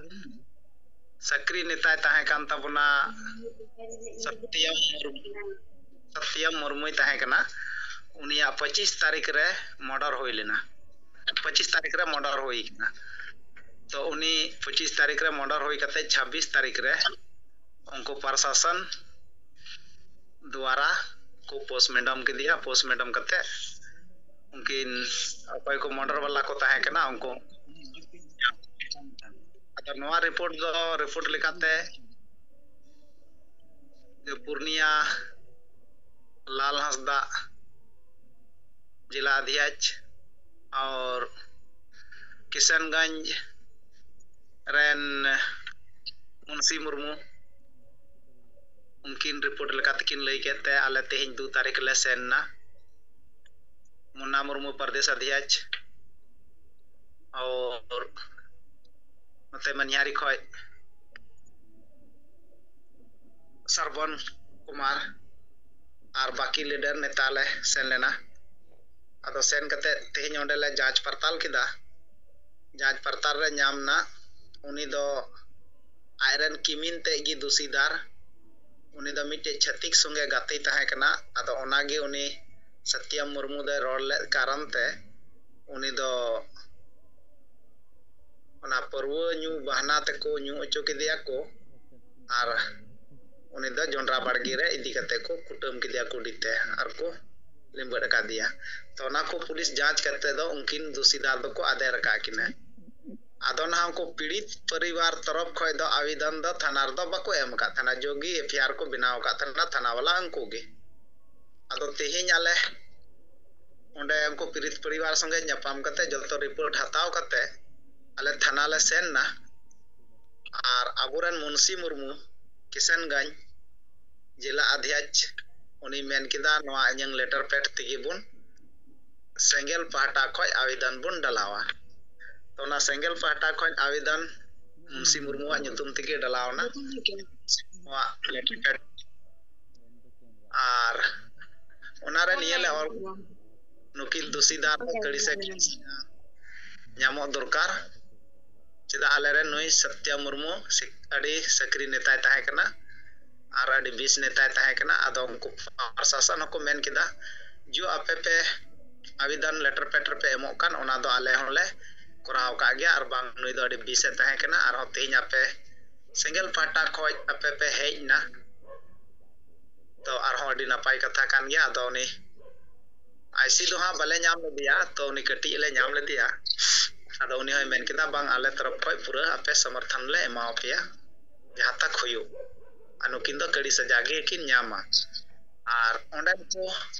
ᱥᱟᱠᱨᱤ ᱱᱮᱛᱟᱭ ᱛᱟᱦᱮᱸ ᱠᱟᱱ ᱛᱟᱵᱚᱱᱟ ᱥᱚᱛᱭᱚᱢ ᱢᱩᱨᱢᱩ, ᱥᱚᱛᱭᱚᱢ ᱢᱩᱨᱢᱩᱭ ᱛᱟᱦᱮᱸ ᱠᱟᱱᱟ᱾ ᱩᱱᱤᱭᱟᱜ ᱯᱚᱸᱪᱤᱥ ᱛᱟᱹᱨᱤᱠᱷ ᱨᱮ ᱢᱚᱨᱰᱟᱨ ᱦᱩᱭ ᱞᱮᱱᱟ, ᱯᱚᱸᱪᱤᱥ ᱛᱟᱹᱨᱤᱠᱷ ᱨᱮ ᱢᱚᱨᱰᱟᱨ ᱦᱩᱭ ᱠᱟᱱᱟ᱾ ᱛᱚ ᱩᱱᱤ ᱯᱚᱸᱪᱤᱥ ᱛᱟᱹᱨᱤᱠᱷ ᱨᱮ ᱢᱚᱨᱰᱟᱨ ᱦᱩᱭ ᱠᱟᱛᱮ ᱪᱷᱟᱵᱵᱤᱥ ᱛᱟᱹᱨᱤᱠᱷ ᱨᱮ ᱩᱱᱠᱩ ᱯᱨᱚᱥᱟᱥᱚᱱ ᱫᱩᱣᱟᱨᱟ ᱠᱚ ᱯᱳᱥᱴᱢᱚᱨᱴᱮᱢ ᱠᱮᱫᱮᱭᱟ᱾ ᱯᱳᱥᱴᱢᱚᱨᱴᱮᱢ ᱠᱟᱛᱮ ᱩᱱᱠᱤᱱ ᱚᱠᱚᱭ ᱠᱚ ᱢᱚᱨᱰᱟᱨ ᱵᱟᱞᱟ ᱠᱚ ᱛᱟᱦᱮᱸ ᱠᱟᱱᱟ ᱩᱱᱠᱩ᱾ ᱟᱫᱚ ᱱᱚᱣᱟ ᱨᱤᱯᱳᱨᱴ ᱫᱚ, ᱨᱤᱯᱳᱨᱴ ᱞᱮᱠᱟᱛᱮ ᱯᱩᱨᱱᱤᱭᱟ ᱞᱟᱞ ᱦᱟᱸᱥᱫᱟ ᱡᱮᱞᱟ ᱚᱫᱷᱭᱚᱠᱥ ᱟᱨ ᱠᱤᱥᱟᱱᱜᱚᱸᱡᱽ ᱨᱮᱱ ᱢᱩᱱᱥᱤ ᱢᱩᱨᱢᱩ, ᱩᱱᱠᱤᱱ ᱨᱤᱯᱳᱨᱴ ᱞᱮᱠᱟ ᱛᱮᱠᱤᱱ ᱞᱟᱹᱭ ᱠᱮᱫ ᱛᱮ ᱟᱞᱮ ᱛᱮᱦᱮᱧ ᱫᱩ ᱛᱟᱹᱨᱤᱠᱷ ᱞᱮ ᱥᱮᱱ ᱮᱱᱟ᱾ ᱢᱩᱱᱱᱟ ᱢᱩᱨᱢᱩ ᱯᱨᱚᱫᱮᱥ ᱚᱫᱷᱭᱚᱠᱥ ᱟᱨ ᱱᱚᱛᱮ ᱢᱟᱹᱱᱤᱦᱟᱨᱤ ᱠᱷᱚᱡ ᱥᱨᱟᱵᱚᱱ ᱠᱩᱢᱟᱨ ᱟᱨ ᱵᱟᱹᱠᱤ ᱞᱤᱰᱟᱨ ᱱᱮᱛᱟ ᱞᱮ ᱥᱮᱱ ᱞᱮᱱᱟ᱾ ᱟᱫᱚ ᱥᱮᱱ ᱠᱟᱛᱮ ᱛᱮᱦᱮᱧ ᱚᱸᱰᱮ ᱞᱮ ᱡᱟᱸᱪ ᱯᱟᱨᱛᱟᱞ ᱠᱮᱫᱟ᱾ ᱡᱟᱸᱪ ᱯᱟᱨᱛᱟᱞ ᱨᱮ ᱧᱟᱢ ᱮᱱᱟ ᱩᱱᱤ ᱫᱚ ᱟᱡᱨᱮᱱ ᱠᱤᱢᱤᱱ ᱛᱮᱫ ᱜᱮ ᱫᱩᱥᱤᱫᱟᱨ᱾ ᱩᱱᱤ ᱫᱚ ᱢᱤᱫᱴᱮᱡ ᱪᱷᱟᱹᱛᱤᱠ ᱥᱚᱸᱜᱮ ᱜᱟᱛᱮᱭ ᱛᱟᱦᱮᱸ ᱠᱟᱱᱟ᱾ ᱟᱫᱚ ᱚᱱᱟᱜᱮ ᱩᱱᱤ ᱥᱟᱛᱭᱟᱢ ᱢᱩᱨᱢᱩ ᱫᱚᱭ ᱨᱚᱲ ᱞᱮᱫ ᱠᱟᱨᱚᱱ ᱛᱮ ᱩᱱᱤ ᱫᱚ ᱚᱱᱟ ᱯᱟᱹᱨᱣᱟᱹ ᱧᱩ ᱵᱟᱦᱱᱟ ᱛᱮᱠᱚ ᱧᱩ ᱦᱚᱪᱚ ᱠᱮᱫᱮᱭᱟ ᱠᱚ ᱟᱨ ᱩᱱᱤ ᱫᱚ ᱡᱚᱱᱰᱨᱟ ᱵᱟᱲᱜᱮ ᱨᱮ ᱤᱫᱤ ᱠᱟᱛᱮ ᱠᱚ ᱠᱩᱴᱟᱹᱢ ᱠᱮᱫᱮᱭᱟ ᱠᱩᱰᱤ ᱛᱮ ᱟᱨ ᱠᱚ ᱞᱤᱢᱵᱟᱹᱫ ᱟᱠᱟᱫᱮᱭᱟ᱾ ᱛᱚ ᱚᱱᱟ ᱠᱚ ᱯᱩᱞᱤᱥ ᱡᱟᱸᱪ ᱠᱟᱛᱮ ᱫᱚ ᱩᱱᱠᱤᱱ ᱫᱩᱥᱤᱫᱟᱨ ᱫᱚᱠᱚ ᱟᱫᱮᱨ ᱟᱠᱟᱫ ᱠᱤᱱᱟ᱾ ᱟᱫᱚ ᱱᱟᱦᱟᱜ ᱩᱱᱠᱩ ᱯᱤᱲᱤᱛ ᱯᱚᱨᱤᱵᱟᱨ ᱛᱚᱨᱚᱯ ᱠᱷᱚᱱ ᱫᱚ ᱟᱵᱮᱫᱚᱱ ᱫᱚ ᱛᱷᱟᱱᱟ ᱨᱮᱫᱚ ᱵᱟᱠᱚ ᱮᱢ ᱟᱠᱟᱫ ᱛᱟᱦᱮᱱᱟ, ᱡᱳᱜᱤ ᱮᱯᱷ ᱟᱭ ᱟᱨ ᱠᱚ ᱵᱮᱱᱟᱣ ᱟᱠᱟᱫ ᱛᱟᱦᱮᱱᱟ ᱛᱷᱟᱱᱟ ᱵᱟᱞᱟ ᱩᱱᱠᱩ ᱜᱮ᱾ ᱟᱫᱚ ᱛᱮᱦᱮᱧ ᱟᱞᱮ ᱚᱸᱰᱮ ᱩᱱᱠᱩ ᱯᱤᱲᱤᱛ ᱯᱚᱨᱤᱵᱟᱨ ᱥᱚᱸᱜᱮ ᱧᱟᱯᱟᱢ ᱠᱟᱛᱮ ᱡᱚᱛᱚ ᱨᱤᱯᱳᱨᱴ ᱦᱟᱛᱟᱣ ᱠᱟᱛᱮ ᱟᱞᱮ ᱛᱷᱟᱱᱟ ᱞᱮ ᱥᱮᱱ ᱮᱱᱟ᱾ ᱟᱨ ᱟᱵᱚᱨᱮᱱ ᱢᱩᱱᱥᱤ ᱢᱩᱨᱢᱩ, ᱠᱤᱥᱟᱱᱜᱚᱸᱡᱽ ᱡᱮᱞᱟ ᱟᱫᱷᱭᱟᱪ, ᱩᱱᱤ ᱢᱮᱱ ᱠᱮᱫᱟ, "ᱱᱚᱣᱟ ᱤᱧᱟᱹᱝ ᱞᱮᱴᱟᱨ ᱯᱮᱰ ᱛᱮᱜᱮ ᱵᱚᱱ ᱥᱮᱸᱜᱮᱞ ᱯᱟᱦᱴᱟ ᱠᱷᱚᱱ ᱟᱵᱮᱫᱚᱱ ᱵᱚᱱ ᱰᱟᱞᱟᱣᱟ᱾" ᱛᱚ ᱚᱱᱟ ᱥᱮᱸᱜᱮᱞ ᱯᱟᱦᱴᱟ ᱠᱷᱚᱱ ᱟᱵᱮᱫᱚᱱ ᱢᱩᱱᱥᱤ ᱢᱩᱨᱢᱩᱣᱟᱜ ᱧᱩᱛᱩᱢ ᱛᱮᱜᱮ ᱰᱟᱞᱟᱣ ᱮᱱᱟ᱾ ᱱᱚᱣᱟ ᱞᱮᱴᱟᱨ ᱯᱮᱰ ᱟᱨ ᱚᱱᱟᱨᱮ ᱱᱤᱭᱟᱹ ᱞᱮ ᱚᱞ, ᱱᱩᱠᱤᱱ ᱫᱩᱥᱤᱫᱟᱨ ᱫᱚ ᱠᱟᱹᱲᱤ ᱥᱮ ᱠᱟᱹᱲᱤ ᱧᱟᱢᱚᱜ ᱫᱚᱨᱠᱟᱨ᱾ ᱪᱮᱫᱟᱜ, ᱟᱞᱮᱨᱮᱱ ᱱᱩᱭ ᱥᱚᱛᱭᱟ ᱢᱩᱨᱢᱩ ᱥᱤᱠ-, ᱟᱹᱰᱤ ᱥᱟᱹᱠᱨᱤ ᱱᱮᱛᱟᱭ ᱛᱟᱦᱮᱸ ᱠᱟᱱᱟ ᱟᱨ ᱟᱹᱰᱤ ᱵᱤᱥ ᱱᱮᱛᱟᱭ ᱛᱟᱦᱮᱸ ᱠᱟᱱᱟ᱾ ᱟᱫᱚ ᱩᱱᱠᱩ ᱯᱨᱚᱥᱟᱥᱚᱱ ᱦᱚᱸᱠᱚ ᱢᱮᱱ ᱠᱮᱫᱟ, "ᱡᱚ ᱟᱯᱮ ᱯᱮ ᱟᱵᱮᱫᱚᱱ ᱞᱮᱴᱟᱨ ᱯᱮᱰ ᱨᱮᱯᱮ ᱮᱢᱚᱜ ᱠᱟᱱ, ᱚᱱᱟ ᱫᱚ ᱟᱞᱮ ᱦᱚᱸᱞᱮ ᱠᱚᱨᱟᱣ ᱟᱠᱟᱫ ᱜᱮᱭᱟ, ᱟᱨ ᱵᱟᱝ ᱱᱩᱭ ᱫᱚ ᱟᱹᱰᱤ ᱵᱤᱥᱮ ᱛᱟᱦᱮᱸ ᱠᱟᱱᱟ, ᱟᱨᱦᱚᱸ ᱛᱮᱦᱮᱧ ᱟᱯᱮ ᱥᱮᱸᱜᱮᱞ ᱯᱟᱦᱴᱟ ᱠᱷᱚᱱ ᱟᱯᱮ ᱯᱮ ᱦᱮᱡ ᱮᱱᱟ, ᱛᱚ ᱟᱨᱦᱚᱸ ᱟᱹᱰᱤ ᱱᱟᱯᱟᱭ ᱠᱟᱛᱷᱟ ᱠᱟᱱ ᱜᱮᱭᱟ᱾" ᱟᱫᱚ ᱩᱱᱤ ᱟᱭ ᱥᱤ ᱫᱚ ᱦᱟᱸᱜ ᱵᱟᱞᱮ ᱧᱟᱢ ᱞᱮᱫᱮᱭᱟ, ᱛᱚ ᱩᱱᱤ ᱠᱟᱹᱴᱤᱡ ᱞᱮ ᱧᱟᱢ ᱞᱮᱫᱮᱭᱟ᱾ ᱟᱫᱚ ᱩᱱᱤ ᱦᱚᱸᱭ ᱢᱮᱱ ᱠᱮᱫᱟ, "ᱵᱟᱝ, ᱟᱞᱮ ᱛᱚᱨᱚᱯ ᱠᱷᱚᱱ ᱯᱩᱨᱟᱹ ᱟᱯᱮ ᱥᱚᱢᱚᱨᱛᱷᱚᱱ ᱞᱮ ᱮᱢᱟᱣ ᱯᱮᱭᱟ, ᱡᱟᱦᱟᱸ ᱛᱟᱠ ᱦᱩᱭᱩᱜ, ᱟᱨ ᱱᱩᱠᱤᱱ ᱫᱚ ᱠᱟᱹᱲᱤ ᱥᱟᱡᱟ ᱜᱮᱠᱤᱱ ᱧᱟᱢᱟ᱾" ᱟᱨ ᱚᱸᱰᱮᱱ ᱠᱚ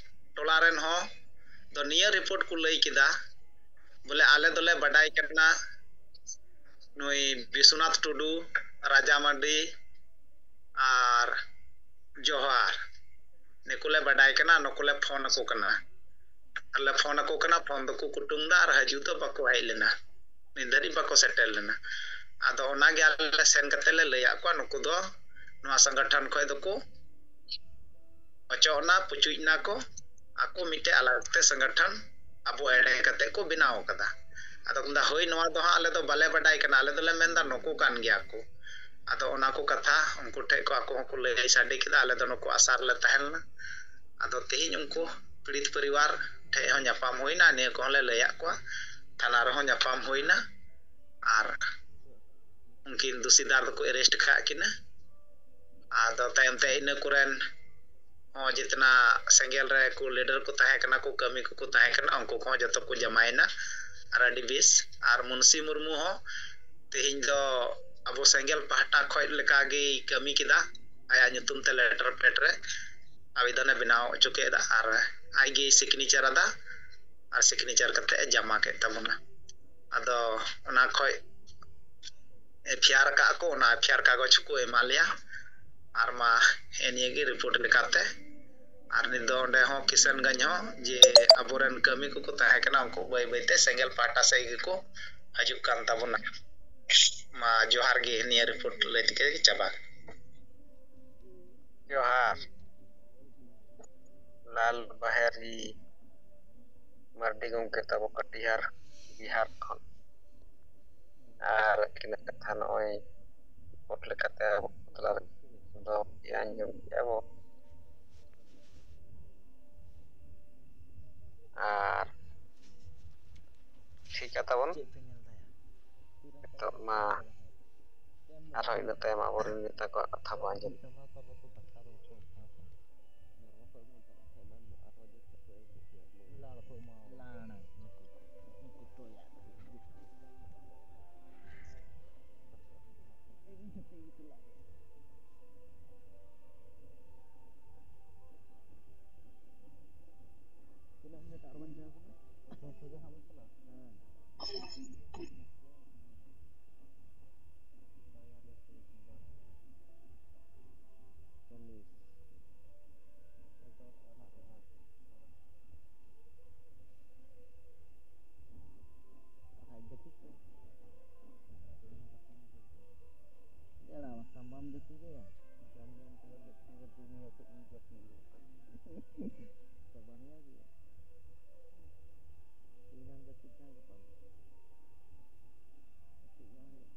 ᱴᱚᱞᱟ ᱨᱮᱱ ᱦᱚᱸ ᱫᱚ ᱱᱤᱭᱟᱹ ᱨᱤᱯᱳᱨᱴ ᱠᱚ ᱞᱟᱹᱭ ᱠᱮᱫᱟ, ᱵᱚᱞᱮ, "ᱟᱞᱮ ᱫᱚᱞᱮ ᱵᱟᱰᱟᱭ ᱠᱟᱱᱟ ᱱᱩᱭ ᱵᱤᱥᱣᱚᱱᱟᱛᱷ ᱴᱩᱰᱩ, ᱨᱟᱡᱟ ᱢᱟᱨᱰᱤ ᱟᱨ ᱡᱚᱦᱟᱨ, ᱱᱩᱠᱩ ᱞᱮ ᱵᱟᱰᱟᱭ ᱠᱟᱱᱟ, ᱱᱩᱠᱩ ᱞᱮ ᱯᱷᱳᱱ ᱟᱠᱚ ᱠᱟᱱᱟ, ᱟᱨ ᱞᱮ ᱯᱷᱳᱱ ᱟᱠᱚ ᱠᱟᱱᱟ, ᱯᱷᱳᱱ ᱫᱚᱠᱚ ᱠᱩᱴᱩᱝ ᱮᱫᱟ ᱟᱨ ᱦᱤᱡᱩᱜ ᱫᱚ ᱵᱟᱠᱚ ᱦᱮᱡ ᱞᱮᱱᱟ, ᱱᱤᱛ ᱫᱷᱟᱹᱨᱤᱡ ᱵᱟᱠᱚ ᱥᱮᱴᱮᱨ ᱞᱮᱱᱟ᱾" ᱟᱫᱚ ᱚᱱᱟᱜᱮ ᱟᱞᱮ ᱥᱮᱱ ᱠᱟᱛᱮ ᱞᱮ ᱞᱟᱹᱭᱟᱫ ᱠᱚᱣᱟ, ᱱᱩᱠᱩ ᱫᱚ ᱱᱚᱣᱟ ᱥᱚᱝᱜᱚᱴᱷᱚᱱ ᱠᱷᱚᱱ ᱫᱚᱠᱚ ᱚᱪᱚᱜ ᱮᱱᱟ, ᱯᱩᱪᱩᱡ ᱮᱱᱟ ᱠᱚ, ᱟᱠᱚ ᱢᱤᱫᱴᱮᱡ ᱟᱞᱟᱜᱽ ᱛᱮ ᱥᱚᱝᱜᱚᱴᱷᱚᱱ ᱟᱵᱚ ᱮᱲᱮ ᱠᱟᱛᱮ ᱠᱚ ᱵᱮᱱᱟᱣ ᱟᱠᱟᱫᱟ᱾ ᱟᱫᱚ ᱠᱚ ᱢᱮᱱᱫᱟ, "ᱦᱳᱭ, ᱱᱚᱣᱟ ᱫᱚ ᱦᱟᱸᱜ ᱟᱞᱮ ᱫᱚ ᱵᱟᱞᱮ ᱵᱟᱰᱟᱭ ᱠᱟᱱᱟ, ᱟᱞᱮ ᱫᱚᱞᱮ ᱢᱮᱱᱫᱟ ᱱᱩᱠᱩ ᱠᱟᱱ ᱜᱮᱭᱟ ᱠᱚ᱾" ᱟᱫᱚ ᱚᱱᱟ ᱠᱚ ᱠᱟᱛᱷᱟ ᱩᱱᱠᱩ ᱴᱷᱮᱡ ᱠᱚ ᱟᱠᱚ ᱦᱚᱸᱠᱚ ᱞᱟᱹᱭ ᱥᱟᱰᱮ ᱠᱮᱫᱟ, "ᱟᱞᱮ ᱫᱚ ᱱᱩᱠᱩ ᱟᱥᱟ ᱨᱮᱞᱮ ᱛᱟᱦᱮᱸ ᱞᱮᱱᱟ᱾" ᱟᱫᱚ ᱛᱮᱦᱮᱧ ᱩᱱᱠᱩ ᱯᱤᱲᱤᱛ ᱯᱚᱨᱤᱵᱟᱨ ᱴᱷᱮᱡ ᱦᱚᱸ ᱧᱟᱯᱟᱢ ᱦᱩᱭᱱᱟ, ᱱᱤᱭᱟᱹ ᱠᱚᱦᱚᱸ ᱞᱮ ᱞᱟᱹᱭᱟᱫ ᱠᱚᱣᱟ, ᱛᱷᱟᱱᱟ ᱨᱮᱦᱚᱸ ᱧᱟᱯᱟᱢ ᱦᱩᱭᱱᱟ, ᱟᱨ ᱩᱱᱠᱤᱱ ᱫᱩᱥᱤᱫᱟᱨ ᱫᱚᱠᱚ ᱮᱨᱮᱥᱴ ᱟᱠᱟᱫ ᱠᱤᱱᱟ᱾ ᱟᱫᱚ ᱛᱟᱭᱚᱢ ᱛᱮ ᱤᱱᱟᱹ ᱠᱚᱨᱮᱱ ᱦᱚᱸ ᱡᱮᱛᱱᱟ ᱥᱮᱸᱜᱮᱞ ᱨᱮ ᱠᱚ leader ᱠᱚ ᱛᱟᱦᱮᱸ ᱠᱟᱱᱟ, ᱠᱚ ᱠᱟᱹᱢᱤ ᱠᱚᱠᱚ ᱛᱟᱦᱮᱸ ᱠᱟᱱᱟ, ᱩᱱᱠᱩ ᱠᱚᱦᱚᱸ ᱡᱚᱛᱚ ᱠᱚ ᱡᱟᱢᱟᱭᱮᱱᱟ᱾ ᱟᱨ ᱟᱹᱰᱤ ᱵᱮᱥ᱾ ᱟᱨ ᱢᱩᱱᱥᱤ ᱢᱩᱨᱢᱩ ᱦᱚᱸ ᱛᱮᱦᱮᱧ ᱫᱚ ᱟᱵᱚ ᱥᱮᱸᱜᱮᱞ ᱯᱟᱦᱴᱟ ᱠᱷᱚᱡ ᱞᱮᱠᱟᱜᱮᱭ ᱠᱟᱹᱢᱤ ᱠᱮᱫᱟ᱾ ᱟᱭᱟᱜ ᱧᱩᱛᱩᱢ ᱛᱮ letter pad ᱨᱮ ᱟᱵᱮᱫᱚᱱᱮ ᱵᱮᱱᱟᱣ ᱦᱚᱪᱚ ᱠᱮᱫᱟ ᱟᱨ ᱟᱡᱜᱮᱭ signature ᱟᱫᱟ ᱟᱨ signature ᱠᱟᱛᱮ ᱮ ᱡᱟᱢᱟ ᱠᱮᱫ ᱛᱟᱵᱚᱱᱟ᱾ ᱟᱫᱚ ᱚᱱᱟ ᱠᱷᱚᱡ ᱮᱯᱷ ᱟᱭ ᱟᱨ ᱠᱟᱜᱼᱟ ᱠᱚ, ᱚᱱᱟ ᱮᱯᱷ ᱟᱭ ᱟᱨ ᱠᱟᱜᱚᱡᱽ ᱠᱚ ᱮᱢᱟᱜ ᱞᱮᱭᱟ᱾ ᱟᱨ ᱢᱟ ᱦᱮᱸ ᱱᱤᱭᱟᱹ ᱜᱮ report ᱞᱮᱠᱟᱛᱮ᱾ ᱟᱨ ᱱᱤᱛ ᱫᱚ ᱚᱸᱰᱮ ᱦᱚᱸ ᱠᱤᱥᱟᱱᱜᱚᱸᱡᱽ ᱦᱚᱸ ᱡᱮ ᱟᱵᱚᱨᱮᱱ ᱠᱟᱹᱢᱤ ᱠᱚᱠᱚ ᱛᱟᱦᱮᱸ ᱠᱟᱱᱟ, ᱩᱱᱠᱩ ᱵᱟᱹᱭ ᱵᱟᱹᱭᱛᱮ ᱥᱮᱸᱜᱮᱞ ᱯᱟᱦᱴᱟ ᱥᱮᱫ ᱜᱮᱠᱚ ᱦᱤᱡᱩᱜ ᱠᱟᱱ ᱛᱟᱵᱚᱱᱟ᱾ ᱢᱟ ᱡᱚᱦᱟᱨ ᱜᱮ, ᱱᱤᱭᱟᱹ report ᱞᱟᱹᱭ ᱛᱮᱜᱮ ᱪᱟᱵᱟ᱾ ᱡᱚᱦᱟᱨ᱾ ᱞᱟᱞ ᱵᱟᱦᱮᱨᱤ ᱢᱟᱨᱰᱤ ᱜᱚᱢᱠᱮ ᱛᱟᱵᱚ ᱠᱟᱴᱤᱦᱟᱨ, ᱵᱤᱦᱟᱨ ᱠᱷᱚᱱ᱾ ᱟᱨ ᱟᱹᱠᱤᱱᱟᱜ ᱠᱟᱛᱷᱟ ᱱᱚᱜᱼᱚᱭ report ᱞᱮᱠᱟᱛᱮ ᱟᱵᱚ ᱛᱟᱞᱟ ᱨᱮ ᱫᱚᱦᱚ ᱠᱮᱜᱼᱟ, ᱟᱸᱡᱚᱢ ᱠᱮᱜᱼᱟ ᱵᱚ᱾ ᱟᱨ ᱴᱷᱤᱠᱟ ᱛᱟᱵᱚᱱ᱾ ᱱᱤᱛᱚᱜ ᱢᱟ ᱟᱨᱦᱚᱸ ᱤᱱᱟᱹ ᱛᱟᱭᱚᱢ ᱟᱵᱚᱨᱮᱱ ᱱᱮᱛᱟ ᱠᱚᱣᱟᱜ ᱠᱟᱛᱷᱟ ᱵᱚ ᱟᱸᱡᱚᱢ᱾ ᱛᱤᱱᱟᱹᱜ ᱢᱤᱱᱤᱴ ᱟᱨ ᱵᱟᱝ ᱪᱟᱵᱟ ᱠᱟᱱᱟ? ᱦᱮᱸ᱾ ᱪᱚᱞᱞᱤᱥ᱾ ᱟᱨ ᱟᱡ ᱡᱟᱹᱯᱤᱫ ᱠᱮᱫ᱾ ᱮᱲᱟ ᱵᱟᱝᱠᱷᱟᱱ ᱵᱟᱢ ᱡᱟᱹᱯᱤᱫ ᱜᱮᱭᱟ᱾ ᱵᱟᱢ ᱡᱚᱢ ᱠᱟᱛᱮ ᱡᱟᱹᱯᱤᱫ ᱠᱟᱛᱮ ᱱᱤᱭᱟᱹ ᱠᱚ ᱤᱧ ᱡᱟᱹᱯᱤᱫ ᱜᱮᱭᱟ᱾ ᱛᱚ ᱵᱟᱝ ᱦᱩᱭᱩᱜ ᱜᱮᱭᱟ᱾ ᱛᱮᱦᱮᱧ ᱦᱚᱸᱢ ᱡᱟᱹᱯᱤᱫ ᱠᱷᱟᱱ ᱜᱟᱯᱟ ᱫᱚ ᱡᱟᱹᱯᱤᱫ ᱵᱟᱝ ᱦᱩᱭᱩᱜᱼᱟ᱾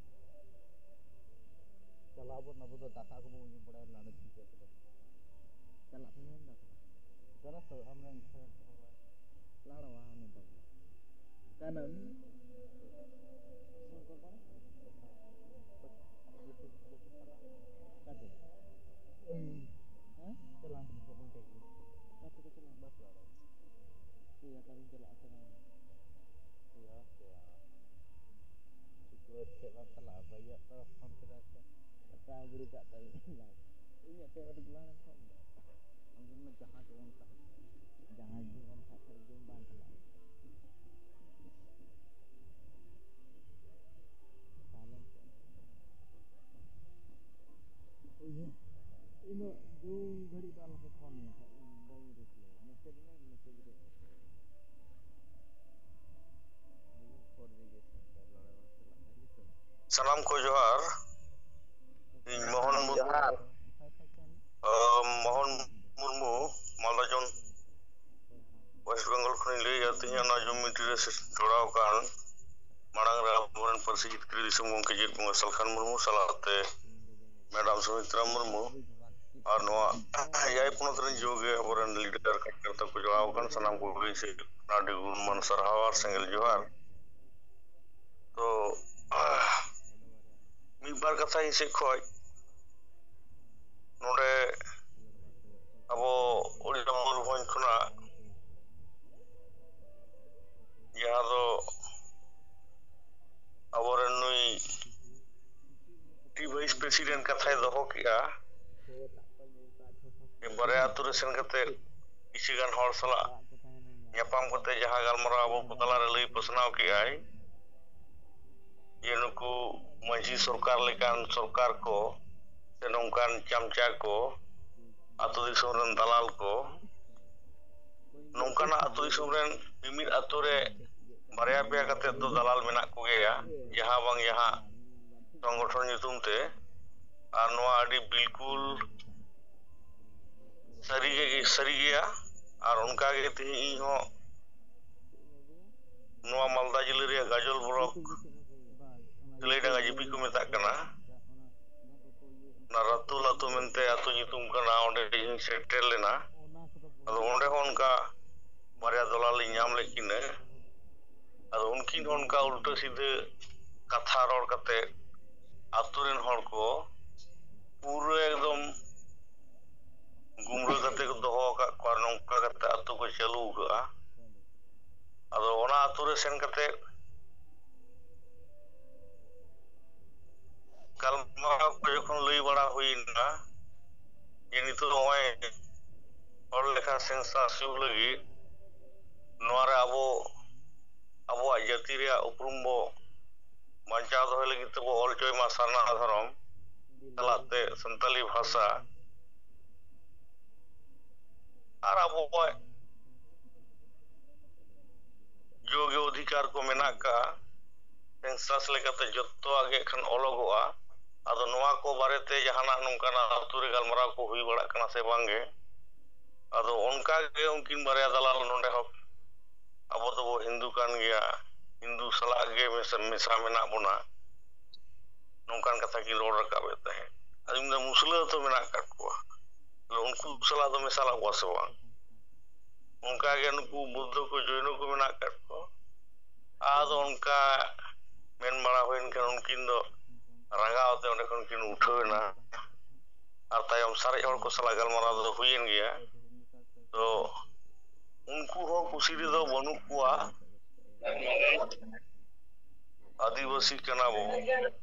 ᱪᱟᱞᱟᱜ ᱟᱵᱚᱱ, ᱟᱵᱚ ᱫᱚ ᱫᱟᱠᱟ ᱠᱚᱵᱚᱱ ᱡᱚᱢ ᱵᱟᱲᱟᱭᱟ, ᱞᱟᱲᱮᱡ ᱜᱤᱫᱽᱨᱟᱹ ᱠᱚᱫᱚ᱾ ᱪᱟᱞᱟᱜ ᱛᱮ ᱢᱮᱱ ᱫᱟ᱾ ᱪᱟᱞᱟᱜ ᱛᱚ, ᱟᱢ ᱨᱮᱱ friend ᱠᱚ ᱦᱚᱦᱚ ᱵᱟᱲᱟᱭ᱾ ᱞᱟᱲᱟᱣᱟ ᱩᱱᱤ ᱫᱚ᱾ ᱚᱠᱟᱭ ᱱᱟ ᱩᱱᱤ? ᱚᱠᱟᱛᱮ? ᱦᱮᱸ? ᱪᱟᱞᱟᱣ᱾ ᱪᱟᱞᱟᱜ ᱟᱥᱮ ᱵᱟᱝ? ᱪᱩᱠᱩᱨ ᱴᱷᱮᱡ ᱵᱟᱢ ᱪᱟᱞᱟᱜᱼᱟ, ᱵᱟᱹᱭᱟᱹ ᱛᱚ ᱯᱷᱳᱱ ᱠᱮᱫᱟ ᱥᱮ, ᱜᱟᱯᱟ ᱜᱤᱰᱤ ᱠᱟᱜ ᱛᱟᱭ᱾ ᱤᱧᱟᱹᱜ ᱛᱮ ᱠᱟᱹᱴᱤᱡ ᱞᱟᱝ ᱯᱷᱳᱱ ᱫᱟ᱾ ᱟᱢ ᱫᱚ ᱡᱟᱦᱟᱸ ᱜᱮ ᱵᱟᱢ ᱥᱟᱵ, ᱡᱟᱦᱟᱸᱭ ᱜᱮ ᱵᱟᱢ ᱥᱟᱵ ᱠᱷᱟᱡ ᱫᱚ ᱵᱟᱝ ᱪᱟᱞᱟᱜᱼᱟ᱾ ᱤᱱᱟᱹᱜ ᱫᱩ ᱜᱷᱟᱹᱲᱤᱡ ᱫᱚ ᱟᱞᱚᱯᱮ ᱯᱷᱳᱱ ᱤᱧᱟ ᱠᱷᱟᱡ, ᱤᱧ ᱵᱟᱹᱧ ᱨᱤᱥᱤᱵᱷᱟ᱾ ᱢᱮᱥᱮᱡᱽ ᱢᱮ, ᱢᱮᱥᱮᱡᱽ ᱨᱮ᱾ ᱥᱟᱱᱟᱢ ᱠᱚ ᱡᱚᱦᱟᱨ᱾ ᱤᱧ ᱢᱳᱦᱚᱱ ᱢᱩᱨᱢᱩ, ᱟᱸ, ᱢᱳᱦᱚᱱ ᱢᱩᱨᱢᱩ, ᱢᱟᱞᱫᱟ ᱡᱳᱱ, ᱳᱭᱮᱥᱴ ᱵᱮᱝᱜᱚᱞ ᱠᱷᱚᱱᱤᱧ ᱞᱟᱹᱭᱮᱫᱼᱟ᱾ ᱛᱮᱦᱮᱧᱟᱜ ᱱᱚᱣᱟ ᱡᱩᱢ ᱢᱤᱴᱤᱝ ᱨᱮ ᱡᱚᱲᱟᱣ ᱟᱠᱟᱱ ᱢᱟᱲᱟᱝ ᱨᱮ ᱟᱵᱚᱨᱮᱱ ᱯᱟᱹᱨᱥᱤ ᱡᱤᱛᱠᱟᱹᱨᱤ ᱫᱤᱥᱚᱢ ᱜᱚᱢᱠᱮ ᱡᱤᱛ ᱵᱚᱸᱜᱟ ᱥᱟᱞᱠᱷᱟᱱ ᱢᱩᱨᱢᱩ ᱥᱟᱞᱟᱜ ᱛᱮ ᱢᱮᱰᱟᱢ ᱥᱩᱢᱤᱛᱨᱟ ᱢᱩᱨᱢᱩ ᱟᱨ ᱱᱚᱣᱟ ᱮᱭᱟᱭ ᱯᱚᱱᱚᱛ ᱨᱮᱱ ᱡᱚᱜᱮ ᱟᱵᱚᱨᱮᱱ ᱞᱤᱰᱟᱨ ᱠᱟᱨᱡᱚᱠᱚᱨᱛᱟ ᱠᱚ ᱡᱚᱲᱟᱣ ᱟᱠᱟᱱ ᱥᱟᱱᱟᱢ ᱠᱚᱜᱮ ᱤᱧ ᱥᱮᱫ ᱠᱷᱚᱱ ᱟᱹᱰᱤ ᱜᱩᱱᱢᱟᱱ ᱥᱟᱨᱦᱟᱣ ᱟᱨ ᱥᱮᱸᱜᱮᱞ ᱡᱚᱦᱟᱨ᱾ ᱛᱚ, ᱢᱤᱫ ᱵᱟᱨ ᱠᱟᱛᱷᱟ ᱤᱧ ᱥᱮᱫ ᱠᱷᱚᱱ ᱱᱚᱰᱮ ᱟᱵᱚ ᱳᱰᱤᱥᱟ ᱢᱚᱭᱩᱨᱵᱷᱚᱸᱡᱽ ᱠᱷᱚᱱᱟᱜ ᱡᱟᱦᱟᱸ ᱫᱚ ᱟᱵᱚᱨᱮᱱ ᱱᱩᱭ ᱰᱤ ᱵᱷᱟᱭᱤᱥ ᱯᱨᱮᱥᱤᱰᱮᱱᱴ ᱠᱟᱛᱷᱟᱭ ᱫᱚᱦᱚ ᱠᱮᱜᱼᱟ, ᱵᱟᱨᱭᱟ ᱟᱛᱳ ᱨᱮ ᱥᱮᱱ ᱠᱟᱛᱮ ᱠᱤᱪᱷᱩ ᱜᱟᱱ ᱦᱚᱲ ᱥᱟᱞᱟᱜ ᱧᱟᱯᱟᱢ ᱠᱟᱛᱮ ᱡᱟᱦᱟᱸ ᱜᱟᱞᱢᱟᱨᱟᱣ ᱟᱵᱚ ᱠᱚ ᱛᱟᱞᱟᱨᱮ ᱞᱟᱹᱭ ᱯᱟᱥᱱᱟᱣ ᱠᱮᱜᱼᱟᱭ, ᱡᱮ ᱱᱩᱠᱩ ᱢᱟᱹᱡᱷᱤ ᱥᱚᱨᱠᱟᱨ ᱞᱮᱠᱟᱱ ᱥᱚᱨᱠᱟᱨ ᱠᱚ ᱥᱮ ᱱᱚᱝᱠᱟᱱ ᱪᱟᱢᱪᱟ ᱠᱚ, ᱟᱹᱛᱩ ᱫᱤᱥᱚᱢ ᱨᱮᱱ ᱫᱟᱞᱟᱞ ᱠᱚ, ᱱᱚᱝᱠᱟᱱᱟᱜ ᱟᱹᱛᱩ ᱫᱤᱥᱚᱢ ᱨᱮᱱ ᱢᱤᱢᱤᱫ ᱟᱹᱛᱩ ᱨᱮ ᱵᱟᱨᱭᱟ ᱯᱮᱭᱟ ᱠᱟᱛᱮ ᱫᱚ ᱫᱟᱞᱟᱞ ᱢᱮᱱᱟᱜ ᱠᱚᱜᱮᱭᱟ, ᱡᱟᱦᱟᱸ ᱵᱟᱝ ᱡᱟᱦᱟᱸ ᱥᱚᱝᱜᱚᱴᱷᱚᱱ ᱧᱩᱛᱩᱢ ᱛᱮ᱾ ᱟᱨ ᱱᱚᱣᱟ ᱟᱹᱰᱤ ᱵᱤᱞᱠᱩᱞ ᱥᱟᱹᱨᱤ ᱜᱮ, ᱥᱟᱹᱨᱤ ᱜᱮᱭᱟ᱾ ᱟᱨ ᱚᱱᱠᱟ ᱜᱮ ᱛᱮᱦᱮᱧ ᱤᱧ ᱦᱚᱸ ᱱᱚᱣᱟ ᱢᱟᱞᱫᱟ ᱡᱤᱞᱟᱹ ᱨᱮᱭᱟᱜ ᱜᱟᱡᱚᱞ ᱵᱞᱚᱠ, ᱛᱤᱞᱟᱹᱭᱰᱟᱸᱜᱟ ᱡᱤᱯᱤ ᱠᱚ ᱢᱮᱛᱟᱜ ᱠᱟᱱᱟ, ᱚᱱᱟ ᱨᱟᱛᱩᱞ ᱟᱹᱛᱩ ᱢᱮᱱᱛᱮ ᱟᱹᱛᱩ ᱧᱩᱛᱩᱢ ᱠᱟᱱᱟ, ᱚᱸᱰᱮ ᱤᱧ ᱥᱮᱴᱮᱨ ᱞᱮᱱᱟ᱾ ᱟᱫᱚ ᱚᱸᱰᱮ ᱦᱚᱸ ᱚᱱᱠᱟ ᱵᱟᱨᱭᱟ ᱫᱟᱞᱟᱞ ᱞᱤᱧ ᱧᱟᱢ ᱞᱮᱫ ᱠᱤᱱᱟᱹ᱾ ᱟᱫᱚ ᱩᱱᱠᱤᱱ ᱦᱚᱸ ᱚᱱᱠᱟ ᱩᱞᱴᱟᱹ ᱥᱤᱫᱷᱟᱹ ᱠᱟᱛᱷᱟ ᱨᱚᱲ ᱠᱟᱛᱮ ᱟᱹᱛᱩ ᱨᱮᱱ ᱦᱚᱲ ᱠᱚ ᱯᱩᱨᱟᱹ ᱮᱠᱫᱚᱢ ᱜᱩᱢᱲᱟᱹ ᱠᱟᱛᱮ ᱠᱚ ᱫᱚᱦᱚ ᱟᱠᱟᱫ ᱠᱚᱣᱟ᱾ ᱱᱚᱝᱠᱟ ᱠᱟᱛᱮ ᱟᱹᱛᱩ ᱠᱚ ᱪᱟᱹᱞᱩ ᱟᱠᱟᱫᱼᱟ᱾ ᱨᱮ ᱥᱮᱱ ᱠᱟᱛᱮ ᱜᱟᱞᱢᱟᱨᱟᱣ ᱠᱚ ᱡᱚᱠᱷᱚᱱ ᱞᱟᱹᱭ ᱵᱟᱲᱟ ᱦᱩᱭᱱᱟ ᱡᱮ ᱱᱤᱛᱚᱜ ᱱᱚᱜᱼᱚᱭ ᱦᱚᱲ ᱞᱮᱠᱷᱟ census ᱦᱩᱭᱩᱜ ᱞᱟᱹᱜᱤᱫ ᱱᱚᱣᱟ ᱨᱮ ᱟᱵᱚ ᱟᱵᱚᱣᱟᱜ ᱡᱟᱹᱛᱤ ᱨᱮᱭᱟᱜ ᱩᱯᱨᱩᱢ ᱵᱚ ᱵᱟᱧᱪᱟᱣ ᱫᱚᱦᱚᱭ ᱞᱟᱹᱜᱤᱫ ᱛᱮᱵᱚ ᱚᱞ ᱦᱚᱪᱚᱭ ᱢᱟ ᱥᱟᱨᱱᱟ ᱫᱷᱚᱨᱚᱢ ᱥᱟᱞᱟᱜ ᱛᱮ ᱥᱟᱱᱛᱟᱞᱤ ᱵᱷᱟᱥᱟ ᱟᱨ ᱟᱵᱚᱣᱟᱜ ᱡᱳᱜᱮ ᱚᱫᱷᱤᱠᱟᱨ ᱠᱚ ᱢᱮᱱᱟᱜ ᱟᱠᱟᱫᱼᱟ᱾ census ᱞᱮᱠᱟᱛᱮ ᱡᱚᱛᱚᱣᱟᱜ ᱜᱮ ᱠᱷᱟᱱ ᱚᱞᱚᱜᱚᱜᱼᱟ᱾ ᱟᱫᱚ ᱱᱚᱣᱟ ᱠᱚ ᱵᱟᱨᱮᱛᱮ ᱡᱟᱦᱟᱱᱟᱜ ᱱᱚᱝᱠᱟᱱᱟᱜ ᱟᱹᱛᱩ ᱨᱮ ᱜᱟᱞᱢᱟᱨᱟᱣ ᱠᱚ ᱦᱩᱭ ᱵᱟᱲᱟᱜ ᱠᱟᱱᱟ ᱥᱮ ᱵᱟᱝᱜᱮ? ᱟᱫᱚ ᱚᱱᱠᱟ ᱜᱮ ᱩᱱᱠᱤᱱ ᱵᱟᱨᱭᱟ ᱫᱟᱞᱟᱞ ᱱᱚᱰᱮ ᱦᱚᱸ ᱟᱵᱚ ᱫᱚᱵᱚ ᱦᱤᱱᱫᱩ ᱠᱟᱱ ᱜᱮᱭᱟ, ᱦᱤᱱᱫᱩ ᱥᱟᱞᱟᱜ ᱜᱮ ᱢᱮᱥᱟ, ᱢᱮᱥᱟ ᱢᱮᱱᱟᱜ ᱵᱚᱱᱟ, ᱱᱚᱝᱠᱟᱱ ᱠᱟᱛᱷᱟ ᱠᱤᱱ ᱨᱚᱲ ᱨᱟᱠᱟᱵ ᱮᱫ ᱛᱟᱦᱮᱸᱫ᱾ ᱟᱫᱚᱧ ᱢᱮᱱᱫᱟ ᱢᱩᱥᱞᱟᱹ ᱦᱚᱸᱛᱚ ᱢᱮᱱᱟᱜ ᱟᱠᱟᱫ ᱠᱚᱣᱟ, ᱛᱟᱦᱞᱮ ᱩᱱᱠᱩ ᱥᱟᱞᱟᱜ ᱫᱚ ᱢᱮᱥᱟᱞᱟᱜ ᱠᱚᱣᱟ ᱥᱮ ᱵᱟᱝ? ᱚᱱᱠᱟ ᱜᱮ ᱱᱩᱠᱩ ᱵᱩᱫᱽᱫᱷᱚ ᱠᱚ ᱡᱚᱭᱱᱚ ᱠᱚ ᱢᱮᱱᱟᱜ ᱟᱠᱟᱫ ᱠᱚᱣᱟ᱾ ᱟᱫᱚ ᱚᱱᱠᱟ ᱢᱮᱱ ᱵᱟᱲᱟ ᱦᱩᱭᱮᱱ ᱠᱷᱟᱱ ᱩᱱᱠᱤᱱ ᱫᱚ ᱨᱟᱸᱜᱟᱣ ᱛᱮ ᱚᱸᱰᱮ ᱠᱷᱚᱱ ᱠᱤᱱ ᱩᱴᱷᱟᱹᱣ ᱮᱱᱟ᱾ ᱟᱨ ᱛᱟᱭᱚᱢ ᱥᱟᱨᱮᱡ ᱦᱚᱲ ᱠᱚ ᱥᱟᱞᱟᱜ ᱜᱟᱞᱢᱟᱨᱟᱣ ᱫᱚ ᱦᱩᱭᱮᱱ ᱜᱮᱭᱟ᱾ ᱛᱚ ᱩᱱᱠᱩ ᱦᱚᱸ ᱠᱩᱥᱤ ᱨᱮᱫᱚ ᱵᱟᱹᱱᱩᱜ ᱠᱚᱣᱟ᱾ ᱟᱹᱫᱤᱵᱟᱹᱥᱤ ᱠᱟᱱᱟ ᱵᱚ,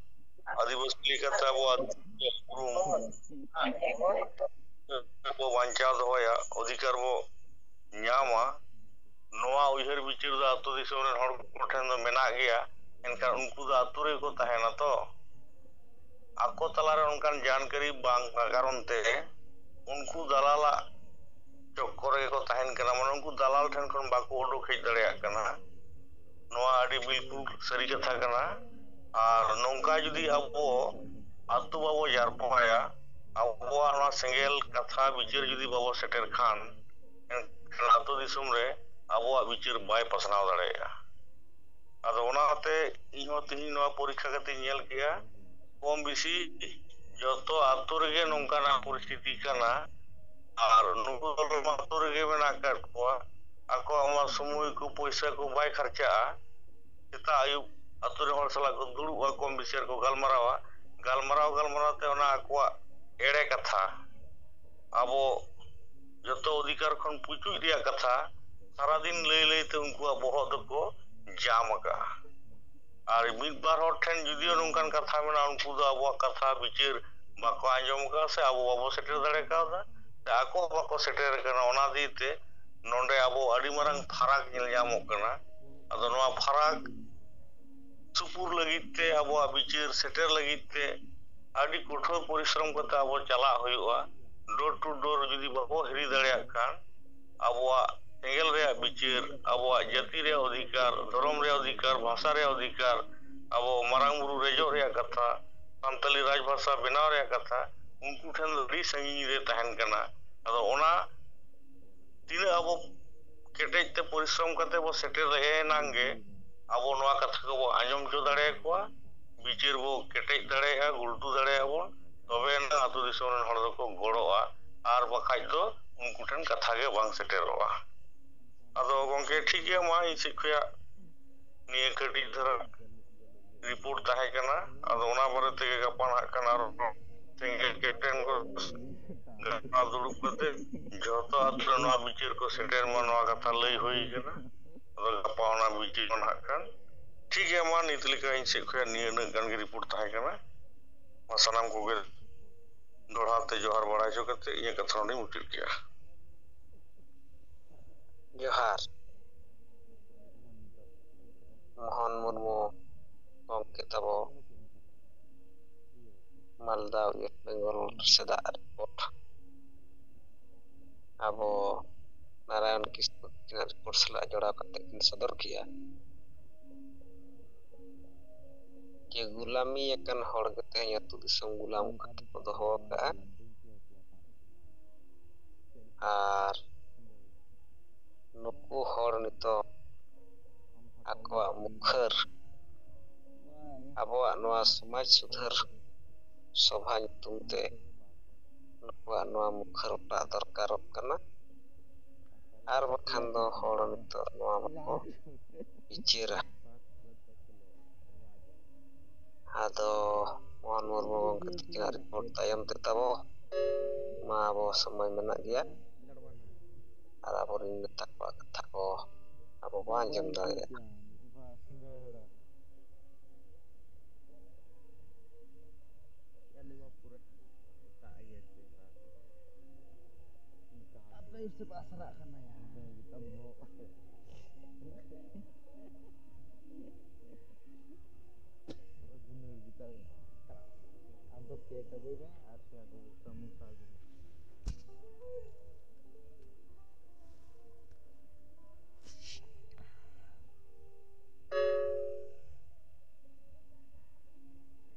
ᱟᱹᱫᱤᱵᱟᱹᱥᱤ ᱞᱮᱠᱟᱛᱮ ᱟᱵᱚ ᱟᱹᱫᱤᱵᱟᱹᱥᱤ ᱩᱯᱨᱩᱢ ᱵᱚ ᱵᱟᱧᱪᱟᱣ ᱫᱚᱦᱚᱭᱟ, ᱚᱫᱷᱤᱠᱟᱨ ᱵᱚ ᱧᱟᱢᱟ, ᱱᱚᱣᱟ ᱩᱭᱦᱟᱹᱨ ᱵᱤᱪᱟᱹᱨ ᱫᱚ ᱟᱹᱛᱩ ᱫᱤᱥᱚᱢ ᱨᱮᱱ ᱦᱚᱲ ᱠᱚ ᱴᱷᱮᱱ ᱫᱚ ᱢᱮᱱᱟᱜ ᱜᱮᱭᱟ᱾ ᱮᱱᱠᱷᱟᱱ ᱩᱱᱠᱩ ᱫᱚ ᱟᱹᱛᱩ ᱨᱮᱜᱮ ᱠᱚ ᱛᱟᱦᱮᱱᱟ ᱛᱚ᱾ ᱟᱠᱚ ᱛᱟᱞᱟᱨᱮ ᱚᱱᱠᱟᱱ ᱡᱟᱱᱠᱟᱨᱤ ᱵᱟᱝ ᱠᱟᱨᱚᱱ ᱛᱮ ᱩᱱᱠᱩ ᱫᱟᱞᱟᱞᱟᱜ ᱪᱚᱠᱠᱚᱨ ᱨᱮᱜᱮ ᱠᱚ ᱛᱟᱦᱮᱱ ᱠᱟᱱᱟ, ᱢᱟᱱᱮ ᱩᱱᱠᱩ ᱫᱟᱞᱟᱞ ᱴᱷᱮᱱ ᱠᱷᱚᱱ ᱵᱟᱠᱚ ᱩᱰᱩᱠ ᱦᱮᱡ ᱫᱟᱲᱮᱭᱟᱜ ᱠᱟᱱᱟ᱾ ᱱᱚᱣᱟ ᱟᱹᱰᱤ ᱵᱤᱞᱠᱩᱞ ᱥᱟᱹᱨᱤ ᱠᱟᱛᱷᱟ ᱠᱟᱱᱟ᱾ ᱟᱨ ᱱᱚᱝᱠᱟ ᱡᱩᱫᱤ ᱟᱵᱚ ᱟᱹᱛᱩ ᱵᱟᱵᱚ ᱡᱟᱨᱯᱟᱭᱟ, ᱟᱵᱚᱣᱟᱜ ᱱᱚᱣᱟ ᱥᱮᱸᱜᱮᱞ ᱠᱟᱛᱷᱟ ᱵᱤᱪᱟᱹᱨ ᱡᱩᱫᱤ ᱵᱟᱵᱚ ᱥᱮᱴᱮᱨ ᱠᱷᱟᱱ, ᱮᱱᱠᱷᱟᱱ ᱟᱹᱛᱩ ᱫᱤᱥᱚᱢ ᱨᱮ ᱟᱵᱚᱣᱟᱜ ᱵᱤᱪᱟᱹᱨ ᱵᱟᱭ ᱯᱟᱥᱱᱟᱣ ᱫᱟᱲᱮᱭᱟᱜᱼᱟ᱾ ᱟᱫᱚ ᱚᱱᱟᱛᱮ ᱤᱧᱦᱚᱸ ᱛᱮᱦᱮᱧ ᱱᱚᱣᱟ ᱯᱚᱨᱤᱠᱠᱷᱟ ᱠᱟᱛᱮᱧ ᱧᱮᱞ ᱠᱮᱜᱼᱟ, ᱠᱚᱢ ᱵᱮᱥᱤ ᱡᱚᱛᱚ ᱟᱹᱛᱩ ᱨᱮᱜᱮ ᱱᱚᱝᱠᱟᱱᱟᱜ ᱯᱚᱨᱤᱥᱛᱷᱤᱛᱤ ᱠᱟᱱᱟ᱾ ᱟᱨ ᱱᱩᱠᱩ ᱫᱚ ᱟᱹᱛᱩ ᱨᱮᱜᱮ ᱢᱮᱱᱟᱜ ᱟᱠᱟᱫ ᱠᱚᱣᱟ᱾ ᱟᱠᱚᱣᱟᱜ ᱢᱟ ᱥᱚᱢᱚᱭ ᱠᱚ, ᱯᱚᱭᱥᱟ ᱠᱚ ᱵᱟᱭ ᱠᱷᱟᱨᱪᱟᱜᱼᱟ᱾ ᱥᱮᱛᱟᱜ ᱟᱹᱭᱩᱵ ᱟᱹᱛᱩ ᱨᱮᱱ ᱦᱚᱲ ᱥᱟᱞᱟᱜ ᱠᱚ ᱫᱩᱲᱩᱵᱼᱟ, ᱠᱚᱢ ᱵᱮᱥᱤ ᱟᱨ ᱠᱚ ᱜᱟᱞᱢᱟᱨᱟᱣᱟ᱾ ᱜᱟᱞᱢᱟᱨᱟᱣ ᱜᱟᱞᱢᱟᱨᱟᱣ ᱛᱮ ᱚᱱᱟ ᱟᱠᱚᱣᱟᱜ ᱮᱲᱮ ᱠᱟᱛᱷᱟ, ᱟᱵᱚ ᱡᱚᱛᱚ ᱚᱫᱷᱤᱠᱟᱨ ᱠᱷᱚᱱ ᱯᱩᱪᱩᱡ ᱨᱮᱭᱟᱜ ᱠᱟᱛᱷᱟ ᱥᱟᱨᱟᱫᱤᱱ ᱞᱟᱹᱭ ᱞᱟᱹᱭ ᱛᱮ ᱩᱱᱠᱩᱣᱟᱜ ᱵᱚᱦᱚᱜ ᱫᱚᱠᱚ ᱡᱟᱢ ᱟᱠᱟᱫᱼᱟ᱾ ᱟᱨ ᱢᱤᱫ ᱵᱟᱨ ᱦᱚᱲ ᱴᱷᱮᱱ ᱡᱩᱫᱤᱭᱳ ᱱᱚᱝᱠᱟᱱ ᱠᱟᱛᱷᱟ ᱢᱮᱱᱟᱜᱼᱟ, ᱩᱱᱠᱩ ᱫᱚ ᱟᱵᱚᱣᱟᱜ ᱠᱟᱛᱷᱟ ᱵᱤᱪᱟᱹᱨ ᱵᱟᱠᱚ ᱟᱸᱡᱚᱢ ᱟᱠᱟᱫᱼᱟ ᱥᱮ ᱟᱵᱚ ᱵᱟᱵᱚ ᱥᱮᱴᱮᱨ ᱫᱟᱲᱮ ᱠᱟᱣᱫᱟ, ᱥᱮ ᱟᱠᱚ ᱵᱟᱠᱚ ᱥᱮᱴᱮᱨ ᱟᱠᱟᱱᱟ᱾ ᱚᱱᱟ ᱫᱤᱭᱮ ᱛᱮ ᱱᱚᱰᱮ ᱟᱵᱚ ᱟᱹᱰᱤ ᱢᱟᱨᱟᱝ ᱯᱷᱟᱨᱟᱠ ᱧᱮᱞ ᱧᱟᱢᱚᱜ ᱠᱟᱱᱟ᱾ ᱟᱫᱚ ᱱᱚᱣᱟ ᱯᱷᱟᱨᱟᱠ ᱥᱩᱯᱩᱨ ᱞᱟᱹᱜᱤᱫ ᱛᱮ, ᱟᱵᱚᱣᱟᱜ ᱵᱤᱪᱟᱹᱨ ᱥᱮᱴᱮᱨ ᱞᱟᱹᱜᱤᱫ ᱛᱮ ᱟᱹᱰᱤ ᱠᱚᱴᱷᱳᱨ ᱯᱚᱨᱤᱥᱨᱚᱢ ᱠᱟᱛᱮ ᱟᱵᱚ ᱪᱟᱞᱟᱜ ᱦᱩᱭᱩᱜᱼᱟ᱾ Door to door ᱡᱩᱫᱤ ᱵᱟᱵᱚ ᱦᱤᱨᱤ ᱫᱟᱲᱮᱭᱟᱜ ᱠᱷᱟᱱ, ᱟᱵᱚᱣᱟᱜ ᱮᱸᱜᱮᱞ ᱨᱮᱭᱟᱜ ᱵᱤᱪᱟᱹᱨ, ᱟᱵᱚᱣᱟᱜ ᱡᱟᱹᱛᱤ ᱨᱮᱭᱟᱜ ᱚᱫᱷᱤᱠᱟᱨ, ᱫᱷᱚᱨᱚᱢ ᱨᱮᱭᱟᱜ ᱚᱫᱷᱤᱠᱟᱨ, ᱵᱷᱟᱥᱟ ᱨᱮᱭᱟᱜ ᱚᱫᱷᱤᱠᱟᱨ, ᱟᱵᱚ ᱢᱟᱨᱟᱝ ᱵᱩᱨᱩ ᱨᱮᱡᱚᱜ ᱨᱮᱭᱟᱜ ᱠᱟᱛᱷᱟ, ᱥᱟᱱᱛᱟᱞᱤ ᱨᱟᱡᱽ ᱵᱷᱟᱥᱟ ᱵᱮᱱᱟᱣ ᱨᱮᱭᱟᱜ ᱠᱟᱛᱷᱟ, ᱩᱱᱠᱩ ᱴᱷᱮᱱ ᱫᱚ ᱟᱹᱰᱤ ᱥᱟᱺᱜᱤᱧ ᱨᱮ ᱛᱟᱦᱮᱱ ᱠᱟᱱᱟ᱾ ᱟᱫᱚ ᱚᱱᱟ ᱛᱤᱱᱟᱹᱜ ᱟᱵᱚ ᱠᱮᱴᱮᱡ ᱛᱮ ᱯᱚᱨᱤᱥᱨᱚᱢ ᱠᱟᱛᱮ ᱵᱚ ᱥᱮᱴᱮᱨ ᱫᱟᱲᱮᱭᱟᱜᱼᱟ, ᱮᱱᱟᱝ ᱜᱮ ᱟᱵᱚ ᱱᱚᱣᱟ ᱠᱟᱛᱷᱟ ᱠᱚᱵᱚ ᱟᱸᱡᱚᱢ ᱦᱚᱪᱚ ᱫᱟᱲᱮᱭᱟᱠᱚᱣᱟ, ᱵᱤᱪᱟᱹᱨ ᱵᱚ ᱠᱮᱴᱮᱡ ᱫᱟᱲᱮᱭᱟᱜᱼᱟ, ᱜᱩᱞᱴᱩ ᱫᱟᱲᱮᱭᱟᱜᱼᱟ ᱵᱚᱱ, ᱛᱚᱵᱮ ᱮᱱᱟᱝ ᱟᱹᱛᱩ ᱫᱤᱥᱚᱢ ᱨᱮᱱ ᱦᱚᱲ ᱫᱚᱠᱚ ᱜᱚᱲᱚᱜᱼᱟ, ᱟᱨ ᱵᱟᱠᱷᱟᱡ ᱫᱚ ᱩᱱᱠᱩ ᱴᱷᱮᱱ ᱠᱟᱛᱷᱟ ᱜᱮ ᱵᱟᱝ ᱥᱮᱴᱮᱨᱚᱜᱼᱟ᱾ ᱟᱫᱚ ᱜᱚᱢᱠᱮ, ᱴᱷᱤᱠ ᱜᱮᱭᱟ, ᱢᱟ ᱤᱧ ᱥᱮᱫ ᱠᱷᱚᱱᱟᱜ ᱱᱤᱭᱟᱹ ᱠᱟᱹᱴᱤᱡ ᱫᱷᱟᱨᱟ ᱨᱤᱯᱳᱨᱴ ᱛᱟᱦᱮᱸ ᱠᱟᱱᱟ᱾ ᱟᱫᱚ ᱚᱱᱟ ᱵᱟᱨᱮ ᱛᱮᱜᱮ ᱜᱟᱯᱟ ᱱᱟᱦᱟᱜ ᱠᱷᱟᱱ ᱟᱨᱚ ᱥᱮᱸᱜᱮᱞ ᱠᱮᱯᱴᱮᱱ ᱠᱚ ᱜᱟᱯᱟ ᱫᱩᱲᱩᱵ ᱠᱟᱛᱮ ᱡᱷᱚᱛᱚ ᱟᱛᱳ ᱨᱮ ᱱᱚᱣᱟ ᱵᱤᱪᱟᱹᱨ ᱠᱚ ᱥᱮᱴᱮᱨ ᱢᱟ, ᱱᱚᱣᱟ ᱠᱟᱛᱷᱟ ᱞᱟᱹᱭ ᱦᱩᱭ ᱠᱟᱱᱟ᱾ ᱟᱫᱚ ᱜᱟᱯᱟ ᱚᱱᱟ ᱵᱤᱪᱟᱹᱨ ᱠᱚ ᱱᱟᱦᱟᱜ ᱠᱷᱟᱱ ᱴᱷᱤᱠ ᱜᱮᱭᱟ᱾ ᱢᱟ ᱱᱤᱛ ᱞᱮᱠᱟ ᱤᱧ ᱥᱮᱫ ᱠᱷᱚᱱ ᱱᱤᱭᱟᱹ ᱩᱱᱟᱹᱜ ᱜᱟᱱ ᱜᱮ ᱨᱤᱯᱳᱨᱴ ᱛᱟᱦᱮᱸ ᱠᱟᱱᱟ᱾ ᱢᱟ ᱥᱟᱱᱟᱢ ᱠᱚᱜᱮ ᱫᱚᱦᱲᱟ ᱛᱮ ᱡᱚᱦᱟᱨ ᱵᱟᱲᱟᱭ ᱦᱚᱪᱚ ᱠᱟᱛᱮ ᱤᱧᱟᱹᱜ ᱠᱟᱛᱷᱟ ᱱᱚᱰᱮᱧ ᱢᱩᱪᱟᱹᱫ ᱠᱮᱜᱼᱟ᱾ ᱡᱚᱦᱟᱨ᱾ ᱢᱳᱦᱚᱱ ᱢᱩᱨᱢᱩ ᱜᱚᱢᱠᱮ ᱛᱟᱵᱚ, ᱢᱟᱞᱫᱟ ᱣᱮᱥᱴ ᱵᱮᱝᱜᱚᱞ ᱥᱮᱫᱟᱜ ᱨᱤᱯᱳᱨᱴ᱾ ᱟᱵᱚ ᱱᱟᱨᱟᱭᱚᱱ ᱠᱤᱥᱠᱩ ᱛᱟᱹᱠᱤᱱᱟᱜ ᱨᱤᱯᱳᱨᱴ ᱥᱟᱞᱟᱜ ᱡᱚᱲᱟᱣ ᱠᱟᱛᱮ ᱠᱤᱱ ᱥᱚᱫᱚᱨ ᱠᱮᱜᱼᱟ ᱡᱮ ᱜᱩᱞᱟᱢᱤ ᱟᱠᱟᱱ ᱦᱚᱲ ᱜᱮ ᱛᱮᱦᱮᱧ ᱟᱹᱛᱩ ᱫᱤᱥᱚᱢ ᱜᱩᱞᱟᱢ ᱠᱟᱛᱮ ᱠᱚ ᱫᱚᱦᱚ ᱟᱠᱟᱫᱼᱟ᱾ ᱟᱨ ᱱᱩᱠᱩ ᱦᱚᱲ ᱱᱤᱛᱚᱜ ᱟᱠᱚᱣᱟᱜ ᱢᱩᱠᱷᱟᱹᱨ, ᱟᱵᱚᱣᱟᱜ ᱱᱚᱣᱟ ᱥᱚᱢᱟᱡᱽ ᱥᱩᱫᱷᱟᱹᱨ ᱥᱚᱵᱷᱟ ᱧᱩᱛᱩᱢ ᱛᱮ ᱱᱩᱠᱩᱣᱟᱜ ᱱᱚᱣᱟ ᱢᱩᱠᱷᱟᱹᱨ ᱚᱴᱟᱜ ᱫᱚᱨᱠᱟᱨᱚᱜ ᱠᱟᱱᱟ, ᱟᱨ ᱵᱟᱠᱷᱟᱱ ᱫᱚ ᱦᱚᱲ ᱱᱤᱛᱚᱜ ᱱᱚᱣᱟ ᱵᱟᱠᱚ ᱵᱤᱪᱟᱹᱨᱟ᱾ ᱟᱫᱚ ᱢᱳᱦᱚᱱ ᱢᱩᱨᱢᱩ ᱜᱚᱢᱠᱮ ᱛᱟᱹᱠᱤᱱᱟᱜ ᱨᱤᱯᱳᱨᱴ ᱛᱟᱭᱚᱢ ᱛᱮ ᱛᱟᱵᱚ ᱢᱟ ᱟᱵᱚ ᱥᱚᱢᱚᱭ ᱢᱮᱱᱟᱜ ᱜᱮᱭᱟ, ᱟᱨ ᱟᱵᱚᱨᱮᱱ ᱱᱮᱛᱟ ᱠᱚᱣᱟᱜ ᱠᱟᱛᱷᱟ ᱠᱚ ᱟᱵᱚ ᱵᱚᱱ ᱟᱸᱡᱚᱢ ᱫᱟᱲᱮᱭᱟᱜᱼᱟ᱾ ᱥᱮ ᱵᱟᱥᱨᱟᱜ ᱠᱟᱱᱟ ᱭᱟ᱾ ᱜᱩᱱᱟᱹᱣ ᱜᱮᱛᱟ᱾ ᱟᱢ ᱫᱚ ᱠᱮᱠ ᱟᱹᱜᱩᱭ ᱢᱮ ᱟᱨ ᱥᱮ ᱟᱹᱜᱩ ᱥᱟᱢᱳᱥᱟ ᱟᱹᱜᱩᱭ ᱢᱮ᱾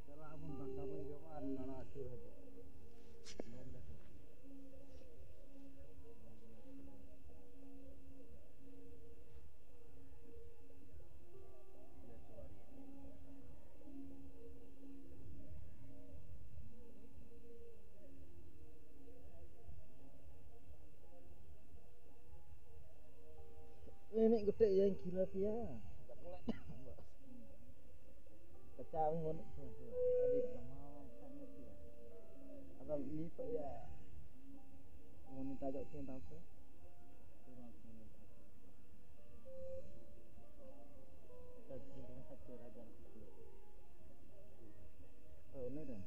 ᱪᱟᱞᱟᱜ ᱟᱵᱚᱱ, ᱫᱟᱠᱟ ᱵᱚᱱ ᱡᱚᱢᱟ ᱟᱨ ᱱᱟᱲᱟ ᱟᱹᱪᱩᱨ ᱦᱤᱡᱩᱜ᱾ ᱢᱤᱢᱤᱫ ᱜᱚᱴᱮᱡ ᱤᱭᱟᱹᱧ ᱠᱷᱤᱞᱟᱹᱯ ᱯᱮᱭᱟ᱾ ᱠᱟᱪᱟ ᱟᱢ ᱵᱟᱹᱱᱩᱜ ᱛᱤᱧᱟ ᱥᱮ? ᱟᱹᱰᱤ ᱠᱟᱢᱟᱣ ᱠᱷᱟᱱ ᱫᱚ ᱴᱷᱤᱠ ᱜᱮᱭᱟ᱾ ᱟᱫᱚ ᱱᱤᱛᱚᱜ ᱭᱟ ᱢᱚᱱᱤᱴᱟᱭᱡᱚᱜ ᱛᱤᱧᱟ ᱛᱟᱢ ᱥᱮ? ᱪᱟᱨ ᱦᱟᱡᱟᱨ ᱠᱚ ᱦᱳᱭ, ᱩᱱᱤ ᱨᱮᱱ᱾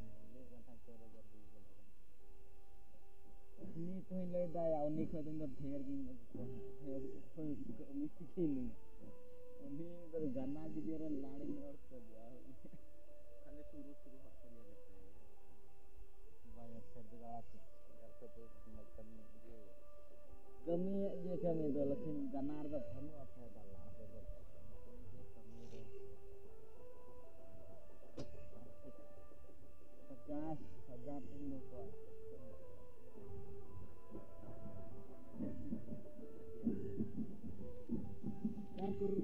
ᱱᱤᱛ ᱦᱚᱸᱭ ᱞᱟᱹᱭ ᱫᱟᱭ, ᱩᱱᱤ ᱠᱷᱚᱡ ᱫᱚ ᱤᱧ ᱫᱚ ᱰᱷᱮᱨ ᱜᱤᱧ ᱟᱹᱜᱩ ᱠᱚᱣᱟ᱾ ᱦᱮᱸ, ᱩᱱᱤ ᱛᱮᱜᱮ ᱞᱟᱹᱭᱟ᱾ ᱩᱱᱤ ᱫᱚ ᱜᱟᱱᱟ ᱜᱤᱫᱽᱨᱟᱹ ᱨᱮᱱ ᱞᱟᱲ ᱤᱧ ᱦᱚᱲ ᱠᱚ ᱜᱮᱭᱟ᱾ ᱠᱷᱟᱹᱞᱤ ᱥᱩᱨᱩ ᱥᱩᱨᱩ ᱦᱚᱲ ᱠᱚ ᱧᱮᱞᱮᱫ ᱛᱟᱭᱟ᱾ ᱵᱟᱭ ᱮᱠᱥᱮᱱ ᱫᱟᱲᱮᱭᱟᱜᱼᱟ᱾ ᱠᱟᱹᱢᱤ ᱤᱭᱟᱹ᱾ ᱠᱟᱹᱢᱤᱭᱮᱫ ᱜᱮ ᱠᱟᱹᱢᱤ ᱫᱚ, ᱞᱮᱠᱤᱱ ᱜᱟᱱᱟᱨ ᱫᱚ ᱵᱟᱹᱱᱩᱜᱼᱟ ᱯᱷᱟᱭᱫᱟ ᱞᱟᱦᱟ ᱛᱮᱫᱚ᱾ ᱠᱟᱹᱢᱤ ᱫᱚ ᱯᱚᱪᱟᱥ ᱦᱟᱡᱟᱨ ᱛᱤᱧ ᱫᱚᱦᱚ ᱠᱚᱣᱟ᱾ ᱪᱟᱨ ᱠᱳᱨᱳᱲ᱾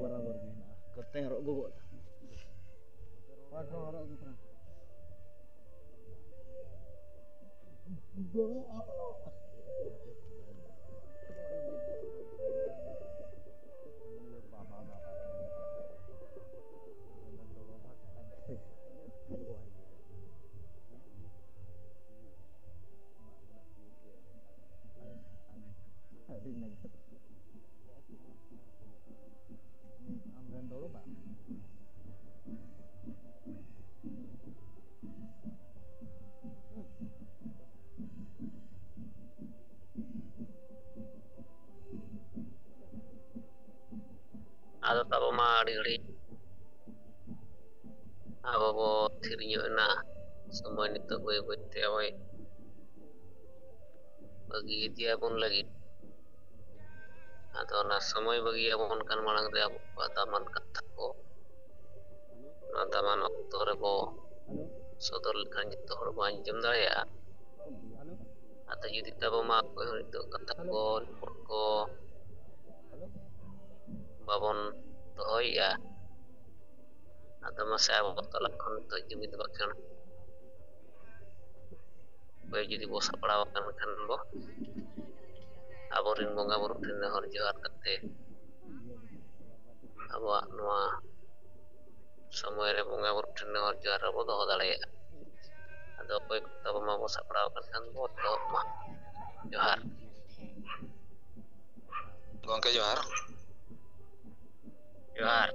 ᱵᱟᱨᱟᱵᱚᱨ ᱜᱮ ᱦᱮᱱᱟᱜᱼᱟ᱾ ᱠᱟᱛᱮᱧ ᱦᱚᱨᱚᱜ ᱟᱹᱜᱩ ᱜᱚᱫ ᱫᱟ᱾ ᱯᱟᱴ ᱦᱚᱸ ᱦᱚᱨᱚᱜ ᱟᱹᱜᱩ ᱛᱚᱨᱟ᱾ ᱟᱫᱚ ᱛᱟᱵᱚ ᱢᱟ ᱟᱹᱰᱤ ᱜᱷᱟᱹᱲᱤᱡ ᱟᱵᱚ ᱵᱚ ᱛᱷᱤᱨ ᱧᱚᱜ ᱮᱱᱟ᱾ ᱥᱚᱢᱚᱭ ᱱᱤᱛᱚᱜ ᱵᱟᱹᱭ ᱵᱟᱹᱭ ᱛᱮ ᱟᱵᱚᱭ ᱵᱟᱹᱜᱤ ᱤᱫᱤᱭᱟᱵᱚᱱ ᱞᱟᱹᱜᱤᱫ᱾ ᱟᱫᱚ ᱚᱱᱟ ᱥᱚᱢᱚᱭ ᱵᱟᱹᱜᱤᱭᱟᱵᱚᱱ ᱠᱟᱱ ᱢᱟᱲᱟᱝ ᱨᱮ ᱟᱵᱚ ᱠᱚᱣᱟᱜ ᱫᱟᱢᱟᱱ ᱠᱟᱛᱷᱟ ᱠᱚ ᱱᱚᱣᱟ ᱫᱟᱢᱟᱱ ᱚᱠᱛᱚ ᱨᱮᱵᱚ ᱥᱚᱫᱚᱨ ᱞᱮᱠᱷᱟᱱ ᱡᱚᱛᱚ ᱦᱚᱲ ᱵᱚ ᱟᱸᱡᱚᱢ ᱫᱟᱲᱮᱭᱟᱜᱼᱟ᱾ ᱟᱫᱚ ᱡᱩᱫᱤ ᱛᱟᱵᱚ ᱢᱟ ᱚᱠᱚᱭ ᱦᱚᱸ ᱱᱤᱛᱚᱜ ᱠᱟᱛᱷᱟ ᱠᱚ, ᱨᱤᱯᱳᱨᱴ ᱠᱚ ᱵᱟᱵᱚᱱ ᱫᱚᱦᱚᱭᱮᱜᱼᱟ, ᱟᱫᱚ ᱢᱟᱥᱮ ᱟᱵᱚ ᱛᱟᱞᱟ ᱠᱷᱚᱱ ᱱᱤᱛᱚᱜ ᱡᱩᱢᱤᱫ ᱵᱟᱠᱷᱮᱲ ᱦᱚᱭ ᱡᱩᱫᱤ ᱵᱚ ᱥᱟᱯᱲᱟᱣ ᱟᱠᱟᱱ ᱠᱷᱟᱱ ᱵᱚ ᱟᱵᱚᱨᱮᱱ ᱵᱚᱸᱜᱟ ᱵᱩᱨᱩ ᱴᱷᱮᱱ ᱱᱮᱦᱚᱨ ᱡᱚᱦᱟᱨ ᱠᱟᱛᱮ ᱟᱵᱚᱣᱟᱜ ᱱᱚᱣᱟ ᱥᱚᱢᱚᱭ ᱨᱮ ᱵᱚᱸᱜᱟ ᱵᱩᱨᱩ ᱴᱷᱮᱱ ᱱᱮᱦᱚᱨ ᱡᱚᱦᱟᱨ ᱨᱮᱵᱚ ᱫᱚᱦᱚ ᱫᱟᱲᱮᱭᱟᱜᱼᱟ᱾ ᱟᱫᱚ ᱚᱠᱚᱭ ᱠᱚ ᱛᱟᱵᱚ ᱢᱟᱵᱚ ᱥᱟᱯᱲᱟᱣ ᱟᱠᱟᱱ ᱠᱷᱟᱱ ᱵᱚ ᱮᱛᱚᱦᱚᱵ ᱢᱟ᱾ ᱡᱚᱦᱟᱨ᱾ ᱜᱚᱢᱠᱮ ᱡᱚᱦᱟᱨ᱾ ᱡᱚᱦᱟᱨ᱾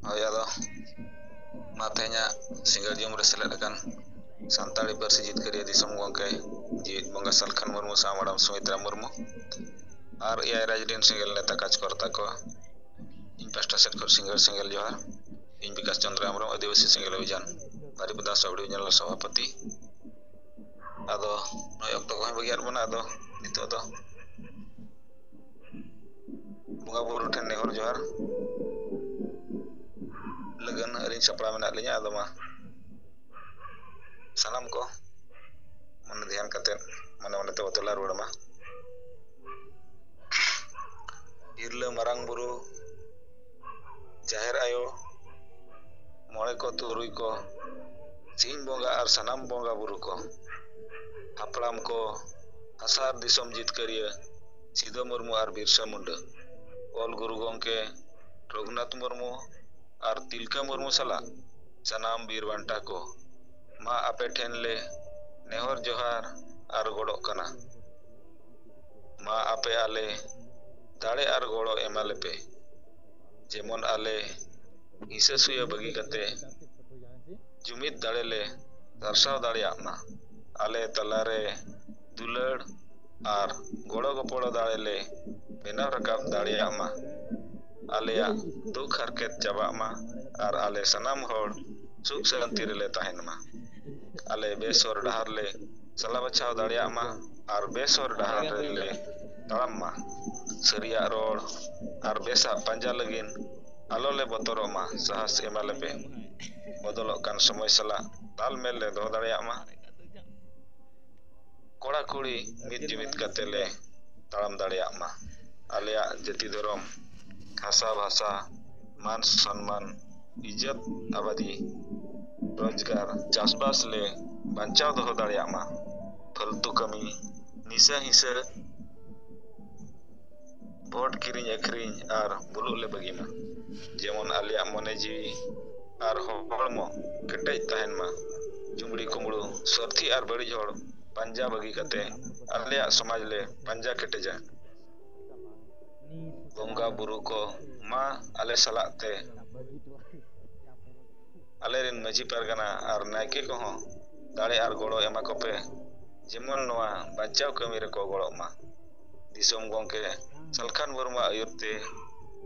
ᱦᱳᱭ, ᱟᱫᱚ ᱢᱟ ᱛᱮᱦᱮᱧᱟᱜ ᱥᱤᱸᱜᱟᱹᱲ ᱡᱚᱢ ᱨᱮ ᱥᱮᱞᱮᱫ ᱟᱠᱟᱱ ᱥᱟᱱᱛᱟᱲᱤ ᱯᱟᱹᱨᱥᱤ ᱡᱤᱛᱠᱟᱹᱨᱤᱭᱟᱹ ᱫᱤᱥᱚᱢ ᱜᱚᱢᱠᱮ ᱡᱤᱣᱤᱫ ᱵᱚᱸᱜᱟ ᱥᱟᱞᱠᱷᱟᱱ ᱢᱩᱨᱢᱩ ᱥᱟᱶ ᱢᱟᱰᱟᱢ ᱥᱩᱢᱤᱛᱨᱟ ᱢᱩᱨᱢᱩ ᱟᱨ ᱮᱭᱟᱭ ᱨᱟᱡᱽ ᱨᱮᱱ ᱥᱮᱸᱜᱮᱞ ᱱᱮᱛᱟ ᱠᱟᱡᱽᱠᱚᱨᱛᱟ ᱠᱚ, ᱤᱧ ᱯᱟᱥᱴᱟ ᱥᱮᱫ ᱠᱷᱚᱱ ᱥᱤᱸᱜᱟᱹᱲ ᱥᱮᱸᱜᱮᱞ ᱡᱚᱦᱟᱨ᱾ ᱤᱧ ᱵᱤᱠᱟᱥ ᱪᱚᱸᱫᱽᱨᱚ ᱦᱮᱢᱵᱨᱚᱢ, ᱟᱹᱫᱤᱵᱟᱹᱥᱤ ᱥᱮᱸᱜᱮᱞ ᱚᱵᱷᱤᱡᱟᱱ ᱵᱟᱨᱤᱯᱟᱫᱟ ᱥᱟᱵ ᱰᱤᱵᱷᱤᱡᱚᱱᱟᱞ ᱥᱚᱵᱷᱟᱯᱚᱛᱤ᱾ ᱟᱫᱚ ᱱᱚᱜᱼᱚᱭ ᱚᱠᱛᱚ ᱠᱚᱦᱚᱸ ᱵᱟᱹᱜᱤᱭᱟᱫ ᱵᱚᱱᱟ, ᱟᱫᱚ ᱱᱤᱛᱚᱜ ᱫᱚ ᱵᱚᱸᱜᱟ ᱵᱩᱨᱩ ᱴᱷᱮᱱ ᱱᱮᱦᱚᱨ ᱡᱚᱦᱟᱨ ᱞᱟᱹᱜᱤᱫ ᱟᱹᱞᱤᱧ ᱥᱟᱯᱲᱟᱣ ᱢᱮᱱᱟᱜ ᱞᱤᱧᱟ᱾ ᱟᱫᱚ ᱢᱟ ᱥᱟᱱᱟᱢ ᱠᱚ ᱢᱚᱱᱮ ᱫᱷᱮᱭᱟᱱ ᱠᱟᱛᱮᱫ ᱢᱚᱱᱮ ᱢᱚᱱᱮ ᱛᱮᱵᱚ ᱛᱮᱞᱟ ᱨᱩᱣᱟᱹᱲ ᱢᱟ᱾ ᱛᱤᱨᱞᱟᱹ ᱢᱟᱨᱟᱝ ᱵᱩᱨᱩ, ᱡᱟᱦᱮᱨ ᱟᱭᱳ, ᱢᱚᱬᱮ ᱠᱚ ᱛᱩᱨᱩᱭ ᱠᱚ, ᱥᱤᱧ ᱵᱚᱸᱜᱟ ᱟᱨ ᱥᱟᱱᱟᱢ ᱵᱚᱸᱜᱟ ᱵᱩᱨᱩ ᱠᱚ, ᱦᱟᱯᱲᱟᱢ ᱠᱚ, ᱦᱟᱥᱟ ᱟᱨ ᱫᱤᱥᱚᱢ ᱡᱤᱛᱠᱟᱹᱨᱤᱭᱟᱹ ᱥᱤᱫᱟᱹ ᱢᱩᱨᱢᱩ ᱟᱨ ᱵᱤᱨᱥᱟ ᱢᱩᱱᱰᱟᱹ, ᱚᱞ ᱜᱩᱨᱩ ᱜᱚᱢᱠᱮ ᱨᱚᱜᱷᱩᱱᱟᱛᱷ ᱢᱩᱨᱢᱩ ᱟᱨ ᱛᱤᱞᱠᱟᱹ ᱢᱩᱨᱢᱩ ᱥᱟᱞᱟᱜ ᱥᱟᱱᱟᱢ ᱵᱤᱨ ᱵᱟᱱᱴᱟ ᱠᱚ, ᱢᱟ ᱟᱯᱮ ᱴᱷᱮᱱ ᱞᱮ ᱱᱮᱦᱚᱨ ᱡᱚᱦᱟᱨ ᱟᱨ ᱜᱚᱲᱚᱜ ᱠᱟᱱᱟ᱾ ᱢᱟ ᱟᱯᱮ ᱟᱞᱮ ᱫᱟᱲᱮ ᱟᱨ ᱜᱚᱲᱚ ᱮᱢᱟ ᱞᱮᱯᱮ, ᱡᱮᱢᱚᱱ ᱟᱞᱮ ᱦᱤᱸᱥᱟᱹ ᱥᱩᱭᱟᱹ ᱵᱟᱹᱜᱤ ᱠᱟᱛᱮ ᱡᱩᱢᱤᱫ ᱫᱟᱲᱮ ᱞᱮ ᱥᱟᱨᱥᱟᱣ ᱫᱟᱲᱮᱭᱟᱜ ᱢᱟ᱾ ᱟᱞᱮ ᱛᱟᱞᱟᱨᱮ ᱫᱩᱞᱟᱹᱲ ᱟᱨ ᱜᱚᱲᱚ ᱜᱚᱯᱚᱲᱚ ᱫᱟᱲᱮ ᱞᱮ ᱵᱮᱱᱟᱣ ᱨᱟᱠᱟᱵ ᱫᱟᱲᱮᱭᱟᱜ ᱢᱟ᱾ ᱟᱞᱮᱭᱟᱜ ᱫᱩᱠ ᱦᱟᱨᱠᱮᱛ ᱪᱟᱵᱟᱜ ᱢᱟ ᱟᱨ ᱟᱞᱮ ᱥᱟᱱᱟᱢ ᱦᱚᱲ ᱥᱩᱠ ᱥᱟᱱᱛᱤ ᱨᱮᱞᱮ ᱛᱟᱦᱮᱱ ᱢᱟ᱾ ᱟᱞᱮ ᱵᱮᱥ ᱦᱚᱨ ᱰᱟᱦᱟᱨ ᱞᱮ ᱥᱟᱞᱟ ᱵᱟᱪᱷᱟᱣ ᱫᱟᱲᱮᱭᱟᱜ ᱢᱟ ᱟᱨ ᱵᱮᱥ ᱦᱚᱨ ᱰᱟᱦᱟᱨ ᱨᱮᱞᱮ ᱛᱟᱲᱟᱢ ᱢᱟ᱾ ᱥᱟᱹᱨᱤᱭᱟᱜ ᱨᱚᱲ ᱟᱨ ᱵᱮᱥᱟᱜ ᱯᱟᱸᱡᱟ ᱞᱟᱹᱜᱤᱫ ᱟᱞᱚ ᱞᱮ ᱵᱚᱛᱚᱨᱚᱜ ᱢᱟ᱾ ᱥᱟᱦᱟᱥ ᱮᱢᱟ ᱞᱮᱯᱮ᱾ ᱵᱚᱫᱚᱞᱚᱜ ᱠᱟᱱ ᱥᱚᱢᱚᱭ ᱥᱟᱞᱟᱜ ᱛᱟᱞᱢᱮᱞ ᱞᱮ ᱫᱚᱦᱚ ᱫᱟᱲᱮᱭᱟᱜ ᱢᱟ᱾ ᱠᱚᱲᱟ ᱠᱩᱲᱤ ᱢᱤᱫ ᱡᱩᱢᱤᱫ ᱠᱟᱛᱮ ᱞᱮ ᱛᱟᱲᱟᱢ ᱫᱟᱲᱮᱭᱟᱜ ᱢᱟ᱾ ᱟᱞᱮᱭᱟᱜ ᱡᱟᱹᱛᱤ ᱫᱷᱚᱨᱚᱢ, ᱦᱟᱥᱟ ᱵᱷᱟᱥᱟ, ᱢᱟᱱ ᱥᱚᱱᱢᱟᱱ, ᱤᱡᱽᱡᱚᱛ ᱟᱵᱟᱫᱤ ᱨᱳᱡᱽᱜᱟᱨ, ᱪᱟᱥᱵᱟᱥ ᱞᱮ ᱵᱟᱧᱪᱟᱣ ᱫᱚᱦᱚ ᱫᱟᱲᱮᱭᱟᱜ ᱢᱟ᱾ ᱯᱷᱟᱹᱞᱛᱩ ᱠᱟᱹᱢᱤ, ᱱᱤᱥᱟᱹ ᱦᱤᱸᱥᱟᱹ, ᱵᱷᱳᱴ ᱠᱤᱨᱤᱧ ᱟᱹᱠᱷᱨᱤᱧ ᱟᱨ ᱵᱩᱞᱩᱜ ᱞᱮ ᱵᱟᱹᱜᱤ ᱢᱟ᱾ ᱡᱮᱢᱚᱱ ᱟᱞᱮᱭᱟᱜ ᱢᱚᱱᱮ ᱡᱤᱣᱤ ᱟᱨ ᱦᱚᱲᱢᱚ ᱠᱮᱴᱮᱡ ᱛᱟᱦᱮᱱ ᱢᱟ᱾ ᱡᱩᱢᱲᱤ ᱠᱩᱢᱲᱩ, ᱥᱟᱹᱨᱛᱷᱤ ᱟᱨ ᱵᱟᱹᱲᱤᱡ ᱦᱚᱲ ᱯᱟᱸᱡᱟ ᱵᱟᱹᱜᱤ ᱠᱟᱛᱮ ᱟᱞᱮᱭᱟᱜ ᱥᱚᱢᱟᱡᱽ ᱞᱮ ᱯᱟᱸᱡᱟ ᱠᱮᱴᱮᱡᱟ᱾ ᱵᱚᱸᱜᱟ ᱵᱩᱨᱩ ᱠᱚ ᱢᱟ ᱟᱞᱮ ᱥᱟᱞᱟᱜ ᱛᱮ ᱟᱞᱮᱨᱮᱱ ᱢᱟᱹᱡᱷᱤ ᱯᱟᱨᱜᱟᱱᱟ ᱟᱨ ᱱᱟᱭᱠᱮ ᱠᱚᱦᱚᱸ ᱫᱟᱲᱮ ᱟᱨ ᱜᱚᱲᱚ ᱮᱢᱟ ᱠᱚᱯᱮ, ᱡᱮᱢᱚᱱ ᱱᱚᱣᱟ ᱵᱟᱧᱪᱟᱣ ᱠᱟᱹᱢᱤ ᱨᱮᱠᱚ ᱜᱚᱲᱚᱜ ᱢᱟ᱾ ᱫᱤᱥᱚᱢ ᱜᱚᱢᱠᱮ ᱥᱟᱞᱠᱷᱟᱱ ᱢᱩᱨᱢᱩᱣᱟᱜ ᱟᱹᱭᱩᱨ ᱛᱮ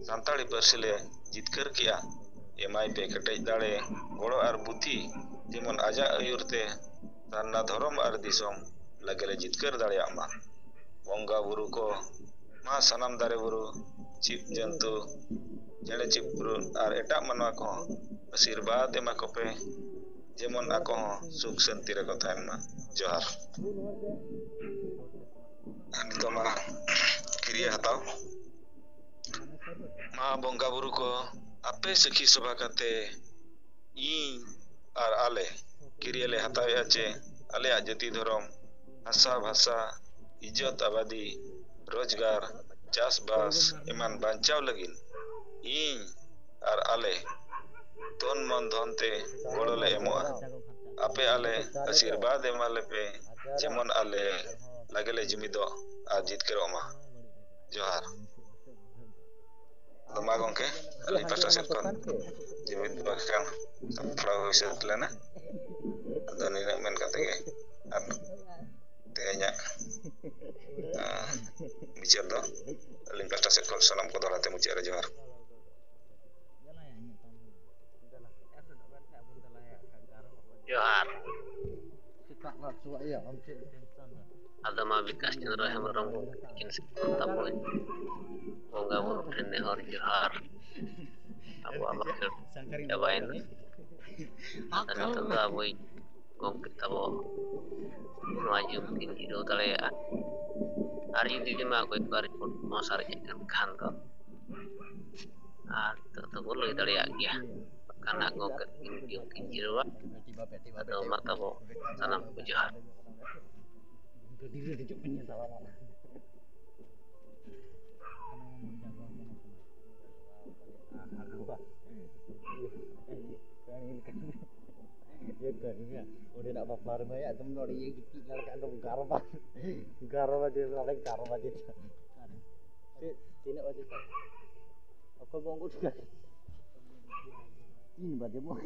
ᱥᱟᱱᱛᱟᱲᱤ ᱯᱟᱹᱨᱥᱤ ᱞᱮ ᱡᱤᱛᱠᱟᱹᱨ ᱠᱮᱜᱼᱟ᱾ ᱮᱢᱟᱭ ᱯᱮ ᱠᱮᱴᱮᱡ ᱫᱟᱲᱮ, ᱜᱚᱲᱚ ᱟᱨ ᱵᱩᱫᱷᱤ, ᱡᱮᱢᱚᱱ ᱟᱡᱟᱜ ᱟᱹᱭᱩᱨ ᱛᱮ ᱥᱟᱨᱱᱟ ᱫᱷᱚᱨᱚᱢ ᱟᱨ ᱫᱤᱥᱚᱢ ᱞᱟᱹᱜᱤᱫ ᱞᱮ ᱡᱤᱛᱠᱟᱹᱨ ᱫᱟᱲᱮᱭᱟᱜ ᱢᱟ᱾ ᱵᱚᱸᱜᱟ ᱵᱩᱨᱩ ᱠᱚ ᱢᱟ ᱥᱟᱱᱟᱢ ᱫᱟᱨᱮ ᱵᱩᱨᱩ, ᱡᱤᱵᱽ ᱡᱚᱱᱛᱩ, ᱪᱮᱬᱮ ᱪᱤᱯᱨᱩᱫ ᱟᱨ ᱮᱴᱟᱜ ᱢᱟᱱᱣᱟ ᱠᱚᱦᱚᱸ ᱟᱥᱤᱨᱵᱟᱫᱽ ᱮᱢᱟ ᱠᱚᱯᱮ, ᱡᱮᱢᱚᱱ ᱟᱠᱚ ᱦᱚᱸ ᱥᱩᱠ ᱥᱟᱱᱛᱤ ᱨᱮᱠᱚ ᱛᱟᱦᱮᱱ ᱢᱟ᱾ ᱡᱚᱦᱟᱨ᱾ ᱟᱨ ᱱᱤᱛᱚᱜ ᱢᱟ ᱠᱤᱨᱤᱭᱟᱹ ᱦᱟᱛᱟᱣ᱾ ᱢᱟ ᱵᱚᱸᱜᱟ ᱵᱩᱨᱩ ᱠᱚ, ᱟᱯᱮ ᱥᱟᱹᱠᱷᱤ ᱥᱚᱵᱷᱟ ᱠᱟᱛᱮ ᱤᱧ ᱟᱨ ᱟᱞᱮ ᱠᱤᱨᱭᱟᱹ ᱞᱮ ᱦᱟᱛᱟᱣᱮᱫᱼᱟ ᱡᱮ ᱟᱞᱮᱭᱟᱜ ᱡᱟᱹᱛᱤ ᱫᱷᱚᱨᱚᱢ, ᱦᱟᱥᱟ ᱵᱷᱟᱥᱟ, ᱤᱡᱽᱡᱚᱛ ᱟᱵᱟᱫᱤ, ᱨᱳᱡᱽᱜᱟᱨ, ᱪᱟᱥᱵᱟᱥ ᱮᱢᱟᱱ ᱵᱟᱧᱪᱟᱣ ᱞᱟᱹᱜᱤᱫ ᱤᱧ ᱟᱨ ᱟᱞᱮ ᱛᱚᱱ ᱢᱚᱱ ᱫᱷᱚᱱ ᱛᱮ ᱜᱚᱲᱚ ᱞᱮ ᱮᱢᱚᱜᱼᱟ᱾ ᱟᱯᱮ ᱟᱞᱮ ᱟᱥᱤᱨᱵᱟᱫᱽ ᱮᱢᱟ ᱞᱮᱯᱮ, ᱡᱮᱢᱚᱱ ᱟᱞᱮ ᱞᱟᱜᱮ ᱞᱮ ᱡᱩᱢᱤᱫᱚᱜ ᱟᱨ ᱡᱤᱛᱠᱟᱹᱨᱚᱜ ᱢᱟ᱾ ᱡᱚᱦᱟᱨ᱾ ᱟᱫᱚ ᱢᱟ ᱜᱚᱢᱠᱮ, ᱟᱹᱞᱤᱧ ᱯᱟᱥᱴᱟ ᱥᱮᱫ ᱠᱷᱚᱱ ᱡᱩᱢᱤᱫ ᱵᱟᱠᱷᱟᱱ ᱥᱟᱯᱲᱟᱣ ᱦᱩᱭ ᱥᱟᱹᱛ ᱞᱮᱱᱟ᱾ ᱟᱫᱚ ᱱᱤᱱᱟᱹᱜ ᱢᱮᱱ ᱠᱟᱛᱮ ᱜᱮ ᱟᱨ ᱛᱮᱦᱮᱧᱟᱜ, ᱟᱸ, ᱵᱤᱪᱟᱹᱨ ᱫᱚ ᱟᱹᱞᱤᱧ ᱯᱟᱥᱴᱟ ᱥᱮᱫ ᱠᱷᱚᱱ ᱥᱟᱱᱟᱢ ᱠᱚ ᱫᱟᱨᱟᱭ ᱛᱮ ᱢᱩᱪᱟᱹᱫ ᱨᱮ ᱡᱚᱦᱟᱨ᱾ ᱡᱚᱦᱟᱨ᱾ ᱟᱫᱚ ᱢᱟ ᱵᱤᱠᱟᱥ ᱪᱚᱸᱫᱽᱨᱚ ᱦᱮᱢᱵᱨᱚᱢ ᱛᱟᱹᱠᱤᱱ ᱥᱮᱫ ᱠᱷᱚᱱ ᱛᱟᱵᱚᱱ ᱵᱚᱸᱜᱟ ᱵᱩᱨᱩ ᱴᱷᱮᱱ ᱱᱮᱦᱚᱨ ᱡᱚᱦᱟᱨ᱾ ᱟᱵᱚᱣᱟᱜ ᱵᱟᱠᱷᱮᱲ ᱪᱟᱵᱟᱭᱮᱱᱟ᱾ ᱟᱫᱚ ᱱᱤᱛᱚᱜ ᱫᱚ ᱟᱵᱚᱭᱤᱡ ᱜᱚᱢᱠᱮ ᱛᱟᱵᱚ ᱱᱚᱣᱟ ᱡᱩᱜᱽ ᱠᱤᱱ ᱡᱤᱨᱟᱹᱣ ᱫᱟᱲᱮᱭᱟᱜᱼᱟ᱾ ᱟᱨ ᱡᱩᱫᱤ ᱢᱟ ᱚᱠᱚᱭ ᱠᱚᱣᱟᱜ ᱨᱤᱯᱳᱨᱴ ᱠᱚ ᱥᱟᱨᱮᱡ ᱟᱠᱟᱱ ᱠᱷᱟᱱ ᱫᱚ, ᱟᱨ ᱱᱤᱛᱚᱜ ᱫᱚᱵᱚ ᱞᱟᱹᱭ ᱫᱟᱲᱮᱭᱟᱜ ᱜᱮᱭᱟ᱾ ᱵᱟᱠᱷᱟᱱ ᱦᱟᱸᱜ ᱜᱚᱢᱠᱮ ᱛᱟᱹᱠᱤᱱ ᱡᱩᱜᱽ ᱠᱤᱱ ᱡᱤᱨᱟᱹᱣᱟ᱾ ᱟᱫᱚ ᱢᱟ ᱛᱟᱵᱚ ᱥᱟᱱᱟᱢ ᱠᱚ ᱡᱚᱦᱟᱨ᱾ ᱤᱭᱟᱹ ᱠᱟᱹᱱᱦᱤᱭᱟ, ᱚᱸᱰᱮᱱᱟᱜ ᱵᱟᱯᱞᱟ ᱨᱮᱢᱟ ᱮᱠᱫᱚᱢ ᱱᱚᱰᱮ ᱤᱭᱟᱹ ᱜᱤᱛᱤᱡ ᱞᱮᱠᱟ ᱮᱠᱫᱚᱢ ᱜᱟᱨᱵᱟ, ᱜᱟᱨᱵᱟ ᱡᱮ ᱱᱚᱰᱮ ᱜᱟᱨᱵᱟ ᱡᱮ᱾ ᱪᱮᱫ, ᱛᱤᱱᱟᱹᱜ ᱵᱟᱡᱮ ᱛᱟᱭ? ᱚᱠᱚᱭ ᱵᱚᱱ ᱟᱹᱜᱩ ᱦᱚᱴᱚ ᱠᱟᱭᱟ? ᱛᱤᱱ ᱵᱟᱡᱮ ᱵᱚᱱ